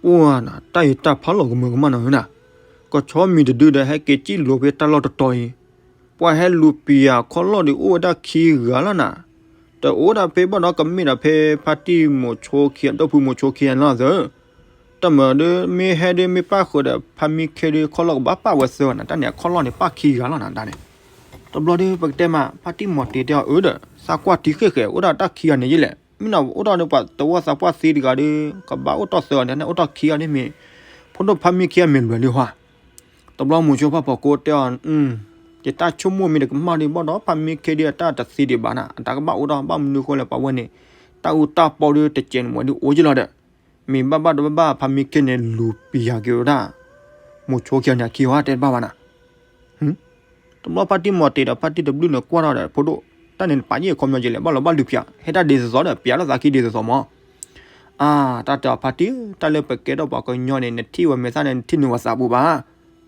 ပှၤနၤ တၢ်အံၤတၢ်ဖးလီၤကမၢကမၣ်နီၤဧၢနၤ, ကဆီမံၤတဒုဒီး ဟဲက့ၤစံၣ်လိၤဖဲတၢ်လီၢ်တတီၤအံၤ, ပှၤဟဲလူၤပျးခီၣ်လီၢ်ဒီး အိၣ်ဝဲဒၣ်ခံဂၤလီၤနၤ, တအိၣ်ဒၣ်ဖဲဘၣ်ဒီးကမ့ၢ်ဒီးဖဲဖါတံၢ်မိၤဆိခံ အဒိၣ်ဖုမိၤဆိခံဂၤန့ၣ်လီၤသၢ တမၤဒီး မ့ၢ်ဟဲဒီး မ့ၢ်ပၣ်ဃုာ်ဒီး ဖါမံခ့ဒီး ခီၣ်လီၢ်ကဘၣ်ပၣ်ဝဲသၢဂၤနၤ, တၢ်န့ၣ် အခီၣ်လီၢ်န့ၣ် ပၣ်ခံဂၤလီၤနၤ တၢ်န့ၣ်. တဘျီဒီး ပကတဲမး ဖါတံၢ်မီၤတ့ၤတဲအီၤအၢဒီး သးကွၢ်ထံဃ့ၣ်ဃဲၤ အိၣ်ဒီးတၢ်ခံဂၤန့ၣ်ယဲလဲၣ်, မ့ၢ်နီၢ်အိၣ်ဒီးပှၤသဝီသးပှၢ်သ့တဂၤဒီး ကဘၣ်အိၣ်တီၢ်သၢဂၤန့ၣ် အိၣ်တီၢ်ခံဂၤန့ၣ်မ့ၢ် ဖိဒိၣ်ဖါမံခ့အမ့ၢ်လွဲၤလံဟါ. တဘျီမိၤဆိဖါဖီၣ်ကိတဲအီၤ, ယတၢ်ဆိကမိၣ်မ့ၢ်တကမၣ်ဒံးဘၣ်ဒီး ဖါမံခ့ဒံးအတၢ်တသ့ဒံးဘၣ်နၤ, အတၢ်ကဘၣ်အိၣ်ဒီး ဘၣ်မနုၤဃိလဲၣ် ပှၤဝဲန့ၣ် တၢ်အူတၢ်ပီဒီးတစဲးန့ၣ်မ့ၢ်ဒ်အိၣ်ယဲလီၤဒီး မ့ၢ်ဘၣ်ဘၣ်ဒီးဘၣ်ဘၣ် ဖါမံခ့န့ၣ် လူၤပံၤယၤက့ၤဝဲဒၣ် မိၤဆိခံဂၤန့ၣ်အခံဝဲတဲတဘၣ်ဘၣ်နၤ. တဘျီဖါတံၢ်မီၤတ့ၤဒီးဖါတံၢ်တဘျုးန့ၣ်ကွၢ်ထီၣ်ဒီး ဖိဒိၣ် တၢ်န့ၣ်နပာ်ယဲၢ်ခီပညီက့လဲၣ် ဘၣ်လီၤဘၣ်လူၤပၠး ဟဲတၢ်ဒ်သိးသိးဒီး ပၠးထီၣ်သးခံဒ်သိးသိးမး. အါ တၢ်တဲအီၤဖါတံၢ် တၢ်လၢပကဲထီၣ်ပှၤကညီန့ၣ် နထံၣ်ဝဲမဲာ်သၣ်န့ၣ် နထံၣ်နုာ်ဝဲသးပူၤဘၣ်.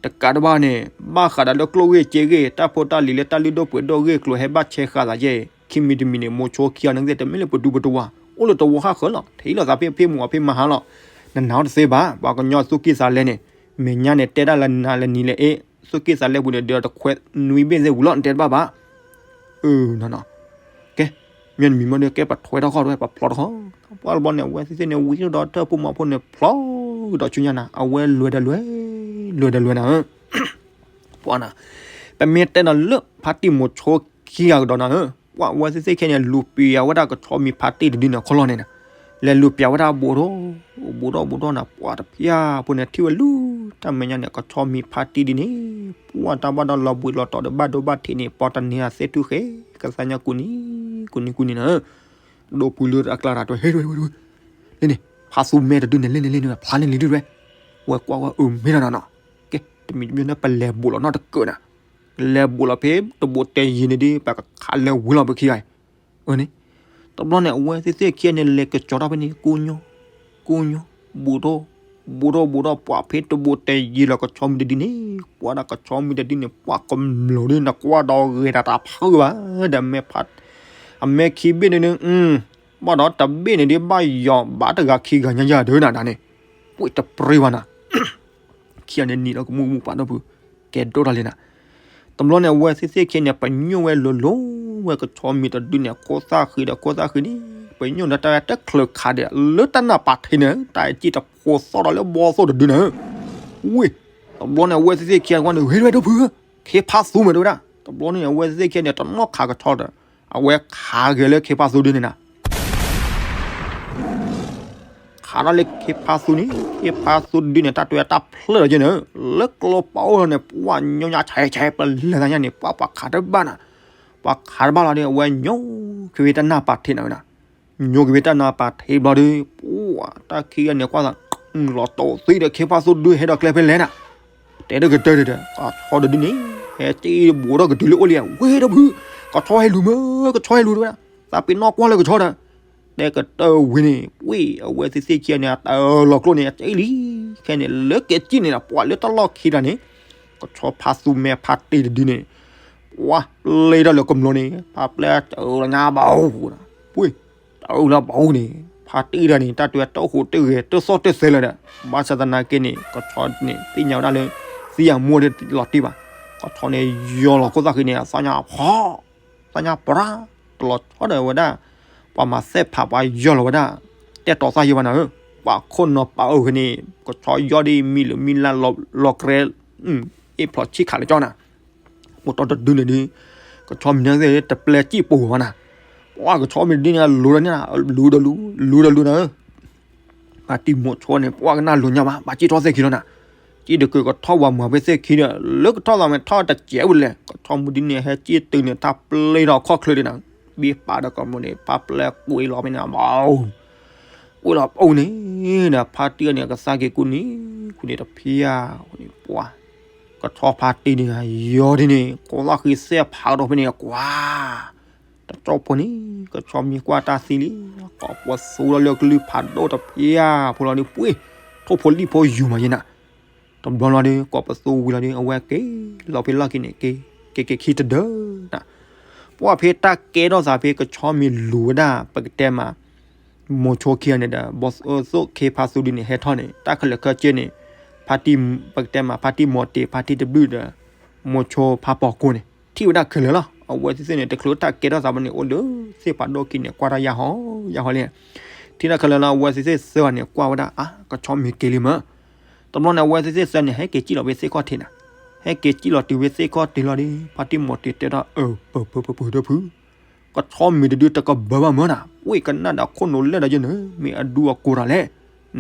တကးတဘၣ်န့ၣ် ဘၣ်ဃးဒီးလၢကျိၣ်ဂ့ၢ်စ့ဂ့ၢ် တၢ်ဖိတၢ်လံၤလၢတၢ်လုၢ်ဒိၣ်ပှ့ၤဒိၣ်ဂ့ၢ်ကျိၤဟဲဘၣ်ဆဲးဃာ်သးယဲၢ် ခံမံၤတမံၤန့ၣ် မိၤဆိခံဂၤန့ၣ် တမ့ၢ်လၢပဒူပတဝါ အိၣ်လၢတဝီဃၣ်ဃၢၤလီၤ ထံၣ်လိာ်သးဖဲဖဲမုၢ်အဖဲမဟါလီၤ. နနာ်အီၤတသ့ဘၣ် ပှၤကညီသူၣ်က့သးလဲန့ၣ် မဲာ်ညါန့ၣ် တဲတၢ်လၢနၤလၢနံၤလၢအ့ သူၣ်က့သးလဲပူၤန့ၣ် ဒီးတခွဲနွံဘ့ၣ်သ့ၣ်ဝံၤလီၤ နတဲတဘၣ်ဘၣ်. အၢ နီၢ်နီၢ် ကဲ မ့ၢ်နမံၤမ့ၢ်ဒီး ကဲပထွဲထီၣ်ခီၣ်တဝဲ ပဖျီတခီၣ် ပှၢ်တဘျီန့ၣ် အဝဲသ့ၣ်သ့ၣ်န့ၣ် ဝံၤဒီးတၢ်ဖိမၤဖိန့ၣ် ဖျီဒီးဆူညါနၤ အဝဲလွဲၢ်ဒီးလွဲၢ် လွဲၢ်ဒီးလွဲၢ်နၤဧၢ ပှၢ်နၤ ပမ့ၢ်တဲဒီးလၢဖါတံၢ်မိၤဆိခံဂၤကဒီးနၤဧၢ ပှၢ်ဝဲသ့ၣ်သ့ၣ်ခဲန့ၣ် လူၤပံၤယၤဝဲဒၣ်ကဆီမံၤဖါတံၢ်တဒုန့ၣ်ခီလီၤန့ၣ်နၤ လဲၤလူၤပံၤဝဲဒၣ်ဘူးထီၣ် ဘူးထီၣ်ဘူးထီၣ်နၤ ပှၢ်တဖျၢၣ်ဖိန့ၣ် ထံၣ်ဝဲလူၤ တၢ်မဲာ်ညါန့ၣ် ကဆီမံၤဖါတံၢ်ဒ်န့ၣ် ပှၢ်တၢ်ဘၣ်ဒီးလီၤဘှံးလီၤတီၤဒီး ဘၣ်ဒိဘၣ်ထံးန့ၣ် ပှၢ်တနံၤအသ့ၣ်ထူၣ်ဃဲ ကသါညါကူနံၤ ကူနံၤကူနံၤနၤဧၢ ဒိၣ်ပူၤလၢအကျါတၢ်တဝဲ ဟဲတဝဲတဝဲတဝဲ လၢန့ၣ် ဖါသူမဲတဒုန့ၣ် လၢန့ၣ်လၢန့ၣ် ဖျါန့ၣ်လံတဝဲ ဝဲကွၢ်ဝဲအၢမ့ၢ်နီၢ်နီၢ်နီၢ် ကဲ တမံၤတမံၤန့ၣ် ပလဲၤဘူးလီၤနီတကၢးနၤ လဲၤဘူးလီၤဖဲတဘိးတဲယံၤန့ၣ်ဒီး ပကခးလဲၤဝံၤလီၤပခံဂၤအံၤ အၢန့ၣ် တဘျီန့ၣ်အဝဲသ့ၣ်သ့ၣ်ခံဂၤန့ၣ် လဲၤကစီၤထီၣ်ဖဲန့ၣ် ကိညိ ကိညိ ဘူးထီၣ် ဘူးထီၣ်ဘူးထီၣ် ပှၢ်ဖဲတဘိးတဲယံၤလီၤကဆီမံၤတဒုန့ၣ် ပှၢ်ဒၣ်ကဆီမံၤတဒုန့ၣ် ပှၢ်ကမျီၤဒ်နကွၢ်ဒီးဂဲၤတၢ်တၢ်ဖုးဘၣ် ဒီးမဲာ်ဖး အမဲာ်ခံဘ့ၣ်န့ၣ်ဒု ဘၣ်ဒီးတဘ့ၣ်န့ၣ်ဒု ဘၣ်ယီၤဘၣ်တဂၤခံဂၤညါယၤဒုနၤဒၣ်န့ၣ် ပှ့ၤတပြ့ဘၣ်နၤ ခံဂၤန့ၣ်နံၤဒီးကမူၣ်မူၣ်ပာ်ဒီပုၢ် ကဲဒိၣ်တၢ်လံနၤ တဘျီန့ၣ် အဝဲသ့ၣ်သ့ၣ်ခံန့ၣ် ပညိၣ်ဝဲလိၤလိၤဝဲကဆီမံၤတဒုန့ၣ် ခိၣ်သၣ်ဃံဒီးခိၣ်သၣ်ဃံန့ၣ် ပညိၣ်ဒီးတၢ်တချုးခးဒီး လၢတၢ်နၢ်ပာ်ထံးန့ၣ် တၢ်အစ့ၣ်တဖိသီၣ်ဒီးလၢဘီသိၣ်တဒုန့ၣ် ဝ့ၢ် တဘျီန့ၣ် အဝဲသ့ၣ်သ့ၣ်ခံကွၢ်န့ၣ် ဟ့ၣ်ဝဲဒိၣ်ဖု ခ့ဖါသူမဲာ်တဝဲဒၣ် တဘျီန့ၣ် အဝဲသ့ၣ်သ့ၣ်ခံန့ၣ် တနီၣ်ခးကဆီဒီး အဝဲခးဂဲၤလၢခ့ဖါသူဒုန့ၣ်နၤ ခးထီၣ်လၢခ့ဖါသူန့ၣ် ခ့ဖါသူဒုန့ၣ် တၢ်တွဲတၢ်ဖျၢၣ်လီၤက့န့ၣ် လၢကျိပအိၣ်လီၤန့ၣ် ပှၢ်ညီညါဆဲးဆဲး ပလဲၤသးညါန့ၣ် ပှၢ်ပှၤခးတဘၣ်နၤ ပှၤခးတဘၣ်လီၤဒီး အဝဲညိၣ်က့ၤဝဲတၢ်နၢ်ပာ်ထံးနၤဝဲဒၣ် ညိၣ်က့ၤဝဲတၢ်နၢ်ပာ်ထံးဘျီဒီး ပှၢ်တၢ်ခံဂၤန့ၣ်ကွၢ်သး လီၤတိာ်သံဒီး ခ့ဖါသူဒုဟဲဒီးကျဲဖဲလဲၣ်နၤ တဲတကတၢၢ်ဒီး ကဆီတဒုန့ၣ် ဟဲစ့ၣ်ဘူးထီၣ်ကတုၤလၢအိၣ်လံ ဝ့ၢ်ဒီးဖု ကဆီဟဲလူၤမၢ် ကဆီဟဲလူၤတဝဲဒၣ် သးပ့ၤနီၣ်ကွၢ်လၢကဆီဒီး တဲကတၢၢ်ဝံၤန့ၣ် ပှ့ၢ် အဝဲသ့ၣ်သ့ၣ်ခံဂၤန့ၣ် အတၢ်လီၤကျိၣ်န့ၣ် အစ့ၣ်လံ ခဲန့ၣ် လၢကဲစ့ၣ်န့ၣ်ဒီး ပှၢ်လၢတၢ်လီၢ်ခံတၢ်န့ၣ် ကဆီဖါသူမဲာ်ဖါတံၢ်တဒုန့ၣ် ပှၢ်ပျဲထီၣ်လၢကမျီၤန့ၣ် ဖါပျဲတၢ်လီၤညါဘၣ်အိၣ် ပှ့ၢ် တၢ်လီၤဘၣ်အိၣ်န့ၣ် ဖါတံၢ်တၢ်န့ၣ် တၢ်တွဲတၢ်အိၣ်ဃိတဂဲၤ တၢ်သီၣ်တၢ်သဲလၢၤဒီး ဘၣ်ဆၣ်သနာ်က့န့ၣ် ကဆီန့ၣ် သ့ၣ်ညါဝဲဒၣ်လၢ သံအမိၢ်ဒၣ်လီၤတံၢ်ဘၣ် ကဆီန့ၣ် ယီၤလီၤခိၣ်သၣ်ဃံန့ၣ် အသၣ်ညါဖီ သၣ်ညါပရၢ် တလီၤဆီဒီးဝဲဒၣ် ပှၤမၤသ့ၣ်ဖးပှၤယီၤလီၤဝဲဒၣ် တဲတီၤသၣ်ယဲဘၣ်နၤဧၢ ပှၤခိၣ်နီၤပာ်အီၤဃဲန့ၣ် ကဆီယီၤဒ်မံၤလၢမံၤလၢလီၤကြဲ အ့ၣ်ဖျိးဆံၣ်ခးလၢကၠီနၤ အိၣ်တီၢ်တဒုန့ၣ်ဒု ကဆီမံၤန့ၣ်တပျဲစံၣ်ပူၤဘၣ်နၤ ပှၢ်ကဆီမံၤတဒုန့ၣ် လူၤဒီးန့ၣ် လူၤဒီးလူၤ လူၤဒီးလူၤနၤဧၢ ဖါတံၢ်မိၤဆိန့ၣ် ပှၢ်ကနၣ်လူၤညါဘၣ် ဘၣ်စံၣ်ထီၣ်သ့ၣ်ခံလီၤနၤ စံၣ်တကုၤကထီၣ်ဝဲမၤဖဲသ့ၣ်ခံဒီး လၢကထီၣ်သးမ့ၢ်ထီၣ်တစဲးဝဲလဲၣ် ကဆီမံၤဒုန့ၣ် ဟဲစံၣ်တုၤန့ၣ် တၢ်ပျဲထီၣ်ခီၣ်ချၢဒ်နၤ ဘံပာ်ဒီးကမျီၤန့ၣ် ဖါပျဲကွံာ်လီၤဖဲန့ၣ် ဘၣ် ကွံာ်လီၤပအိၣ်န့ၣ်ဒီး ဖါတံၢ်န့ၣ် ကသါက့ၤကူန့ၣ် ကူန့ၣ်တဖျၢၣ်န့ၣ် ပှၢ် ကဆီဖါတံၢ်န့ၣ် ယီၤဒ်န့ၣ် ကိးလီၢ်ဃံစဲးဖးကဒီးဖဲန့ၣ် ကွၢ် တကၠီၣ်ဖိန့ၣ် ကဆီမံၤကွၢ်တၢ်သံလံ ကိးပသူလီၤလၢကလုၢ်ဖးဒိၣ်တဖျၢၣ်ဖိလီၤဒုး ပှ့ၢ် ထိၣ်ဖိလံၣ်ဖိယူၤမးယဲနၤ တဘျီလီၤဒုး ကိးပသူဝံၤလီၤဒုး အဝဲက့ၤလီၤဖဲလီၢ်ခံန့ၣ် က့ၤက့ၤက့ၤခံတဒၢနၤ ပှၢ်ဖဲတၢ်ကဲထီၣ်သးဖဲကဆီမံၤလူၤဝဲဒၣ် ပကတဲမး မိၤဆိခံဂၤန့ၣ်ဒီး ဘီသိၣ်ခ့ဖါသူဒုန့ၣ် ဟဲထီၣ်န့ၣ် တၢ်ခဲလၢာ်ခဲဆ့န့ၣ် ဖါတံၢ် ပကတဲမး ဖါတံၢ်မိၤတ့ၤ ဖါတံၢ်တဘျုးဒီး မိၤဆိဖါပီၤကိန့ၣ် ထံၣ်ဝဲဒၣ်ခဲလၢာ်လီၤ. အဝဲသ့ၣ်သ့ၣ်န့ၣ် တချုးတၢ်ကဲထီၣ်သးဘၣ်န့ၣ် အိၣ်လၢသ့ၣ်ဖးဒိၣ်ခံန့ၣ် ကွၢ်တၢ်ယၢ်ဟီ ယၢ်ဟီလံ. ထံၣ်တၢ်ခဲလၢာ်လီၤ အဝဲသ့ၣ်သ့ၣ်သၢဂၤန့ၣ် ကွၢ်ဝဲဒၣ် အါ ကဆီမံၤက့ၤလံမး. တဘျီန့ၣ် အဝဲသ့ၣ်သ့ၣ်သၢန့ၣ် ဟဲက့ၤစံၣ်လီၤဖဲသ့ၣ်ခီၣ်ထံးနၤ ဟဲက့ၤစံၣ်လီၤတုၤဝဲသ့ၣ်ခီၣ်ထံးလီၤဒီး ဖါတံၢ်မိၤတ့ၤတဲထီၣ် အၢ ပၢၤပၢၤပၢၤပၢၤဒီဖု ကဆီမံၤတဒုတကဘၢဘၣ်မၢနၤ, ဝ့ၢ်ကနၣ်ဒီးခိၣ်နူာ်လဲၢ်ဒီးယဲန့ၣ် မ့ၢ်အဒူအကိၤတၢ်လဲၣ်,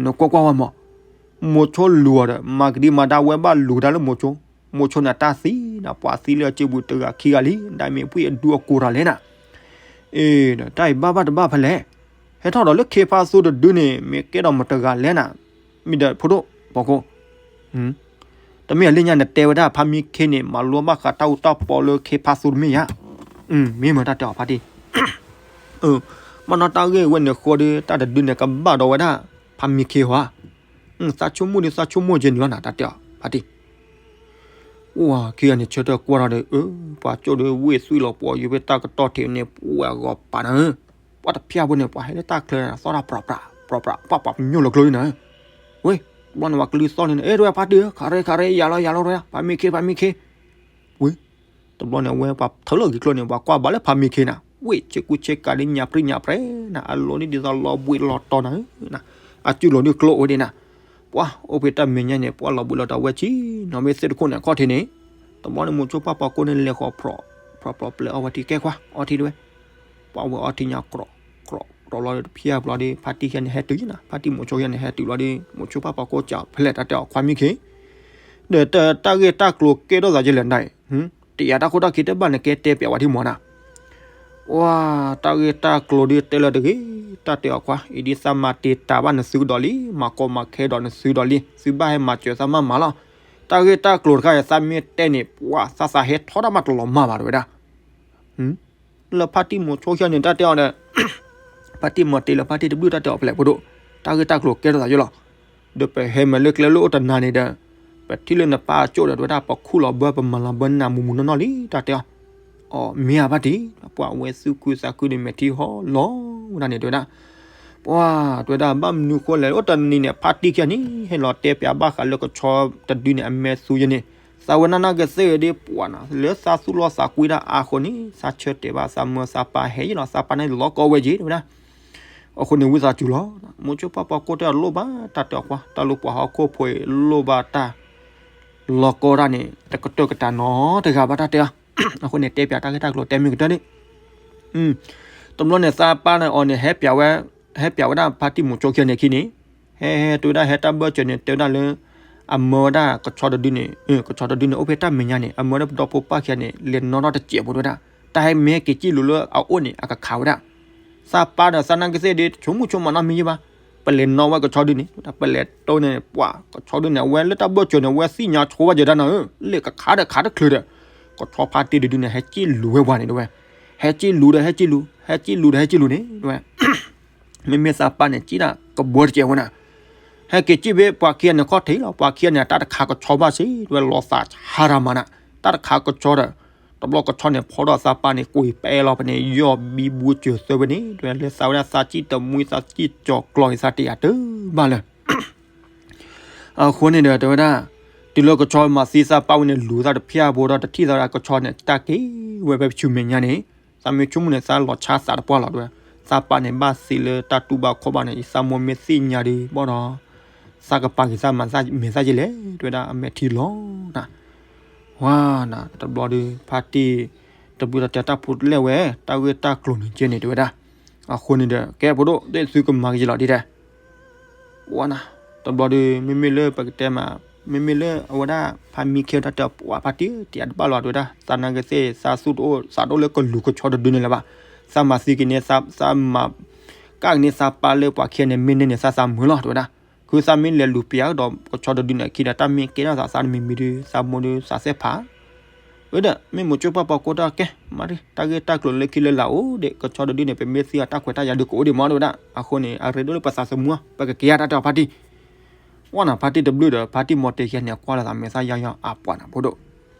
နကွၢ်ကွၢ်ဝဲမး, မိၤဆိလူၤအီၤဒီး မၤကဒံမၤဒါဝဲဘၣ်လူၤကဒါလၢမိၤဆိ, မိၤဆိန့ၣ်တၢ်သံနၤ ပှၤသံလၢအစုပူၤတဂၤခံဂၤလံ, ဒ်မ့ၢ်ဝ့ၢ်အဒူအကိၤတၢ်လဲၣ်နၤ, အ့ ဒီးတၢ်အံၤဘၣ်ဘၣ်တဘၣ်ဖဲလဲၣ်, ဟဲထီၣ်ဒီးလၢခ့ဖါသိတဒုန့ၣ် မ့ၢ်ကဲဒီးမတဂၤလဲၣ်နၤ, မ့ၢ်ဒီးဖိဒိၣ်ဖီခိၣ် တမ့ၢ်အလၢညါနတဲဝဲဒၣ် ဖါမံခ့န့ၣ် မၤလိဘၣ်ဃးတၢ်အူတၢ်ပီလၢခ့ဖါသိတမ့ၢ်ဧါ, မ့ၢ်မတၢ်တဲအီၤဖါတံၢ်, ဘၣ်နီၢ်တၢ်ဂ့ၢ်ဝဲန့ၣ်ဃိဒီး တၢ်တဒုန့ၣ် ကဘၣ်ဒီးဝဲဒၣ် ဖါမံခ့ဧါ, သးဆိကမိၣ်ဒီးသးဆိကမိၣ်ကဲန့ၣ်လီၤနၤ တၢ်တဲအီၤဖါတံၢ် အိၣ်ခံဂၤန့ၣ် ဆၢထၢၣ်ကွၢ်ထီၣ်ဒီး အၢ ပှၤကၠိၣ်ဒီးဝ့ၢ်သွံၣ်လီၤပှီၤ ယိၤဖဲတၢ်ကတီၢ်ထံးန့ၣ် ပှၤဂီၤပာ်နၤဧၢ, ပှၤတဖျၢၣ်ဖိန့ၣ် ပှၤဟဲလၢတၢ်ချၢန့ၣ် သီၣ်တၢ်ပြးပြး ပြးပြး ပှၤပှၤပညိၣ်လီၤကျိလံနၤဧၢ, ဝ့ၢ် တဘျီန့ၣ် ပှၤကလုၢ်သီၣ်န့ၣ် အဲ တဝဲဖါတံၢ်ဧၢ ခးရဲခးရဲ ယၤလီၤယၤလီၤတဝဲ ဖါမံခ့ ဖါမံခ့ ဝ့ၢ် တဘျီန့ၣ် အဝဲပှၤထၢလီၤက့ၤကျိန့ၣ် ပှၤကွၢ်ဘၣ်လၢဖါမံခ့နၤ, ဝ့ၢ် ဆ့ကူဆ့ကၤဒ်ညါပြံညါပြဲနၤ, အလီၤဒ်ဒ်သိးလီၤဘှံးလီၤတီၤနၤဧၢ, အစုလီၤဒ်ကျိအိၣ်ဒံးနၤ, ပှၤအိၣ်ဖဲတၢ်မဲာ်ညါန့ၣ် ပှၤလီၤဘှံးလီၤတီၤဝဲဆံးနီၤ မ့ၢ်သ့ၣ်တခိၣ်န့ၣ် အခီၣ်ထံးန့ၣ်, တဘျီန့ၣ် မိၤဆိပၢ်ပှၤကိးန့ၣ် လဲၤဃီၤဖြီး ဖြီးဖြီးပျဲအီဝဲထံကဲခွါ အီထံတဝဲ, ပှၤဝဲအီထံညါ ကြီးကြီးကြီးလီၤဒီး တဖျၢၣ်ဘျီဒီး ဖါတံၢ်ခံဂၤန့ၣ် ဟဲတုၤနၤ, ဖါတံၢ်မိၤဆိခံဂၤန့ၣ် ဟဲတုၤလီၤဒီး မိၤဆိပၢ်ပှၤကိးစံးဖဲလဲၣ် တၢ်တဲအီၤခွါမံခ့ ဒီးတၢ်ဂ့ၢ်တၢ်ကျိၤကဲထီၣ်သးယလဲၣ်နၤ, တယာ်တၢ်ခိၣ်တၢ်ခံတဘၣ်န့ၣ် ကဲတဲပျးဝဲထံမီၤနၤ, ဝါ တၢ်ဂ့ၢ်တၢ်ကျိၤဒုးတဲလၢတဂ့ၤ, တၢ်တဲအီၤခွါ အံၤဒ်သးမၤတ့ၢ်တၢ်ဘၣ်နသုကဒီးလံ, မၤကီမၤခဲဒီးနသုဒီးလံ, သုဘၣ်ဟဲမၤစၢၤသးမးမးလီၤ, တၢ်ဂ့ၢ်တၢ်ကျိၤတခါအံၤ သးမ့ၢ်တဲန့ၣ် ပှၤသးသးဟဲထီၣ်တၢ်မးတလီၤမၢ်ဘၣ်တဝဲဒၣ် လၢဖါတံၢ်မိၤဆိခံဂၤန့ၣ် တၢ်တဲအီၤဒီး ဖါတံၢ်မိၤတ့ၢ်လၢဖါတံၢ်တဘျုးတၢ်တဲအီၤဖဲလဲၣ်ဖိဒိၣ်, တၢ်ဂ့ၢ်တၢ်ကျိၤကဲထီၣ်သးယိလီၤ, ဒီးပဟဲမၤလၢကျဲလၢအိၣ်တနၤန့ၣ်ဒီး ပထံၣ်လၢနပၢ်အကၠိၣ်ဒီးတဝဲဒၣ် ပခူၣ်လီၤဘၢပမၤလီၤဘၢနၤမူးမူးနီၢ်နီၢ်လံ တၢ်တဲအီၤ, အီ မ့ၢ်ဧါဖါတံၢ်, ပှၤဝဲသူၣ်ခုသးခုဒီးမဲာ်ထံဟီလီၤဝဲဒၣ်န့ၣ်တဝဲဒၣ် ပှၤတဝဲဒၣ် ဘၣ်မနုၤဃိလဲၣ် အိၣ်တနံၤန့ၣ် ဖါတံၢ်ခံဂၤန့ၣ် ဟဲလီၤတဲပျးဘၣ်ဃးလၢကဆီတဒုန့ၣ် အမဲာ်သူယဲန့ၣ်, သးဝဲနၢ်နၢ်ကသ့ၣ်ဒီးပှၤနၤ လၢသးသူၣ်လီသးကွံတၢ်အါဃိန့ၣ် သးဆၢတဲာ်ဘၣ်သးမၢသးပၢ်ဟဲယဲလီၤ သးပၢ်န့ၣ်လီၤကီဝဲက့ၤတဝဲဒၣ်, အဃိန့ၣ်ဝံသးစူၤလီၤ, မိၤဆိပၢ်ပှၤကိးတဲအီၤလိၣ်ဘၣ်တၢ်တဲအီၤကွၢ် တၢ်လၢပှၤဟီၣ်ခိၣ်ဖိအံၤလိၣ်ဘၣ်တၢ် လီၤကီတၢ်န့ၣ် တကတၢၢ်ကတၢၢ်နီတဂၤဘၣ်တၢ်တဲအီၤ, အဃိန့ၣ်တဲပျးတၢ်ဂ့ၢ်တၢ်ကျိၤတဲမ့ၢ်ကတၢၢ်န့ၣ် တဘျီန့ၣ် သးပၢ်န့ၣ်အီၤန့ၣ် ဟဲပျးဝဲ, ဟဲပျးဝဲဒၣ်ဖါတံၢ်မိၤဆိခံဂၤန့ၣ်အခံန့ၣ်, ဟဲဟဲတဲဝဲဒၣ်ဟဲတၢ်ဘၢၣ်စၢၤန့ၣ် တဲဝဲဒၣ်လၢ အမၢဝဲဒၣ်ကဆီတဒုန့ၣ်, ကဆီတဒုန့ၣ် အိၣ်ဖဲတၢ်မဲာ်ညါန့ၣ် အမၢဝဲဒၣ်ပဒီဖိပၢ်ခံဂၤန့ၣ် လဲၤနီၣ်ထီၣ်တစဲးဖိတဲဝဲဒၣ်, တၢ်ဟဲမ့ၢ်ဟဲက့ၤစံၣ်လူၤလၢအအိၣ်န့ၣ် အကခးဝဲဒၣ်, သးပၢ်ဒီးသးနၢ်ကသ့ၣ်ဒီး ဆိကမိၣ်ဆိကမးနီတမံၤယဲဘၣ်, ပလဲၤနီၣ်ဝဲကဆီဒုန့ၣ် ပလဲၤတိၢ်န့ၣ် ပှၤကဆီဒုန့ၣ် အဝဲလၢတၢ်ဘၢၣ်စၢၤန့ၣ် အဝဲသ့ၣ်ညါဆိဝဲယဲဒၣ်နၤဧၢ, လၢကခးဒီးခးတချုးဒီး ကဆီဖါတံၢ်တဒုန့ၣ် ဟဲစံၣ်လူၤဝဲပှၤန့ၣ်တဲဝဲ, ဟဲစံၣ်လူၤဒီးဟဲစံၣ်လူၤ ဟဲစံၣ်လူၤဒီးဟဲစံၣ်လူၤန့ၣ်တဲဝဲ မ့မ့ၢ်သးပၢ်န့ၣ် စံၣ်တၢ်ကဘှီတစဲးဝဲနၤ, ဟဲက့ၤစံၣ်ဖဲပှၤခံဂၤန့ၣ်ခီၣ်ထံးလီၤ, ပှၤခံဂၤန့ၣ် တၢ်တခးကဆီဘၣ်စ့ၢ် တဲဝဲလီၤသးဆါတၢ်မးနၤ, တၢ်တခးကဆီဒီး တဘျီကဆီန့ၣ် ဖီဒီးသးပၢ်န့ၣ် ကွံာ်ပဲလီၤဖဲန့ၣ် ယီၢ်ဘံဘူစၢၤသၢဝဲန့ၣ် တဲဝဲလၢသးဝဲဒၣ်သးစံၣ်တမှံသးစံၣ်ကၠီၤကျီၤအံၤသးတယာ်တၢ်ဘၣ်လၢ အဃိန့ၣ်ဒီးတဲဝဲဒၣ် တုၤလၢကဆီမၤသံသးပၢ်ဝဲန့ၣ် လူၤသးတဖျၢၣ်ဖိဒီးတထံၣ်သးဝဲဒၣ်ကဆီန့ၣ် တၢ်က့ၤဝဲဖဲပဆူမဲာ်ညါန့ၣ် သးမ့ၢ်ဆိကမိၣ်န့ၣ် သးလီၤဆါသးတပှၢ်လီၤတဲဝဲ, သးပၢ်န့ၣ် ဘၣ်သံလၢတၢ်တူၢ်ဘၣ်ခီၣ်ဘၣ်န့ၣ် ယသးမိၢ်မ့ၢ်သ့ၣ်ညါဒီးဘၣ်ဒီး သးကပာ်က့ၤသးမၤမဲာ်သၣ်ယဲလဲၣ် တဲဝဲဒၣ်အမဲာ်ထံလီၤနၤ ဝါနၤ တဘျီဒီး ဖါတံၢ် တဘျုးတၢ်တဲတၢ်ဖိတလဲၣ်ဝဲ တၢ်ဂ့ၢ်တၢ်ကျိၤန့ၣ်ကဲန့ၣ်တဲဝဲဒၣ်, အဃိန့ၣ်ဒီး ကဲဖိဒိၣ် သ့ၣ်သုကမၤကယဲလီၤဒ်တဲ ဝါနၤ တဘျီဒီး မ့မ့ၢ်လၢပကတဲမး မ့မ့ၢ်လၢအဝဲဒၣ် ဖါမံခ့တၢ်တဲပှၤဖါတံၢ် တယာ်တဘၣ်လီၤတဲဝဲဒၣ် သးနာ်က့သ့ၣ် သးသူၣ်တအိၣ် သးတအိၣ်လၢကလူၤကဆီတဒုန့ၣ်လၢၤဘၣ်, သးမၤသံက့ၤန့ၣ် သးမၤ ကၣ်က့ၤန့ၣ်သးပၢ်လၢပှၤခံဂၤန့ၣ် မ့ၢ်န့ၢ်န့ၣ် သးသးမုာ်လီၤတဲဝဲဒၣ်, ခုသးမ့ၢ်လဲၤလူၤပျးကဒီးကဆီတဒုန့ၣ်အခံဒီး တၢ်မ့ၢ်ကဲထီၣ်သးသးတမံၤမံၤဒီး သးမိၢ်ဒီးသးသ့ၣ်ဖး ဝဲဒီး မ့ၢ်မိၤကၠိပၢ်ပှၤကိးတၢ်ကဲ မၤဒ် တၢ်ဂ့ၢ်တၢ်ကျိၤလၢခံလၢလာ်အိၣ်ဒီး ကဆီတဒုန့ၣ် ပမ့ၢ်သံအတၢ်ခွဲးတၢ်ယာ်ဒုးကအိၣ်ဒံးမးတဲဝဲဒၣ်, အဃိန့ၣ် အရ့ဒိၣ်လၢပသးသမူ ပကက့ၤယါတၢ်တဲအီၤဖါတံၢ် ဝဲနၤ ဖါတံၢ်တဘျုးဒီး ဖါတံၢ်မိၤတ့ၢ်ခံဂၤန့ၣ် အကွၢ်လီၤသးမဲာ်သၣ်ယါယါအပှၤနၤဖိဒိၣ်,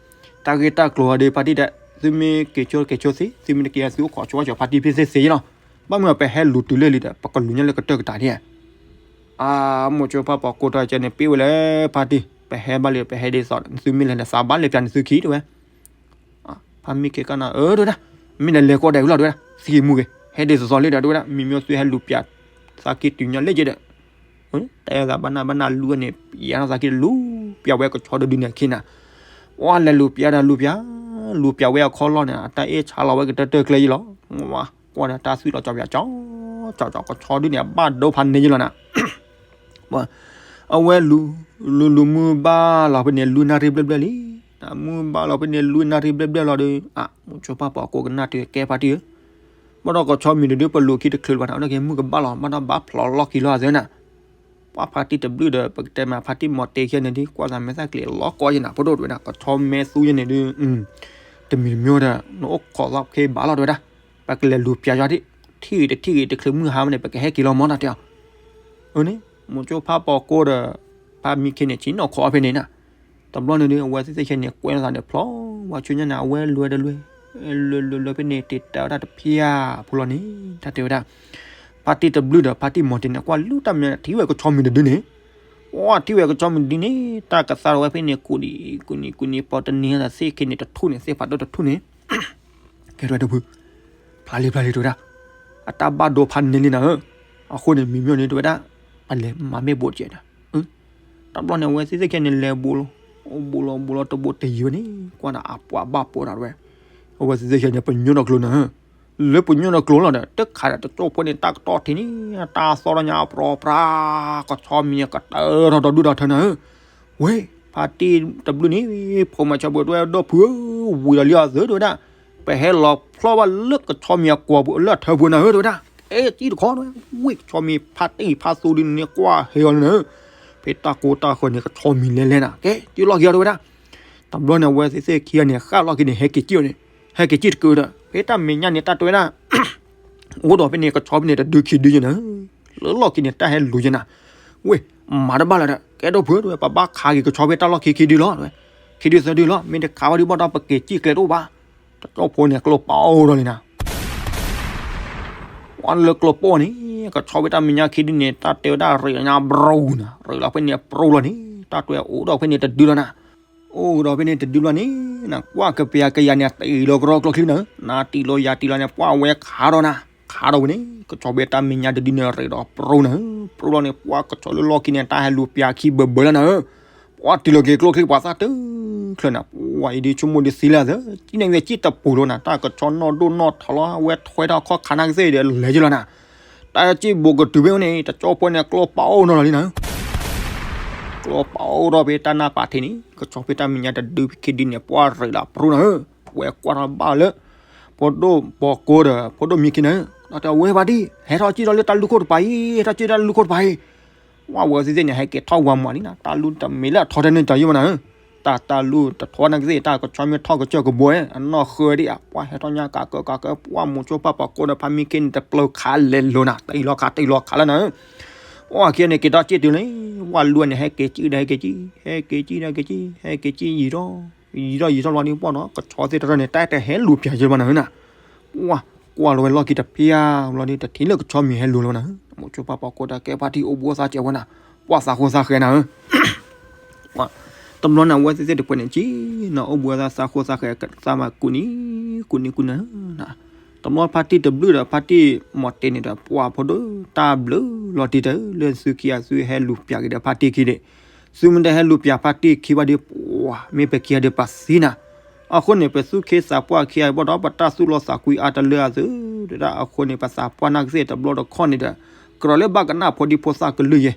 တၢ်ဂ့ၢ်တၢ်ကျိၤဒီး ဖါတံၢ်တဲ သုမ့ၢ်က့ၤဆိက့ၤဆိသ့, သုမ့ၢ်တက့ၤသုအိၣ်ခိးဆိဝဲကၠီၤဖါတံၢ်ဖဲသ့သ့လီၤ, ဘၣ်မနုၤပဟဲလူၤတုၤလၢလံဒီး ပကလူၤညါလၢကတၢၢ်ကတၢၢ်ဒ် အမိၤကၠိပၢ်ပှၤကိးတၢ်ကဲန့ၣ် ပ့ၢ်ဝဲလၢဖါတံၢ် ပဟဲဘၣ်လံ ပဟဲဒ်သိး သုမ့ၢ်လဲၤန့ၣ် သးဘၣ်လဲၤပျးန့ၢ်သုခံတဲဝဲ, ဖါမံခ့ကနၣ် အၢ တဲဝဲဒၣ်, မ့ၢ်နလဲၤကိးဒဲးဝံၤလီၤ တဲဝဲဒၣ်, သံက့ၤမူက့ၤ ဟဲဒ်သိးသိးလံဒီး တဲဝဲဒၣ် မ့မ့ၢ်သုဟဲလူၤပျး သးက့ၤတုၤညါလၢက့ၤဒီး တၢ်အဲၣ်သးဘၣ်နၢ်ဘၣ်နၢ်လူန့ၣ် ယါထီၣ်သးက့ၤတလူၤပျးဝဲကဆီတဒုန့ၣ်အခံနၤ, ဝဲလဲၤလူၤပျးဒီးလူၤပျး, လူၤပျးဝဲအခီၣ်လီၢ်န့ၣ် အတၢ်အ့ၣ်ဆါလီၤဝဲကတၢၢ်တၢၢ်ကျဲယံၤလီၤ. ကွၢ်ဒီးတၢ်သွံၣ်လီၤကၠီပၠးကၠီ, ကၠီကၠီ ကဆီဒုန့ၣ် အဘၣ်ဒိဖးန့ၢ်ယံၤလီၤနၤ. အဝဲလူၤ လူၤလူၤမုၢ်ဘၣ်လီၤဖဲန့ၣ် လွံၢ်နၣ်ရံၣ်ဘျဲၣ်ဘျဲၣ်လံ. မုၢ်ဘၣ်လီၤဖဲန့ၣ် လွံၢ်နၣ်ရံၣ်ဘျဲၣ်ဘျဲၣ်လီၤဒီး အမိၤဆိဖးပီၤကိးကနၣ်တုၤကဲဖါတံၢ်ဧၢ, ဘၣ်ဒီးကဆီမံၤတဒု ပလူၤခံတချုးလၢၤဘၣ်န့ၣ် အဝဲဒၣ်က့ၤမုၢ်ကဘၣ်လီၤ ဘၣ်ဒီးဘၣ်ဖျိးလီၢ်ခံလီၤအသးနၤ. ပှၤဖါတံၢ်တဘျုးဒီး ပကတဲမးဖါတံၢ်မီၤတ့ခံဂၤန့ၣ်ဒုး ကွၢ်သးမဲာ်သၣ်ကျဲၤလီၤကီယံၤနၤ ဖိဒိၣ်တဝဲဒၣ် ကဆီမဲာ်သူယံၤန့ၣ်ဒုး တမံၤတမံၤဒီး နအိၣ်ခိးသီခ့ဘၣ်လီၤတဝဲဒၣ်, ပကလဲၤလူၤပျးယီၤဒံး, ထံၣ်ဂ့ၤတထံၣ်ဂ့ၤ တချုးမုၢ်ဟါမးန့ၣ် ပကဟဲက့ၤလီၤမီၢ်တၢ်တဲအီၤ. အန့ၣ် မိၤဆိဖးပီၤကိဒီး ဖါမံခ့န့ၣ် ဆ့ၣ်နီၤခိးအီၤဖဲန့ၣ်နၤ. တဘျီန့ၣ်ဒုး အဝဲသ့ၣ်သ့ၣ်ခဲန့ၣ် ကွဲးလီၤသးန့ၣ်ဖျိ ဝဲဆူညါန့ၣ် အဝဲလွဲတလွဲ, လွဲလွဲလွဲဖဲန့ၣ် တ့တၢ်ဝဲဒၣ်တဖၣ်ဖိလီၤန့ၣ် တၢ်တဲဝဲဒၣ် ဖါတံၢ်တဘျုးဒီးဖါတံၢ်မီၤတ့န့ၣ် ကွၢ်လူၤတၢ်မံၤန့ၣ် ထံၣ်ဝဲကဆီမံၤတဒုန့ၣ်, ဝဲထံၣ်ဝဲကဆီမံၤတဒုန့ၣ် တၢ်ကသါထီၣ်ဝဲဖဲန့ၣ် ကူးဒံး ကူးနံၤ ကူးနံၤ ပီၤတနံၤသ့ၣ်ခဲန့ၣ်တထူၣ်န့ၣ် သ့ၣ်ဖးဒိၣ်တထူၣ်န့ၣ် ကဲတဝဲတဖု ဖျါလံဖျါလံတဝဲဒၣ်, အတၢ်ဘၣ်ဒိဖးန့ၢ်လံနၤဧၢ, အဃိန့ၣ် မံၤမ့ၢ်န့ၣ်တဝဲဒၣ်, ပလဲၤမၤမ့ၢ်ဘိးတကဲးနၤ, တဘျီန့ၣ် အဝဲသ့ၣ်သ့ၣ်ခဲန့ၣ် လဲၤဘူးလီၤ, အိၣ်ဘူးလီၤဘူးလီၤတဘူးတယံၤဝဲန့ၣ် ကွၢ်ဒီးအပှၤဘၣ်ပိာ်တၢ်တဝဲ, အဝဲသ့ၣ်သ့ၣ်ခဲန့ၣ် ပညိၣ်ဒီးကျိၤနၤဧၢ, လၢပညိၣ်ဒီးကျိၤလီၤဒီး တခါဒီးတကၠိၣ်ဖိန့ၣ် တၢ်ကတီၢ်ထံးန့ၣ် တၢ်သီၣ်ထီၣ်ညါပြိပြါ, ကဆီမံၤန့ၣ် ကတၢၢ်ထီၣ်ဒီဒူၣ်ဒီထၢနၤဧၢ, ဝဲ, ဖါတံၢ်တဘျုးန့ၣ် ဖိမၤဆၢပှဲၤတဝဲဒီဖုဧၢ, ဝံၤဒီးလံအီၤသုတဝဲဒၣ်, ပဟဲလီၤဖျီၣ်ဘၣ်လၢကဆီမံၤအကွီၤပူၤလၢအထၢပူၤနၤဧၢတဝဲဒၣ်, ကဲကံၣ်တခီတဝဲ, ဝံၤကဆီမံၤဖါတံၢ်ဖါသိဒုန့ၣ်ကွၢ်ဟဲအီၤလၢနၤဧၢ, ဖဲတၢ်ကိးတၢ်ဃၢၤန့ၣ် ကဆီမံၤလဲၤလဲၤနၤ ကဲကံၣ်လီၢ်ခံအီၤတဝဲဒၣ်, တဘျီန့ၣ် အဝဲသ့ၣ်သ့ၣ်ခံဂၤန့ၣ် ဃၣ်လီၢ်ခံန့ၣ် ဟဲက့ၤကံၣ်အီၤန့ၣ်, ဟဲက့ၤကံၣ်တကုာ်ဒီး ဖဲတၢ်မဲာ်ညါန့ၣ်တၢ်တဝဲဒၣ် အိၣ်ဒီးဖဲန့ၣ် ကဆီဖဲန့ၣ် တဒုခံဒုယဲနၤ, လၢလီၢ်ခံန့ၣ် တၢ်ဟဲလူၤယဲနၤ, ဝဲ, မၤတဘၣ်လၢၤဒီး ကဲဒိၣ်ဖုတဝဲ ပဘၣ်ခးက့ၤကဆီဖဲတၢ်လီၢ်ခံခံဒုလီၤတဝဲ, ခံဒုသၢဒုလီၤ မ့ၢ်တခးဝဲဒုဘၣ်ဒီး ပက့ၤကံၣ်ကျဲတအိၣ်ဘၣ်, တကၠိၣ်ဖိန့ၣ် ကျိပိၢ်ဒီးလံနၤ ဝဲလၢကျိပိၢ်န့ၣ် ကဆီဖဲတၢ်မဲာ်ညါခံဒုန့ၣ် တၢ်တဲဝဲဒၣ်ရ့းညါဘြူၤနၤ ရ့းလီၤဖဲန့ၣ်ပြူလီၤန့ၣ် တၢ်တဲအိၣ်ဒီးဖဲန့ၣ်တဒုလီၤနၤ, အိၣ်ဒီးဖဲန့ၣ်တဒုလီၤန့ၣ် နကွၢ်ကပျးကယၤန့ၣ် တ့ၢ်လီၤကရီကျိချံနၤ, နတ့ၢ်လီၤယၤတ့ၢ်လီၤန့ၣ် ပှၢ်ဝဲခးဒီးနၤ, ခးဒီးဝဲန့ၣ် ကဆီဖဲတၢ်မဲာ်ညါတဒုန့ၣ် ရ့းဒီးပြူနၤ, ပြူလီၤန့ၣ် ပှၢ်ကဆီလၢလီၢ်ခံန့ၣ် တၢ်ဟဲလူၤပျးခံဘၢဘၢလီၤနၤဧၢ ပှၢ်တ့ၢ်လီၤက့ၤကျိချံ ပှၤသၣ်တချုးနၤ, ပှၢ်အံၤဒုးဆိကမိၣ်ဒုးသံလၢအသၢ, ကံၣ်န့ၣ်က့ၤကံၣ်တပူၤလီၤနၤ, တၢ်ကဆီနီၢ်ဒိၣ်နီၢ်ထီလီၤ, အဝဲထွဲထီၣ်ခီၣ်ခါနၢ်ကသ့ၣ်ဒီးလဲၤယလီၤနၤ, တၢ်ကံၣ်ဘိးကတုၤဖဲန့ၣ် တကၠိၣ်ဖိန့ၣ် ကျိပာ်အိၣ်နီၢ်လီၤလံနၤ, ကျိပာ်အိၣ်ထီၣ်ဖဲတၢ်နၢ်ပာ်ထံးန့ၣ် ကဆီဖဲတၢ်မဲာ်ညါတဒုခံဒုန့ၣ် ပှၢ်ရ့းလီၤပြူနၤဧၢ, ဝဲကွၢ်ထီၣ်ဘၣ်လၢ ဖိဒိၣ်ဘီကိဒီး ဖိဒိၣ်မံခ့နၤဧၢ, ဒီးတဲဝဲဘၣ်ဒံး ဟဲထီၣ်ကံၣ်ဒီးလၢတၢ်လူၢ်ခိၣ်တပၤအံၤ, ဟဲထီၣ်ကံၣ်ဒီးတၢ်လူၢ်ခိၣ်တပၤအံၤ ဝဲဝဲသ့ၣ်သ့ၣ်န့ၣ် ဟဲက့ၤထီၣ်ဝါမးလံနၤ, တၢ်လူၢ်တမ့ၢ်လၢအထီတၢ်န့ၣ်တၢ်ယိမးနၤဧၢ, တၢ်တၢ်လူၢ်တထီနၢ်ကသ့ၣ် တၢ်ကဆီမ့ၢ်ထီၣ်ကစၢၢ်ကဘီဧၢ, အနီၢ်ဃၢဒံးဧါ, ပှၢ်ဟဲထီၣ်ညါကးကၢကးကၢ ပှၢ်မိၤဆိဖးပီၤကိဒီးဖါမံခ့န့ၣ် တပျၢၤခးလဲၤလိၤနၤ, တ့ၢ်လီၤခးတ့ၢ်လီၤခးလၢနၤဧၢ, အိၣ်ခံဂၤန့ၣ် က့ၤထီၣ်ကံၣ်တုၤလံ, ဝဲလူၢ်န့ၣ် ဟဲက့ၤကံၣ်ဒီးဟဲက့ၤကံၣ်, ဟဲက့ၤကံၣ်ဒီးက့ၤကံၣ်, ဟဲက့ၤကံၣ်ယံာ်ထီၣ် ယံာ်ထီၣ်ယံာ်ထီၣ်လီၤဒ်ပှၢ်နီၤ ကဆီသ့ၣ်တရၢန့ၣ် တၢ်တဟဲလူၤပျးယဲဘၣ်နၤဧၢနၤ, ကွၢ်ကွၢ်လီၤဝဲလီၢ်ခံတဖျၢၣ်လီၤဒီး တထံၣ်လၢကဆီမံၤဟဲလူၤလီၤနၤဧၢ, မိၤဆိဖးပီၤကိဒီးကဲဖါတံၢ်အိၣ်ဘူးအသးစဲးဝဲနၤ, ပှၢ်သးဃိသးဃဲနၤဧၢ တဘျီန့ၣ် အဝဲသ့ၣ်သ့ၣ်တပှဲၤန့ၣ်ကံၣ်နၤ အိၣ်ဘူးအသးသးဃိသးဃဲ သးမၤကူးနံၤ ကူးနံၤကူးနၤနၤ, တဘျီဖါတံၢ်တဘျုးဒီး ဖါတံၢ်မီၤတ့န့ၣ်ဒီး ပှၢ်ဖိဒိၣ်တၢ်ဘျုးလီၤတံၢ်တၢ် လၢသုခံဂၤသုဟဲလူၤပျးက့ၤဒီးဖါတံၢ်ခံဒံး, သုမ့ၢ်တဟဲလူၤပျးဖါတံၢ်ခံဘၣ်ဒီး ပှၢ်မ့ၢ်ပခံဂၤဒီးပသံနၤ, အဃိန့ၣ် ပသူၣ်က့သးပှၢ်ခံဂၤဘၣ်ဒီး ပတၢ်သူၣ်လီသးကွံအါတလၢအသၢ, အဃိန့ၣ် ပသးပှၢ်နၢ်ကသ့ၣ်တဘျီတခီၣ်န့ၣ်ဒီး ကြၢးလၢဘၣ်ကနၣ်ဖိဒံဖိသၣ်ကလုၢ်ယဲ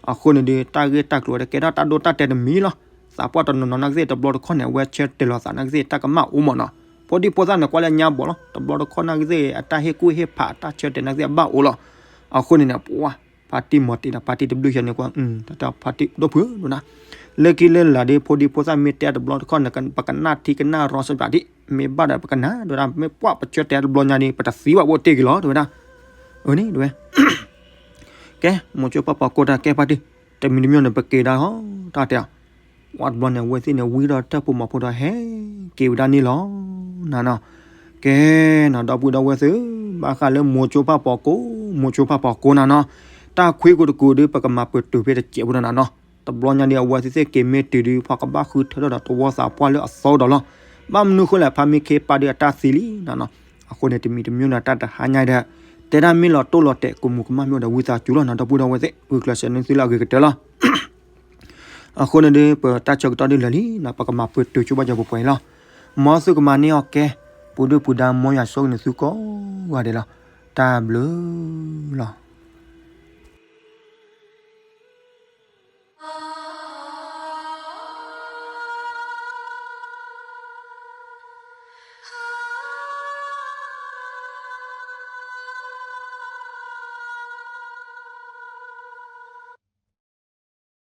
အဃိန့ၣ်ဒီး တၢ်ဂ့ၢ်တၢ်ကျိၤဒီး ကဲထီၣ်တၢ်ဒိတၢ်တဲာ်တမံၤလီၤ. သးပှၢ်တနီၤနီၤနၢ်ကသ့ၣ်တဘျီတခီၣ်န့ၣ် အဝဲဆၢတဲာ်လီၤသးနၢ်ကသ့ၣ်တၢ်ကမၣ်အိၣ်မးနီၤ. ဖိဒံဖိသၣ်န့ၣ် ကွၢ်လၢညါဘီၣ်လီၤ. တဘျီတခီၣ်နၢ်ကသ့ၣ် အတၢ်ဟ့ၣ်ကူၣ်ဟ့ၣ်ဖး အတၢ်ဆၢတဲာ်နၢ်ကသ့ၣ်အဘၣ်အိၣ်လီၤ. အဃိန့ၣ်န့ၣ် ပှၤ ဖါတံၢ်မီၤတ့ဒီး ဖါတံၢ်တဘျုးယဲန့ၣ် ကွၢ် တၢ်ဖါတံၢ်ဒိၣ်ဖုးဒိၣ်နၤ လၢခံလၢလာ်ဒီး ဖိဒံဖိသၣ်မ့ၢ်တဲတဘျီတခီၣ်န့ၣ် ပကနၣ်ထံကနၣ်ရီစပၠးဒံး မ့ၢ်ဘၣ်ဒီးပကနၣ်ဒိၣ်ဒၣ် မ့ၢ်ပှၢ်ပဆၢတဲာ်တဘျီညါန့ၣ် ပတသံဘၣ်အိၣ်တ့ၢ်က့ၤလီၤ တဲဝဲဒၣ်. အန့ၣ်တဲဝဲ ကဲ မိၤဆိဖးပီၤကိးတၢ်ကဲဖါတံၢ် တမံၤတမံၤန့ၣ် ပက့ၤဒၣ်ဟီ တၢ်တဲအီၤ ဝဲတဘျီန့ၣ် အဝဲသ့ၣ်န့ၣ် ဝံထီၣ်တၢ်ဖိမီၤဖိဒီးဟဲက့ၤဝဲဒၣ်န့ၣ်လီၤ နၤနီၤ. ကဲနီၤ ဒီပုၢ်ဒီဝဲၢ်သ့ၣ်ဧၢ, ဘၣ်ဃးလၢမိၤဆိဖးပီၤကိး မိၤဆိဖးပီၤကိးနၤနီၤ, တၢ်ခွံကတကူးဒီး ပကမၤပတုာ်ဖဲတစဲးဖိဒီးနၤနီၤ. တဘျီညါဒီး အဝဲသ့ၣ်သ့ၣ်က့ၤမ့ၢ်တုၤဒီး ပှၤကဘၣ်ဃုထၢထီၣ်ဒီးသဝီသးပှၢ်လၢအသီဒီးလီၤ. ဘၣ်မနုၤဃိလဲၣ် ဖါမံခ့ပၢ်ဒီးအတၢ်သံလံ နၤနီၤ. အဃိန့ၣ် တမံၤတမံၤန့ၣ် တၢ်တဟါညါဒီး တဲဒၣ်မ့ၢ်လီၤတိၢ်လီၤတဲာ် ကမူၤကမၣ်မ့ၢ်အိၣ်ဒီးဝံသးစူၤလီၤ နၤဒီပုၢ်ဒီဝဲၢ်သ့ၣ် ဂုာ်ကျဲးစၢးန့ၢ်သုလၢအဂ့ၤကတၢၢ်လီၤ. အဃိန့ၣ်ဒီး ပတၢ်ဆၢကတီၢ်ဒုးလၢာ်လံနီၤ, ပကမၤပှဲၤတုၤဆိဘၣ်ကၠီၤပှဲၤပှဲၤအံၤလီၤ. မ်သုကမၤန့ၢ်အီၣ်ကဲ, ပူၤဒုၣ်ပူၤဒါ မ်ယွၤဆိၣ်ဂ့ၤန့ၢ်သုကိးဂၤဒဲးလီၤ. တၢ်ဘျုးလီၤ.